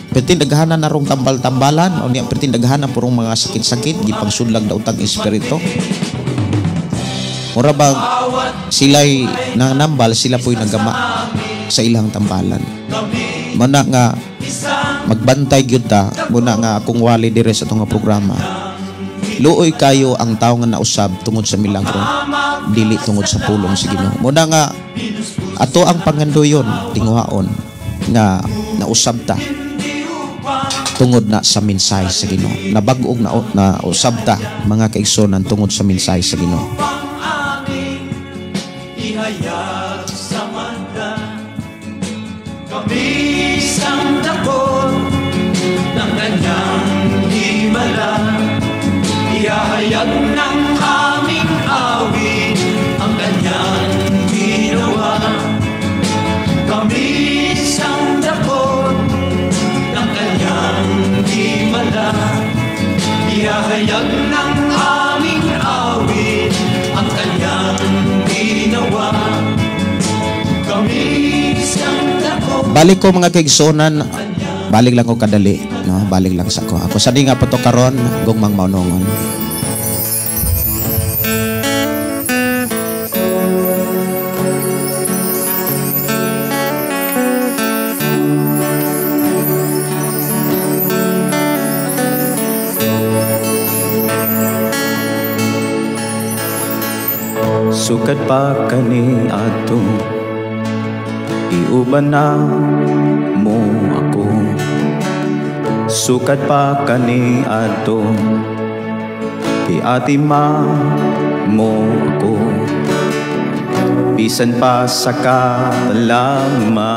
Perting daghanan na rong tambal-tambalan o niya perting daghanan purong mga sakit-sakit gipangsudlag daw tag espiritu. Mura bang sila'y nanambal, sila po'y nagama sa ilang tambalan. Muna nga magbantay gyud ta, muna nga akong wali dire sa itong programa. Luoy kayo ang tao nga nausab tungod sa milagro, dili tungod sa pulong sa Ginoo. Muna nga ato ang pangandoyon, tinguhaon nga nausab ta tungod na sa mensahe sa Ginoo. Nabag-og na usab ta mga kaigsonan tungod sa mensahe sa Ginoo. Ihayag sa mata, kami isang dakot ng kanyang himala. Ihayag ng aming awit ang kanyang ginawa. Kami isang dakot ng kanyang himala. Ihayag ng aming awit ang kanyang ginawa. Kami isang dakot. Balik ko mga kaigsuonan, balik lang ko kadali, no? Balik lang sa ko. Ako sa di nga pato karon, gugmang maunongon. Sukad pa kani ato, iuban na mo ako. Sukad pa kani ato, iatima mo ako. Bisan pa sa katalama,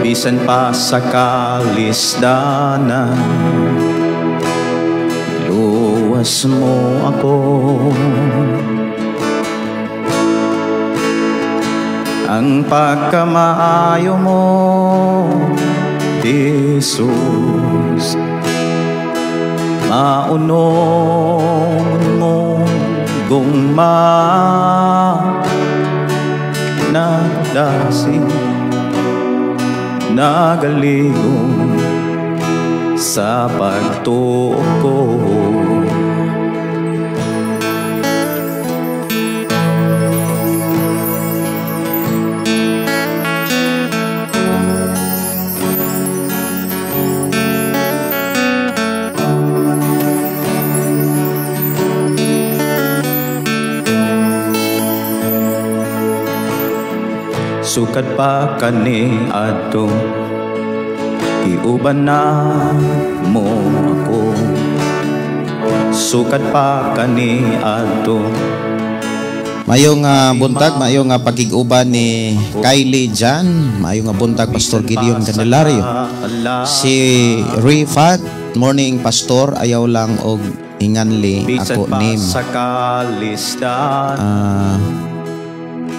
bisan pa sa kalisdanan, luwas mo ako. Ang pagkamaayo mo, Jesus, maunong mo gugma, nagdasig, nagaligong sa pagtuo ko. Sukad pa kani adto, iuban na mo ako. Sukad pa kani adto. Mayong buntag, mayong pagkig-uban ni Kylie Jan, mayong buntag Pastor Gideon Candelario. Si Rifat, morning Pastor, ayaw lang og inganli ako name.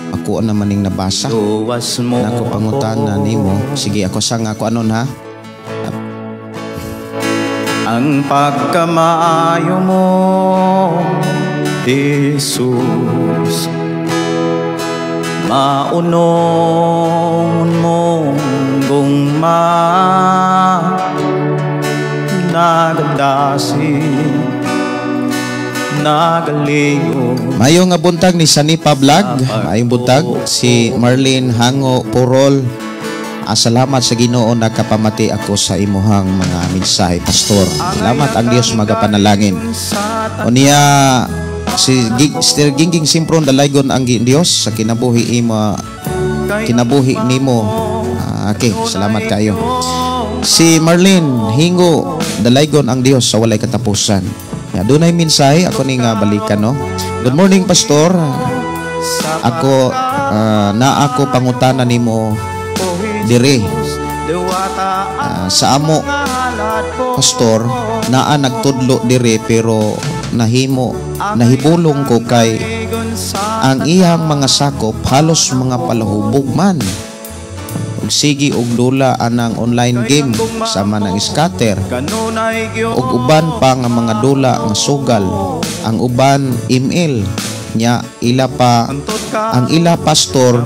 Ako naman ning nabasa. Nako pangutana nimo. Sige, ako sang ako anon ha. Ang pagkamaayo mo, Jesus, maunong mong gugma, nagdasig, nagaligo. Mayong nga buntag ni Sanipa Vlog. Mayong buntag si Marlene Hango Purol. Salamat sa Ginoo nakapamati ako sa imuhang mga mensahe, Pastor. Salamat ang Dios magapanalangin. Unya si Sir Gingging Simpron dalaygon ang Dios sa kinabuhi imo, kinabuhi nimo. Okay, salamat kayo. Si Marlene Hingo dalaygon ang Dios sa walay katapusan. Ya, dunay mensahe ako ni nga balikan, no. Good morning, Pastor. Ako na ako pangutana nimo dire sa amo, Pastor, naa nagtudlo dire pero nahimo nahibulong ko kay Ang iyang mga sakop halos mga palahubog man. Ug sige og dula anang online game sama ng scatter ug uban pa nga mga dula nga sugal. Ang uban ML nya ila pa ang ila pastor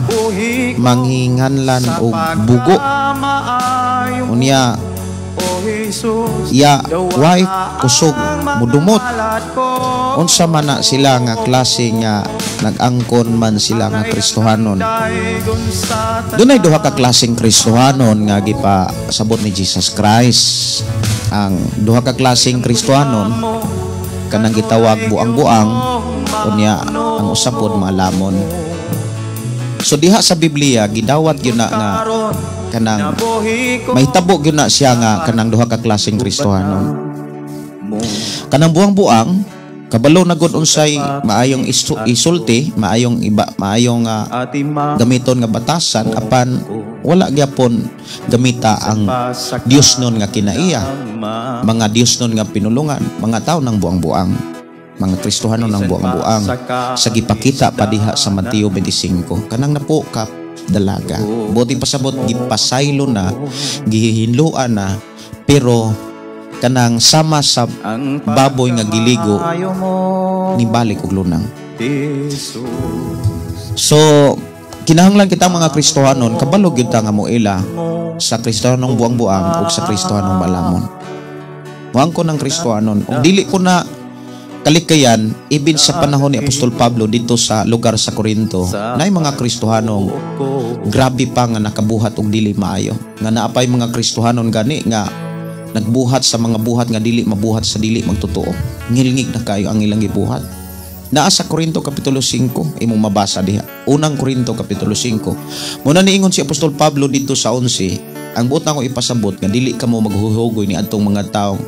manghinganlan og bugo. Unya ya wife kusog mudumot. Unsa man na sila nga klase nga nag-angkon man sila nga Kristohanon? Dunay duha ka klaseng Kristohanon nga gipasabot ni Jesus Christ. Ang duha ka klaseng Kristohanon kanang gitawag buang-buang, unya ang usa pod maalamon. So diha sa Biblia gidawat gyud na nga kanang mahitabo gyud na siya nga kanang duha ka klaseng Kristohanon. Kanang buang-buang kabalo na gud unsay maayong isulti, maayong iba, maayong gamiton nga batasan, apan wala gyapon gamita ang Dios nun nga kinaiya, mga Dios nun nga pinulungan, mga tao ng buang-buang, mga Kristohanon ng buang-buang sa gipakita pa diha sa Mateo 25 kanang napo ka dalaga. Buti pasabot gipasaylo na, gihinloan na, pero kanang sama sa baboy nga giligo nibalik og lunang. So kinahanglan kita mga Kristohanon kabalo gyud ta nga moila sa Kristohanong buang-buang ug sa Kristohanong malamon. Moangkon ng Kristohanon ug dili ko na kalikayan ibin sa panahon ni Apostol Pablo dito sa lugar sa Corinto naay mga Kristohanong grabe pa nga nakabuhat og dili maayo, nga naapay mga Kristohanon gani nga nagbuhat sa mga buhat nga dili mabuhat sa dili magtotoo. Ngilngig na kayo ang ilang gibuhat. Naa sa Corinto Kapitulo 5, imong mabasa diha. Unang Corinto Kapitulo 5. Muna niingon si Apostol Pablo dito sa 11, ang buot nako ipasabot nga dili kamo maghuhugoy ni adtong mga taong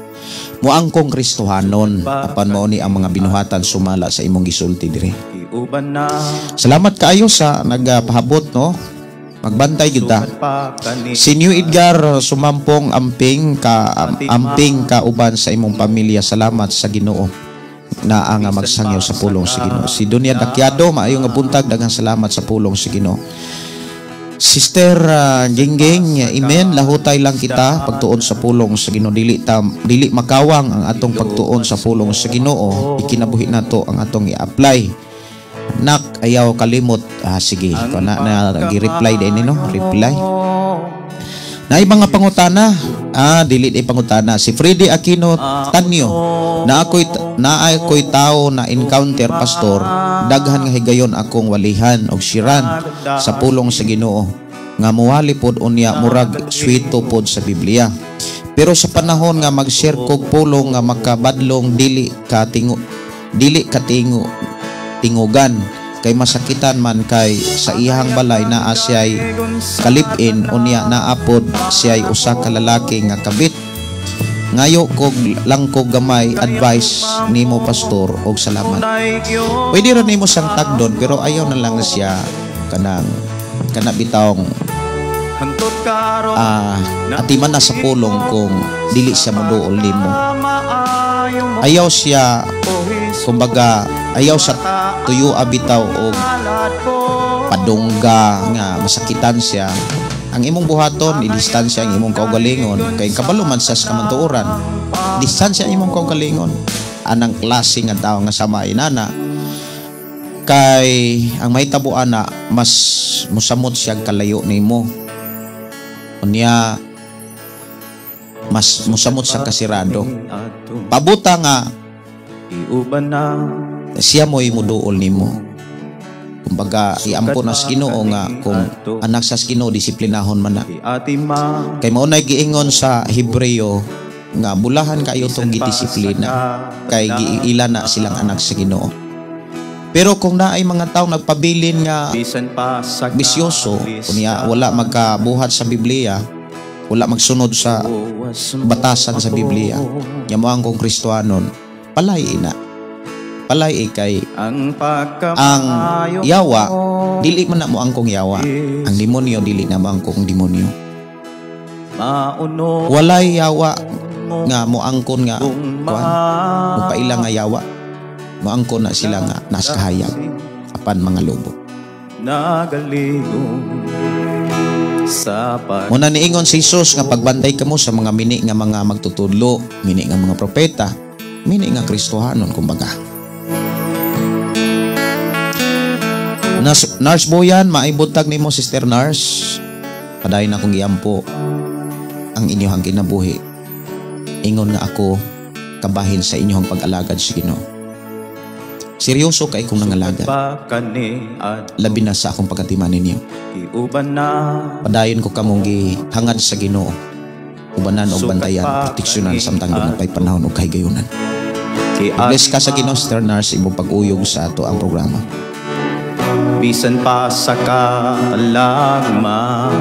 moangkong Kristohanon apan mao ni ang mga binuhatan sumala sa imong gisulti diri. Salamat kaayo sa nagpahabot, no. Magbantay gyud ta. Si New Edgar Sumampong, amping ka uban sa imong pamilya. Salamat sa Ginoo na ang magsangyaw sa pulong sa Ginoo. Si Dunya Dakyado, maayo nga buntag, daghang salamat sa pulong sa Ginoo. Sister Gingging, amen, lahutay lang kita pagtuon sa pulong sa Ginoo. Dili makawang ang atong pagtuon sa pulong sa Ginoo, ikinabuhi nato ang atong i-apply. Nak, ayaw kalimot. Sige, ko na gi-reply din no, reply. Na ibang nga pangutana. Dili di pangutana. Si Freddy Aquino Tanyo, na ako'y tao na encounter pastor, daghan nga higayon akong walihan og siran sa pulong sa Ginoo nga muwali pod unya murag swito pod sa Biblia. Pero sa panahon nga mag-share kog pulong nga makabadlong dili ka tingugan kay masakitan man kay sa iyang balay naa siya'y kalipin unya naapod siya'y usa ka lalaki nga kabit. Ngayo kog lang kog gamay advice nimo pastor og salamat. Pwede ra nimo siyang tagdon pero ayaw na lang siya kanang kana bitawng atiman na sa pulong kung dili siya moduol nimo. Ayaw siya, kumbaga ayaw sa tuyo abitaw og padungga nga masakitan siya. Ang imong buhaton, idistansya ang imong kaugalingon kay kabalo man sa kamantuoran. Distansya ang imong kaugalingon. Anang klase nga tawo nga sama inana kay ang mahitabo ana mas musamot siya kalayo nimo. Unya mas musamot sa kasirado. Pabuta nga siya mo'y muduol nimo. Kumbaga iampo na sa Ginoo nga kung anak sa Ginoo disiplinahon man na. Kay mao nay giingon sa Hebreo nga bulahan kayo tong gidisiplina kay giila na silang anak sa Ginoo. Pero kung naay mga tao nagpabilin nga bisyoso, unya wala magkabuhat sa Biblia, wala magsunod sa batasan sa Biblia, nya mo ang kong Kristohanon, palay ina. Palay kay ang yawa dili man na mo ang kong yawa, ang demonyo dili na mo ang kong demonyo. Walay yawa nga mo angkon nga kuan, mupaila nga yawa, moangkon na sila nga nas kahayag. apan mga lobo. Nagaligong sa pag Muna niingon si Jesus nga pagbantay kamo sa mga mini nga mga magtutudlo, mini nga mga propeta, mini nga Kristohanon kumbaga. Nurse Boyan, maibutag nimo Sister Nurse. Padayon akong giampo ang inyong kinabuhi. Ingon nga ako kabahin sa inyong pag-alagad sa Ginoo. Seryoso kay kong nangalagad. Labi na sa akong pagkatiman ninyo. Padayon ko kamong gihangad sa Ginoo. Ubanan og bantayan, proteksyonan samtang dunay panahon og kahigayunan. Bless ka sa Ginoo, Sister Nurse, imong pag-uyog sa ato ang programa. Bisan pa sa katalagman,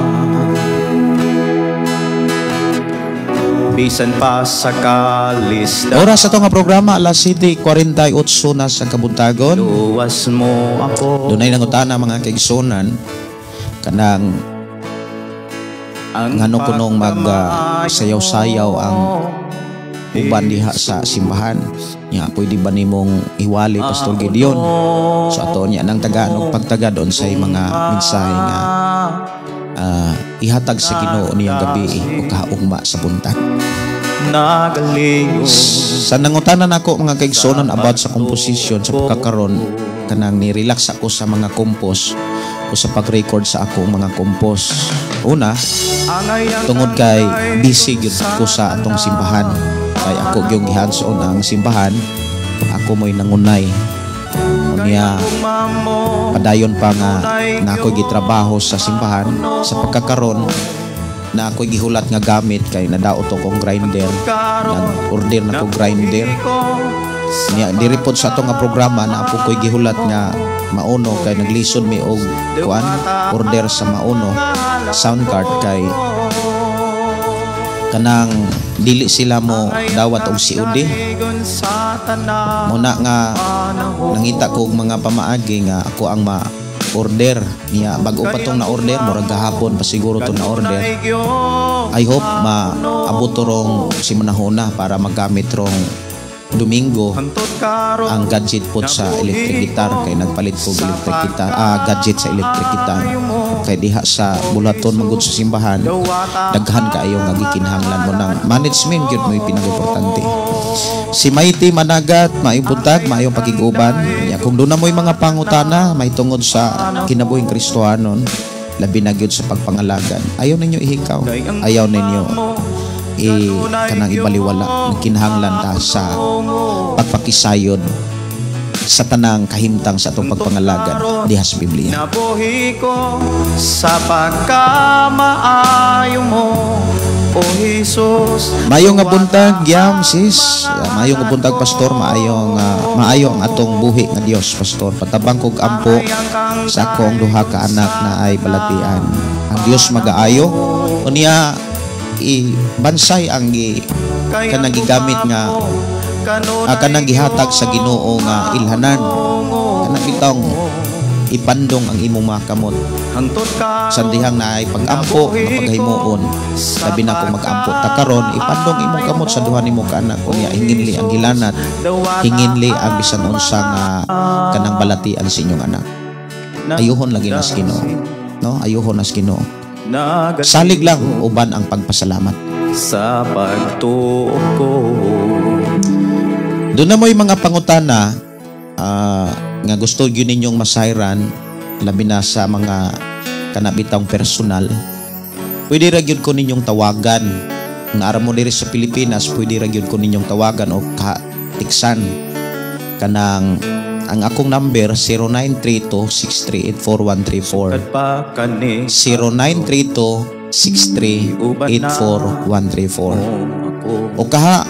bisan pa sa kalisdan. Oras sa nga programa, alas 7:48 na sa kabuntagon. Luwas mo ako. Dunay nangutana mga kaigsunan kanang ngano kunong mag sayaw-sayaw ang uban diha sa simbahan. Nya pwede ba nimong iwali Pastor Gideon? So ato niya nang tagaan og pagtaga doon sa mga mensahe nga ihatag sa Ginoo niyang gabi o kaugma sa buntag. Sa nangutanan ako mga kaigsuonan about sa composition sa pagkakaron, kanang ni-relax ako sa mga compose o sa pag-record sa akong mga compose. Una, tungod kay busy gyud ko sa atong simbahan. Kay ako gyud gihands-on ang simbahan, ako mo'y nangunay. Unya padayon pa nga na ako'y gitrabaho sa simbahan. Sa pagkakaron na ako'y gihulat nga gamit kay nadaot akong grinder, nag-order na ko grinder. Nya diri pod sa ato nga programa na ako ko'y gihulat nga mauno kay naglisod mi og kuan order sa mauno sound card kay kanang dili sila mo dawat og COD. Muna nga nangita ko og mga pamaagi nga ako ang ma-order niya. Bag-o pa tong na-order, murag gahapon pa siguro to na-order. I hope maabot to rong simanahuna para magamit rong Domingo ang gadget po sa electric guitar kay nagpalit ko electric guitar, gadget sa electric guitar kay diha sa bulaton magud sa simbahan daghan kaayo nga gikinahanglan mo nang management gyud mo'y pinaka-importante. Si Mighty Managat, maibutag, maayong pakig-uban. Ya, kung doon na mo'y mga pangutana may tungod sa kinabuhing Kristohanon, labi na gyud sa pagpangalagan, ayaw ninyo ihikaw, ayaw ninyo kanang ibaliwala. Nagkinahanglan ta sa pagpakisayod sa tanang kahimtang sa atong pagpangalagan diha sa Biblia. Nabuhi ko sa pagkamaayo mo, O Jesus. Maayong nga buntag, yam sis. Maayong nga buntag, pastor. Maayong maayo ang atong buhi nga Dios, pastor. Patabang kog ampo sa akong duha ka anak na ay balatian. Ang Dios magaayo. Unya ibansay ang kanang gigamit nga kanang gihatag sa Ginoo nga ilhanan. Kanang bitong ipandong ang imong mga kamot. Sandihang na ay pag-ampo nga paghimuon. Labi na kung mag-ampo ta karon, ipandong imong kamot sa duha nimo ka anak. Unya hinginli ang gilanat, hinginli ang bisan unsa nga kanang balatian sa inyong anak. Ayuhon lagi nas Ginoo, no? Ayuhon nas Ginoo. Salig lang uban ang pagpasalamat sa pagtuo ko. Doon na mo'y mga pangutana nga gusto yun ninyong masayran, labi na sa mga kanabitang personal. Pwede ra gyud ko ninyong tawagan. Nga ara mo diri sa Pilipinas, pwede ra gyud ko ninyong tawagan o katiksan. Kanang ang akong number 0932-638-4134. 0932-638-4134. O kaha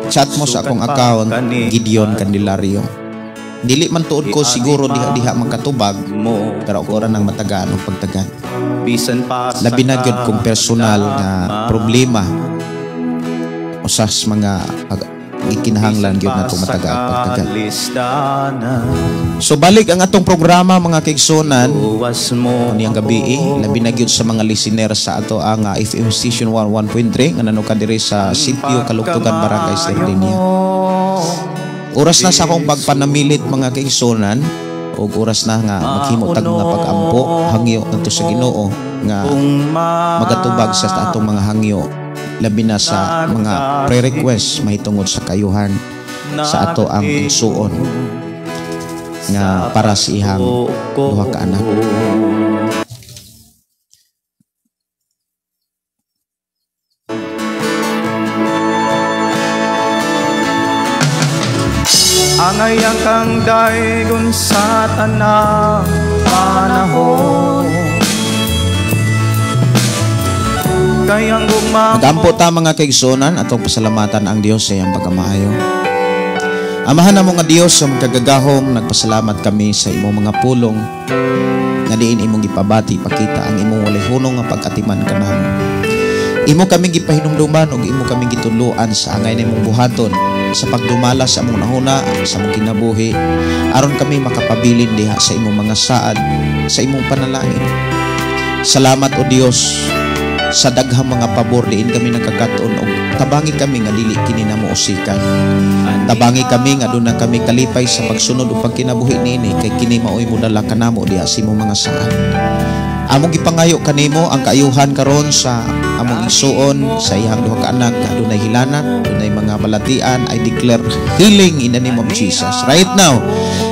chat mo sa akong account Gideon Candelario. Dili man tuod ko siguro diha-diha magkatubag, pero ako ra nang matagaan og pagtagan. Labi na gyud kung personal nga problema usas mga gikinahanglan gyud nato matagaan og pagtagan. So balik ang atong programa mga kaigsunan niyang gabi, labi na gyud sa mga listener sa ato ang FM station 11.3 nga nanuka diri sa Sitio Kalugtugan, Barangay Sardinia. Oras na sa akong pagpanamilit mga kaigsunan o Og oras na nga maghimo tag mga pag-ampo, hangyo ngadto sa Ginoo nga magatubag sa atong mga hangyo, labi na sa mga pre-request mahitungod sa kayuhan sa ato ang igsuon nga para sa iyang duha ka anak. Angayang kang daygon sa tanang panahon. Kayang gugma. Magampo ta, mga kaigsuonan, atong pasalamatan ang Dios sa iyang pagkamaayo. Amahan namo nga Dios sa magkagagahom, nagpasalamat kami sa imong mga pulong nga diin imong gipabati, pakita ang imong walay hunong nga pag-atiman kanamo. Imo kami gipahinumduman ug imo kami gitudloan sa angay nimong buhaton sa pagdumala sa among nahuna, sa among kinabuhi, aron kami makapabilin diha sa imong mga saad, sa imong panalangin. Salamat o Dios sa daghang mga pabor diin kami nagkakat-on og tabangi kami nga dili kini namo usikan. Tabangi kami nga aduna kami kalipay sa pagsunod ug pagkinabuhi niini kay kini maoy modala kanamo diha sa imong mga saad. Among gipangayo kanimo ang kaayuhan karon sa among igsuon sa iyang duha ka anak nga adunay hilanat, adunay mga balatian. I declare healing in the name of Jesus. Right now,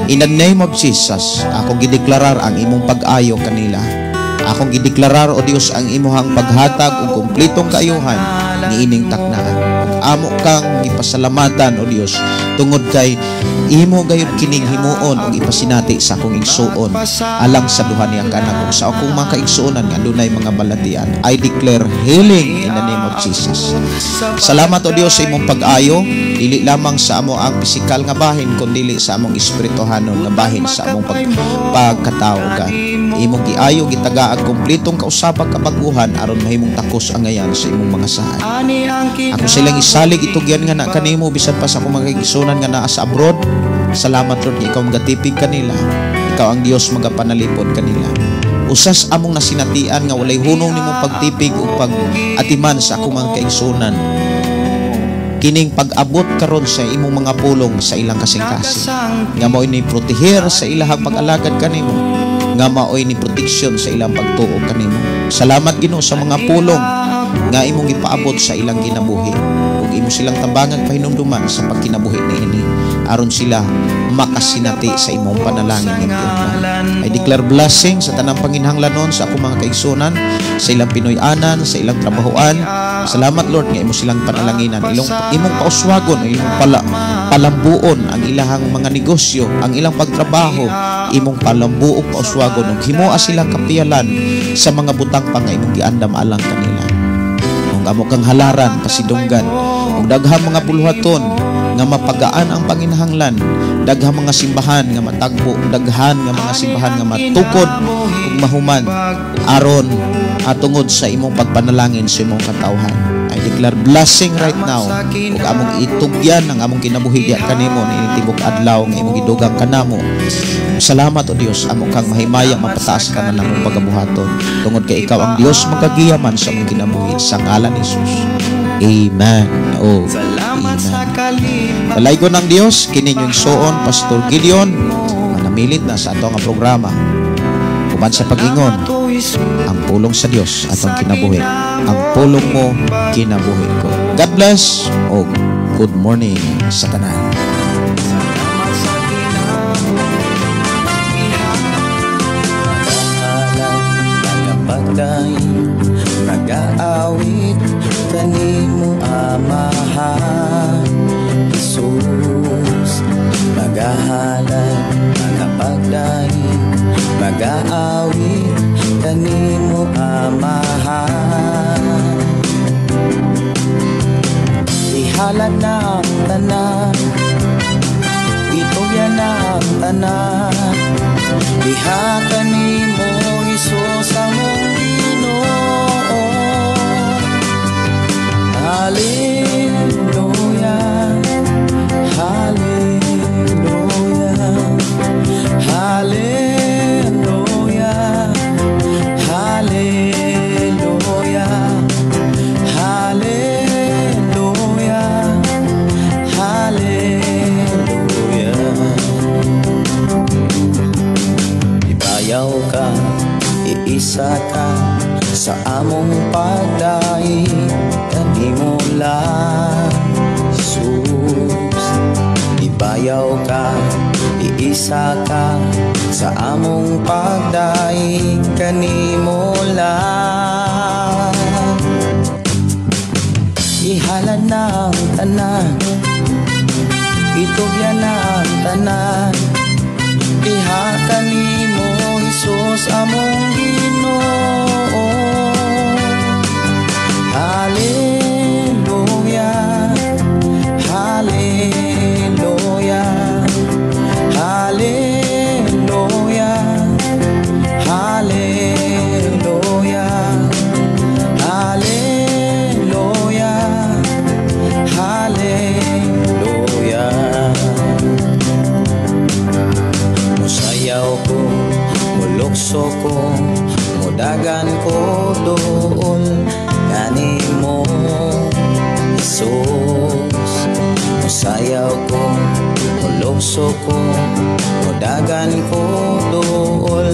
in the name of Jesus, akong gideklarar ang imong pag-ayo kanila. Akong gideklarar o Dios ang imuhang paghatag og kumpletong kaayuhan niining taknaan. Amo kang gipasalamatan o Dios tungod kay imo gayud kining himuon og ipasinati sa akong igsuon alang sa duha niyang anak ug sa akong mga kaigsuonan nga adunay mga balatian. I declare healing in the name of Jesus. Salamat o Dios sa imong pag-ayo, dili lamang sa amo ang pisikal nga bahin kundi sa among espirituhanon nga bahin sa among pagkatao God. Imong giayo gitagaag kumpletong kausapang kabaguhan aron mahimong takos ang ngayan sa imong mga saad. Ako silang isalig itugyan nga na kanimo bisan pa sa akong mga kaigsuonan nga naa sa abroad. Salamat Lord nga ikaw magatipig kanila. Ikaw ang Dios magapanalipod kanila. Usas among nasinatian nga walay hunong nimong pagtipig ug pag-atiman sa akong mga kaigsuonan. Kining pag-abot karon sa imong mga pulong sa ilang kasing-kasing nga maoy ni protehir sa ilahang pag-alagad kanimo, nga maoy ni proteksyon sa ilang pagtuo kanimo. Salamat Ginoo sa mga pulong nga imong ipaabot sa ilang kinabuhi ug imo silang tambangan pahinumduman sa pagkinabuhi niini aron sila makasinati sa imong panalangin. I declare blessing sa tanang panginhanglanon sa akong mga kaigsuonan, sa ilang Pinoy-anan, sa ilang trabahoan. Salamat Lord nga imo silang panalanginan, imong pauswagon, imong palambuon ang ilahang mga negosyo, ang ilang pagtrabaho, imong palambuok pauswagon ug himoa silang kapiyalan sa mga butang pa nga imong giandam alang kanila. Ug amo kang halaran pasidunggan ug daghang mga buluhaton nga mapagaan ang panginahanglan, daghang mga simbahan nga matagbo, daghan nga mga simbahan nga matukod ug mahuman aron atungod sa imong pagpanalangin sa imong katawhan. I declare blessing right now ug among itugyan ang among kinabuhi diha kanimo niini tibok adlaw nga imong gidugang kanamo. Salamat o Dios, amo kang mahimaya mapataas ka na namong pagabuhaton tungod kay ikaw ang Dios magagiyaman sa among kinabuhi sa ngalan ni Jesus. Amen. Oh, amen. Dalaygon ng Dios kini inyong suon Pastor Gideon, manamilit na sa ato nga programa. Uban sa pag-ingon, ang pulong sa Dios atong kinabuhi. Ang pulong mo, kinabuhi ko. God bless o good morning sa tanan. Nag-aawit kanimo Amahan Jesus, magahalad, magapagdaig, mag-aawit kanimo Amahan. Ihalad na ang tanan, itugyan na ang tanan, diha kanimo Hesus among Ginoo. Hallelujah, hallelujah, hallelujah, hallelujah, hallelujah, hallelujah. Iisa ka sa among pagdaig kanimo lang, Jesus. Ibayaw ka, iisa ka sa among pagdaig kanimo lang. Ihalad na ang tanan, itugyan na ang tanan, diha kanimo, Hesus, among Ginoo. Hallelujah, Hallelujah, Hallelujah, Hallelujah, Hallelujah, Hallelujah. Musayaw ko, mulukso ko, mudagan ko dool kanimo, Jesus. Musayaw ko, mulukso ko, mudagan ko dool.